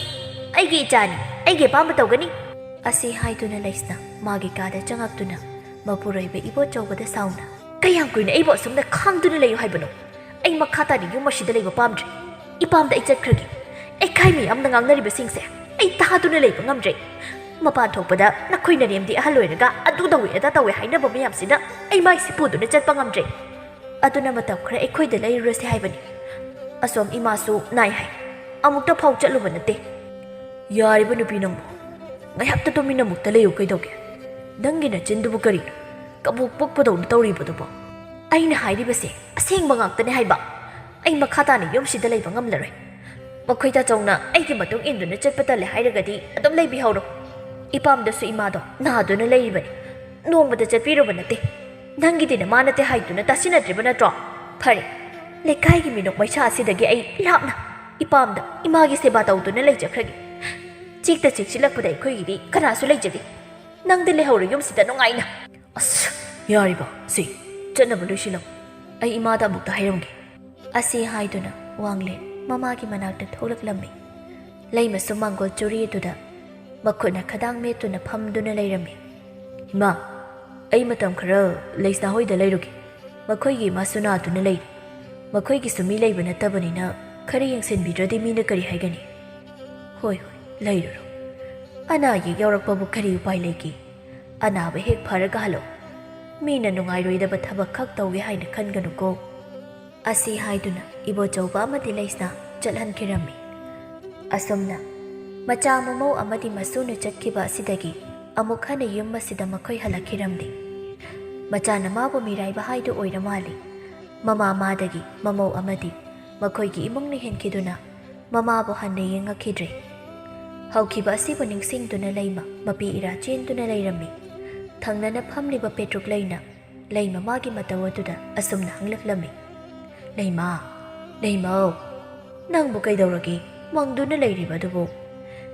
ꯑꯩꯒꯤ ꯏꯆꯥꯅꯤ, ꯑꯩꯒꯤ ꯑꯄꯥꯝꯕ ꯇꯧꯒꯅꯤ꯫" ꯑꯁꯤ ꯍꯥꯏꯗꯨꯅ ꯂꯩꯁꯅꯥ ꯃꯥꯒꯤ ꯀꯥꯗ ꯆꯪꯉꯛꯇꯨꯅ ꯃꯄꯨꯔꯣꯏꯕ ꯏꯕꯣꯆꯧꯕꯗ ꯁꯥꯎꯅ, "ꯀꯌꯥꯝ ꯀꯨꯏꯅ ꯑꯩꯕꯨ ꯑꯁꯨꯝꯅ ꯈꯥꯡꯗꯨꯅ ꯂꯩꯌꯨ ꯍꯥꯏꯕꯅꯣ? ꯑꯩ ꯃꯈꯥ ꯇꯥꯅ ꯌꯨꯝ ꯑꯁꯤꯗ ꯂꯩꯕ ꯄꯥꯝꯗ꯭ꯔꯦ꯫ ꯏꯄꯥꯝꯗ ꯑꯩ ꯆꯠꯈ꯭ꯔꯒꯦ꯫ ꯂꯩꯀꯥꯏ ꯃꯤꯌꯥꯝꯅ ꯉꯥꯡꯅꯔꯤꯕꯁꯤꯡꯁꯦ ꯑꯩ ꯇꯥꯗꯨꯅ ꯂꯩꯕ ꯉꯝꯗ꯭ꯔꯦ꯫ ꯃꯄꯥꯟ ꯊꯣꯛꯄꯗ ꯅꯈꯣꯏ ꯅꯔꯦꯝꯗꯤ ꯑꯍꯜ ꯑꯣꯏꯔꯒ ꯑꯗꯨ ꯇꯧꯏ ꯑꯗꯥ ꯇꯧꯏ ꯍꯥꯏꯅꯕ ꯃꯌꯥꯝꯁꯤꯅ ꯑꯩ ꯃꯥꯏꯁꯤ ꯄꯨꯗꯨꯅ ꯆꯠꯄ ꯉꯝꯗ꯭ꯔꯦ꯫ ꯑꯗꯨꯅ ꯃꯇꯝ ꯈꯔ ꯑꯩꯈꯣꯏꯗ ꯂꯩꯔꯨꯔꯁꯤ ꯍꯥꯏꯕꯅꯤ꯫ ꯑꯁꯣꯝ ꯏꯃꯥꯁꯨ ꯅꯥꯏ ꯍꯥꯏ꯫ ꯑꯃꯨꯛꯇ ꯐꯥꯎ ꯆꯠꯂꯨꯕ ꯅꯠꯇꯦ꯫" "ꯌꯥꯔꯤꯕ ꯅꯨꯄꯤ ꯅꯪꯕꯨ, ꯉꯥꯏꯍꯥꯛꯇ ꯇꯨꯃꯤꯟꯅ ꯑꯃꯨꯛꯇ ꯂꯩꯌꯨ ꯀꯩꯗꯧꯒꯦ? ꯅꯪꯒꯤ ꯅꯆꯤꯟꯗꯨꯕꯨ ꯀꯔꯤꯅꯣ ꯀꯕꯣꯛ ꯄꯣꯛꯄꯗꯧꯅ ꯇꯧꯔꯤꯕꯗꯨꯕꯣ?" "ꯑꯩꯅ ꯍꯥꯏꯔꯤꯕꯁꯦ ꯑꯁꯦꯡꯕ ꯉꯥꯛꯇꯅꯦ ꯍꯥꯏꯕ꯫ ꯑꯩ ꯃꯈꯥ ꯇꯥꯅ ꯌꯨꯝꯁꯤꯗ ꯂꯩꯕ ꯉꯝꯂꯔꯣꯏ꯫ ꯃꯈꯣꯏ ꯇꯥꯆꯧꯅ ꯑꯩꯒꯤ ꯃꯇꯨꯡ ꯏꯟꯗꯨꯅ ꯆꯠꯄ ꯇꯜꯂꯦ ꯍꯥꯏꯔꯒꯗꯤ ꯑꯗꯨꯝ ꯂꯩꯕꯤꯍꯧꯔꯣ꯫ ꯏꯄꯥꯝꯗꯁꯨ ꯏꯃꯥꯗꯣ ꯅꯥꯗꯨꯅ ꯂꯩꯔꯤꯕꯅꯤ꯫ ꯅꯣꯡꯃꯇ ꯆꯠꯄꯤꯔꯨꯕ ꯅꯠꯇꯦ꯫ ꯅꯪꯒꯤꯗꯤ ꯅꯃꯥ ꯅꯠꯇꯦ ꯍꯥꯏꯗꯨꯅ ꯇꯥꯁꯤꯟꯅꯗ꯭ꯔꯤꯕ ꯅꯠꯇ꯭ꯔꯣ? ꯐꯔꯦ, ꯂꯩꯀꯥꯏꯒꯤ ꯃꯤꯅꯣꯛ ꯃꯩꯁꯥ ꯑꯁꯤꯗꯒꯤ ꯑꯩ ꯂꯥꯞꯅ ꯏꯄꯥꯝꯗ ꯏꯃꯥꯒꯤ ꯁꯦꯕꯥ ꯇꯧꯗꯨꯅ ꯂꯩꯖꯈ꯭ꯔꯒꯦ꯫ ꯆꯤꯛꯇ ꯆꯤꯛꯁꯤꯜꯂꯛꯄꯗ ꯑꯩꯈꯣꯏꯒꯤꯗꯤ ꯀꯅꯥꯁꯨ ꯂꯩꯖꯗꯦ꯫ ꯅꯪꯗꯤ ꯂꯩꯍꯧꯔꯣ ꯌꯨꯝꯁꯤꯗ ꯅꯨꯡꯉꯥꯏꯅ꯫" "ꯑꯁ, ꯌꯥꯔꯤꯕ, ꯁꯤ ꯆꯠꯅꯕ ꯂꯣꯏꯁꯤꯜꯂꯝꯃꯨ꯫ ꯑꯩ ꯏꯃꯥꯗ ꯑꯃꯨꯛꯇ ꯍꯥꯏꯔꯝꯒꯦ꯫" ꯑꯁꯤ ꯍꯥꯏꯗꯨꯅ ꯋꯥꯡꯂꯦꯟ ꯃꯃꯥꯒꯤ ꯃꯅꯥꯛꯇ ꯊꯣꯛꯂꯛꯂꯝꯃꯤ꯫ ꯂꯩꯃꯁꯨ ꯃꯥꯡꯒꯣꯜ ꯆꯨꯔꯤ ꯑꯗꯨꯗ ꯃꯈꯨꯠꯅ ꯈꯗꯥꯡ ꯃꯦꯠꯇꯨꯅ ꯐꯝꯗꯨꯅ ꯂꯩꯔꯝꯃꯤ꯫ "ꯏꯃꯥ, ꯑꯩ ꯃꯇꯝ ꯈꯔ ꯂꯩꯁꯅꯥ ꯍꯣꯏꯗ ꯂꯩꯔꯨꯒꯦ꯫ ꯃꯈꯣꯏꯒꯤ ꯏꯃꯥꯁꯨ ꯅꯥꯗꯨꯅ ꯂꯩꯔꯤ꯫ ꯃꯈꯣꯏꯒꯤꯁꯨ ꯃꯤ ꯂꯩꯕ ꯅꯠꯇꯕꯅꯤꯅ ꯈꯔ ꯌꯦꯡꯁꯤꯟꯕꯤꯗ꯭ꯔꯗꯤ ꯃꯤꯅ ꯀꯔꯤ ꯍꯥꯏꯒꯅꯤ?" "ꯍꯣꯏ, ꯍꯣꯏ, ꯂꯩꯔꯨꯔꯣ꯫ ꯑꯅꯥ ꯑꯌꯦꯛ ꯌꯥꯎꯔꯛꯄꯕꯨ ꯀꯔꯤ ꯎꯄꯥꯏ ꯂꯩꯒꯦ? ꯑꯅꯥꯕ ꯍꯦꯛ ꯐꯔꯒ ꯍꯜꯂꯛꯑꯣ꯫ ꯃꯤꯅ ꯅꯨꯡꯉꯥꯏꯔꯣꯏꯗꯕ ꯊꯕꯛ ꯈꯛ ꯇꯧꯏ ꯍꯥꯏꯅ ꯈꯟꯒꯅꯨꯀꯣ꯫" ꯑꯁꯤ ꯍꯥꯏꯗꯨꯅ ꯏꯕꯣꯆꯧꯕ ꯑꯃꯗꯤ ꯂꯩꯁꯅꯥ ꯆꯠꯍꯟꯈꯤꯔꯝꯃꯤ꯫ ꯑꯁꯨꯝꯅ ꯃꯆꯥ ꯃꯃꯧ ꯑꯃꯗꯤ ꯃꯁꯨꯅ ꯆꯠꯈꯤꯕ ꯑꯁꯤꯗꯒꯤ ꯑꯃꯨꯛ ꯍꯟꯅ ꯌꯨꯝ ꯑꯁꯤꯗ ꯃꯈꯣꯏ ꯍꯜꯂꯛꯈꯤꯔꯝꯗꯦ꯫ ꯃꯆꯥꯅ ꯃꯥꯕꯨ ꯃꯤꯔꯥꯏꯕ ꯍꯥꯏꯗꯨ ꯑꯣꯏꯔ ꯃꯥꯜꯂꯤ꯫ ꯃꯃꯥ ꯃꯥꯗꯒꯤ ꯃꯃꯧ ꯑꯃꯗꯤ ꯃꯈꯣꯏꯒꯤ ꯏꯃꯨꯡꯅ ꯍꯦꯟꯈꯤꯗꯨꯅ ꯃꯃꯥꯕꯨ ꯍꯟꯅ ꯌꯦꯡꯉꯛꯈꯤꯗ꯭ꯔꯦ꯫ ꯍꯧꯈꯤꯕ ꯑꯁꯤꯕꯨ ꯅꯤꯡꯁꯤꯡꯗꯨꯅ ꯂꯩꯃ ꯃꯄꯤ ꯏꯔꯥ ꯆꯦꯟꯗꯨꯅ ꯂꯩꯔꯝꯃꯤ꯫ ꯊꯪꯅꯅ ꯐꯝꯂꯤꯕ ꯄꯦꯇ꯭ꯔꯨꯛ ꯂꯩꯅ ꯂꯩꯃ ꯃꯥꯒꯤ ꯃꯇꯧ ꯑꯗꯨꯗ ꯑꯁꯨꯝꯅ ꯍꯪꯂꯛꯂꯝꯃꯤ, "ꯂꯩꯃ, ꯂꯩꯃꯧ, ꯅꯪꯕꯨ ꯀꯩꯗꯧꯔꯒꯦ? ꯃꯪꯗꯨꯅ ꯂꯩꯔꯤꯕ ꯑꯗꯨꯕꯨ?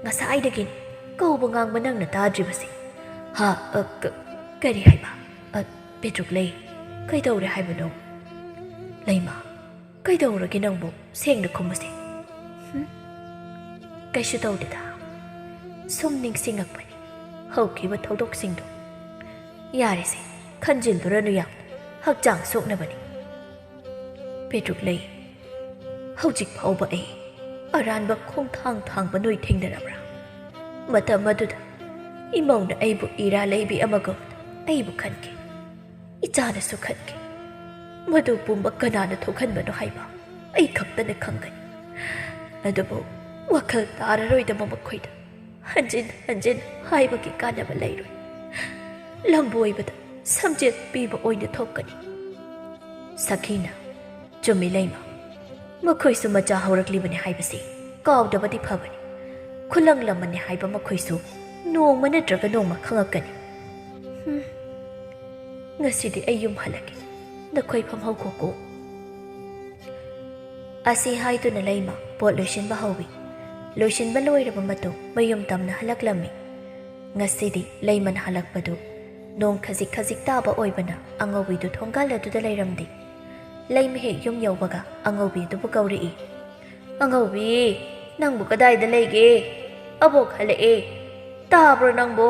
ꯉꯁꯥꯏꯗꯒꯤ ꯀꯧꯕ ꯉꯥꯡꯕ ꯅꯪꯅ ꯇꯥꯗ꯭ꯔꯤꯕꯁꯦ?" "ꯍꯥ, ꯑ, ꯀ-, ꯀꯔꯤ ꯍꯥꯏꯕ? ꯑ, ꯄꯦꯇ꯭ꯔꯨꯛ ꯂꯩ, ꯀꯩꯗꯧꯔꯦ ꯍꯥꯏꯕꯅꯣ?" "ꯂꯩꯃ, ꯀꯩꯗꯧꯔꯒꯦ ꯅꯪꯕꯨ? ꯁꯦꯡꯅ ꯈꯨꯝꯃꯨꯁꯦ꯫" "ꯍꯨꯝ? ꯀꯩꯁꯨ ꯇꯧꯗꯦꯗ꯫ ꯁꯨꯝ ꯅꯤꯡꯁꯤꯡꯉꯛꯄꯅꯤ ꯍꯧꯈꯤꯕ ꯊꯧꯗꯣꯛꯁꯤꯡꯗꯣ꯫" "ꯌꯥꯔꯦꯁꯦ, ꯈꯟꯖꯤꯜꯂꯨꯔꯅꯨ ꯌꯥꯝ꯫ ꯍꯛꯆꯥꯡ ꯁꯣꯛꯅꯕꯅꯤ꯫" "ꯄꯦꯇ꯭ꯔꯨꯛ ꯂꯩ, ꯍꯧꯖꯤꯛ ꯐꯥꯎꯕ ꯑꯩ ꯑꯔꯥꯟꯕ ꯈꯣꯡꯊꯥꯡ ꯊꯥꯡꯕ ꯅꯣꯏ ꯊꯦꯡꯅꯔꯕ꯭ꯔꯥ? ꯃꯇꯝ ꯑꯗꯨꯗ ꯏꯃꯧꯅ ꯑꯩꯕꯨ ꯏꯔꯥ ꯂꯩꯕꯤ ꯑꯃꯒ ꯑꯩꯕꯨ ꯈꯟꯈꯤ꯫ ꯏꯆꯥꯅꯁꯨ ꯈꯟꯈꯤ꯫ ꯃꯗꯨ ꯄꯨꯝꯕ ꯀꯅꯥꯅ ꯊꯣꯛꯍꯟꯕꯅꯣ ꯍꯥꯏꯕ ꯑꯩ ꯈꯛꯇꯅ ꯈꯪꯒꯅꯤ꯫ ꯑꯗꯨꯕꯨ ꯋꯥꯈꯜ ꯇꯥꯔꯔꯣꯏꯗꯕ ꯃꯈꯣꯏꯗ ꯍꯟꯖꯤꯟ ꯍꯟꯖꯤꯟ ꯍꯥꯏꯕꯒꯤ ꯀꯥꯟꯅꯕ ꯂꯩꯔꯣꯏ꯫ ꯂꯝꯕꯣꯏꯕꯗ ꯁꯝꯖꯦꯠ ꯄꯤꯕ ꯑꯣꯏꯅ ꯊꯣꯛꯀꯅꯤ꯫" ꯁꯈꯤꯅ, "ꯆꯨꯝꯃꯤ ꯂꯩꯃ, ꯃꯈꯣꯏꯁꯨ ꯃꯆꯥ ꯍꯧꯔꯛꯂꯤꯕꯅꯤ ꯍꯥꯏꯕꯁꯤ ꯀꯥꯎꯗꯕꯗꯤ ꯐꯕꯅꯤ꯫ ꯈꯨꯂꯪ ꯂꯃꯟꯅꯤ ꯍꯥꯏꯕ ꯃꯈꯣꯏꯁꯨ ꯅꯣꯡꯃ ꯅꯠꯇ꯭ꯔꯒ ꯅꯣꯡꯃ ꯈꯪꯉꯛꯀꯅꯤ꯫ ꯍꯨꯝ, ꯉꯁꯤꯗꯤ ꯑꯩ ꯌꯨꯝ ꯍꯜꯂꯒꯦ, ꯅꯈꯣꯏ ꯐꯝꯍꯧꯈꯣꯀꯣ꯫" ꯑꯁꯤ ꯍꯥꯏꯗꯨꯅ ꯂꯩꯃ ꯄꯣꯠ ꯂꯣꯏꯁꯤꯟꯕ ꯍꯧꯏ꯫ ꯂꯣꯏꯁꯤꯟꯕ ꯂꯣꯏꯔꯕ ꯃꯇꯨꯡ ꯃꯌꯨꯝ ꯇꯝꯅ ꯍꯜꯂꯛꯂꯝꯃꯤ꯫ ꯉꯁꯤꯗꯤ ꯂꯩꯃꯅ ꯍꯜꯂꯛꯄꯗꯨ ꯅꯣꯡ ꯈꯖꯤꯛ ꯈꯖꯤꯛ ꯇꯥꯕ ꯑꯣꯏꯕꯅ ꯑꯉꯧꯕꯤꯗꯨ ꯊꯣꯡꯒꯥꯜ ꯑꯗꯨꯗ ꯂꯩꯔꯝꯗꯦ꯫ ꯂꯩꯃ ꯍꯦꯛ ꯌꯨꯝ ꯌꯧꯕꯒ ꯑꯉꯧꯕꯤ ꯑꯗꯨꯕꯨ ꯀꯧꯔꯛꯏ꯫ "ꯑꯉꯧꯕꯤ, ꯅꯪꯕꯨ ꯀꯗꯥꯏꯗ ꯂꯩꯒꯦ? ꯑꯕꯣꯛ ꯍꯜꯂꯛꯑꯦ꯫ ꯇꯥꯕ꯭ꯔꯣ ꯅꯪꯕꯣ?"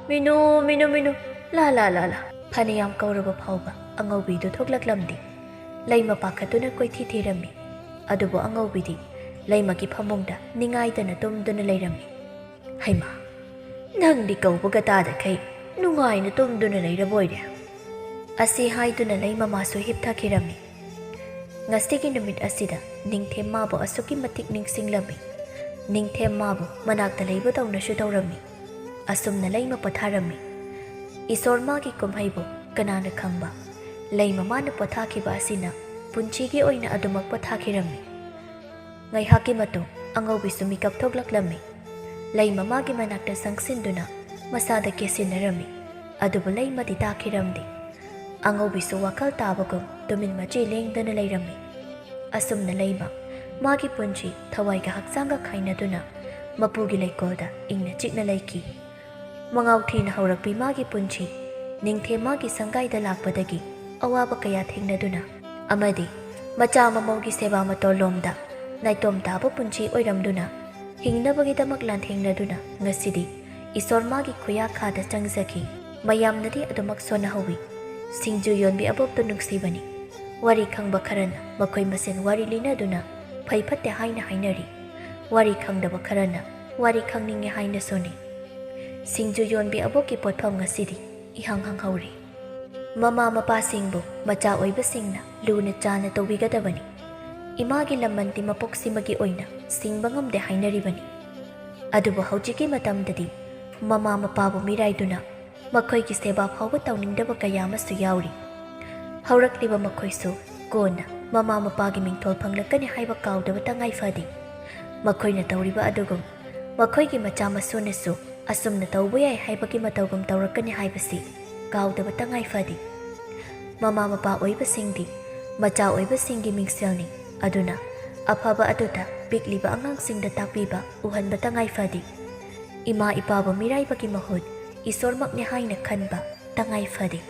"ꯃꯤꯅꯨ, ꯃꯤꯅꯨ, ꯃꯤꯅꯨ, ꯂꯥ, ꯂꯥ, ꯂꯥ, ꯂꯥ!" ꯐꯅꯌꯥꯝ ꯀꯧꯔꯕ ꯐꯥꯎꯕ ꯑꯉꯧꯕꯤꯗꯨ ꯊꯣꯛꯂꯛꯂꯝꯗꯦ꯫ ꯂꯩꯃ ꯄꯥꯈꯠꯇꯨꯅ ꯀꯣꯏꯊꯤ ꯊꯤꯔꯝꯃꯤ꯫ ꯑꯗꯨꯕꯨ ꯑꯉꯧꯕꯤꯗꯤ ꯂꯩꯃꯒꯤ ꯐꯃꯨꯡꯗ ꯅꯤꯡꯉꯥꯏꯗꯅ ꯇꯨꯝꯗꯨꯅ ꯂꯩꯔꯝꯃꯤ꯫ "ꯍꯩꯃꯥ, ꯅꯪꯗꯤ ꯀꯧꯕꯒ ꯇꯥꯗꯈꯩ ꯅꯨꯡꯉꯥꯏꯅ ꯇꯨꯝꯗꯨꯅ ꯂꯩꯔꯕꯣꯏꯔꯦ?" ꯑꯁꯤ ꯍꯥꯏꯗꯨꯅ ꯂꯩꯃꯃꯥꯁꯨ ꯍꯤꯞꯊꯈꯤꯔꯝꯃꯤ꯫ ꯉꯁꯤꯒꯤ ꯅꯨꯃꯤꯠ ꯑꯁꯤꯗ ꯅꯤꯡꯊꯦꯝ ꯃꯥꯕꯨ ꯑꯁꯨꯛꯀꯤ ꯃꯇꯤꯛ ꯅꯤꯡꯁꯤꯡꯂꯝꯃꯤ꯫ ꯅꯤꯡꯊꯦꯝ ꯃꯥꯕꯨ ꯃꯅꯥꯛꯇ ꯂꯩꯕꯗꯧꯅꯁꯨ ꯇꯧꯔꯝꯃꯤ꯫ ꯑꯁꯨꯝꯅ ꯂꯩꯃ ꯄꯣꯊꯥꯔꯝꯃꯤ꯫ ꯏꯁꯣꯔ ꯃꯥꯒꯤ ꯀꯨꯝꯍꯩꯕꯨ ꯀꯅꯥꯅ ꯈꯪꯕ? ꯂꯩꯃ ꯃꯥꯅ ꯄꯣꯊꯥꯈꯤꯕ ꯑꯁꯤꯅ ꯄꯨꯟꯁꯤꯒꯤ ꯑꯣꯏꯅ ꯑꯗꯨꯃꯛ ꯄꯣꯊꯥꯈꯤꯔꯝꯃꯤ꯫ ꯉꯥꯏꯍꯥꯛꯀꯤ ꯃꯇꯨꯡ ꯑꯉꯧꯕꯤꯁꯨ ꯃꯤꯀꯞ ꯊꯣꯛꯂꯛꯂꯝꯃꯤ꯫ ꯂꯩꯃ ꯃꯥꯒꯤ ꯃꯅꯥꯛꯇ ꯆꯪꯁꯤꯟꯗꯨꯅ ꯃꯁꯥꯗ ꯀꯦꯁꯤꯟꯅꯔꯝꯃꯤ꯫ ꯑꯗꯨꯕꯨ ꯂꯩꯃꯗꯤ ꯇꯥꯈꯤꯔꯝꯗꯦ꯫ ꯑꯉꯧꯕꯤꯁꯨ ꯋꯥꯈꯜ ꯇꯥꯕꯒꯨꯝ ꯇꯨꯃꯤꯟ ꯃꯆꯦ ꯂꯦꯡꯗꯅ ꯂꯩꯔꯝꯃꯤ꯫ ꯑꯁꯨꯝꯅ ꯂꯩꯃ ꯃꯥꯒꯤ ꯄꯨꯟꯁꯤ ꯊꯋꯥꯏꯒ ꯍꯛꯆꯥꯡꯒ ꯈꯥꯏꯅꯗꯨꯅ ꯃꯄꯨꯒꯤ ꯂꯩꯀꯣꯜꯗ ꯏꯪꯅ ꯆꯤꯛꯅ ꯂꯩꯈꯤ꯫ ꯃꯉꯥꯎ ꯊꯤꯅ ꯍꯧꯔꯛꯄꯤ ꯃꯥꯒꯤ ꯄꯨꯟꯁꯤ ꯅꯤꯡꯊꯦꯝ ꯃꯥꯒꯤ ꯁꯪꯒꯥꯏꯗ ꯂꯥꯛꯄꯗꯒꯤ ꯑꯋꯥꯕ ꯀꯌꯥ ꯊꯦꯡꯅꯗꯨꯅ ꯑꯃꯗꯤ ꯃꯆꯥ ꯃꯃꯧꯒꯤ ꯁꯦꯕꯥ ꯃꯇꯣꯜ ꯂꯣꯝꯗ ꯅꯥꯏꯇꯣꯝ ꯇꯥꯕ ꯄꯨꯟꯁꯤ ꯑꯣꯏꯔꯝꯗꯨꯅ ꯍꯤꯡꯅꯕꯒꯤꯗꯃꯛ ꯂꯥꯟꯊꯦꯡꯅꯗꯨꯅ ꯉꯁꯤꯗꯤ ꯏꯁꯣꯔ ꯃꯥꯒꯤ ꯈꯨꯌꯥꯈꯥꯗ ꯆꯪꯖꯈꯤ꯫ ꯃꯌꯥꯝꯅꯗꯤ ꯑꯗꯨꯃꯛ ꯁꯣꯟꯅꯍꯧꯋꯤ꯫ ꯁꯤꯡꯖꯨ ꯌꯣꯟꯕꯤ ꯑꯕꯣꯛꯇꯨ ꯅꯨꯡꯁꯤꯕꯅꯤ꯫ ꯋꯥꯔꯤ ꯈꯪꯕ ꯈꯔꯅ ꯃꯈꯣꯏ ꯃꯁꯦꯟ ꯋꯥꯔꯤ ꯂꯤꯅꯗꯨꯅ ꯐꯩ ꯐꯠꯇꯦ ꯍꯥꯏꯅ ꯍꯥꯏꯅꯔꯤ꯫ ꯋꯥꯔꯤ ꯈꯪꯗꯕ ꯈꯔꯅ ꯋꯥꯔꯤ ꯈꯪꯅꯤꯡꯉꯦ ꯍꯥꯏꯅ ꯁꯣꯟꯅꯩ꯫ ꯁꯤꯡꯖꯨ ꯌꯣꯟꯕꯤ ꯑꯕꯣꯛꯀꯤ ꯄꯣꯠꯐꯝ ꯉꯁꯤꯗꯤ ꯏꯍꯥꯡ ꯍꯥꯡꯍꯧꯔꯦ꯫ ꯃꯃꯥ ꯃꯄꯥꯁꯤꯡꯕꯨ ꯃꯆꯥ ꯑꯣꯏꯕꯁꯤꯡꯅ ꯂꯨꯅ ꯆꯥꯅ ꯇꯧꯕꯤꯒꯗꯕꯅꯤ꯫ ꯏꯃꯥꯒꯤ ꯂꯃꯟꯗꯤ ꯃꯄꯣꯛꯁꯤꯃꯒꯤ ꯑꯣꯏꯅ ꯁꯤꯡꯕ ꯉꯝꯗꯦ ꯍꯥꯏꯅꯔꯤꯕꯅꯤ꯫ ꯑꯗꯨꯕꯨ ꯍꯧꯖꯤꯛꯀꯤ ꯃꯇꯝꯗꯗꯤ ꯃꯃꯥ ꯃꯄꯥꯕꯨ ꯃꯤꯔꯥꯏꯗꯨꯅ ꯃꯈꯣꯏꯒꯤ ꯁꯦꯕꯥ ꯐꯥꯎꯕ ꯇꯧꯅꯤꯡꯗꯕ ꯀꯌꯥ ꯑꯃꯁꯨ ꯌꯥꯎꯔꯤ꯫ ꯍꯧꯔꯛꯂꯤꯕ ꯃꯈꯣꯏꯁꯨ ꯀꯣꯟꯅ ꯃꯃꯥ ꯃꯄꯥꯒꯤ ꯃꯤꯡꯊꯣꯜ ꯐꯪꯂꯛꯀꯅꯤ ꯍꯥꯏꯕ ꯀꯥꯎꯗꯕ ꯇꯉꯥꯏ ꯐꯗꯦ꯫ ꯃꯈꯣꯏꯅ ꯇꯧꯔꯤꯕ ꯑꯗꯨꯒꯨꯝ ꯃꯈꯣꯏꯒꯤ ꯃꯆꯥ ꯃꯁꯨꯅꯁꯨ ꯑꯁꯨꯝꯅ ꯇꯧꯕ ꯌꯥꯏ ꯍꯥꯏꯕꯒꯤ ꯃꯇꯧꯒꯨꯝ ꯇꯧꯔꯛꯀꯅꯤ ꯍꯥꯏꯕꯁꯤ ꯀꯥꯎꯗꯕ ꯇꯉꯥꯏ ꯐꯗꯦ꯫ ꯃꯃꯥ ꯃꯄꯥ ꯑꯣꯏꯕꯁꯤꯡꯗꯤ ꯃꯆꯥ ꯑꯣꯏꯕꯁꯤꯡꯒꯤ ꯃꯤꯡꯁꯦꯜꯅꯤ꯫ ꯑꯗꯨꯅ ꯑꯐꯕ ꯑꯗꯨꯗ ꯄꯤꯛꯂꯤꯕ ꯑꯉꯥꯡꯁꯤꯡꯗ ꯇꯥꯛꯄꯤꯕ ꯎꯍꯟꯕ ꯇꯉꯥꯏ ꯐꯗꯦ꯫ ꯏꯃꯥ ꯏꯄꯥꯕꯨ ꯃꯤꯔꯥꯏꯕꯒꯤ ꯃꯍꯨꯠ ꯏꯁꯣꯔꯃꯛꯅꯤ ꯍꯥꯏꯅ ꯈꯟꯕ ꯇꯉꯥꯏ ꯐꯗꯦ꯫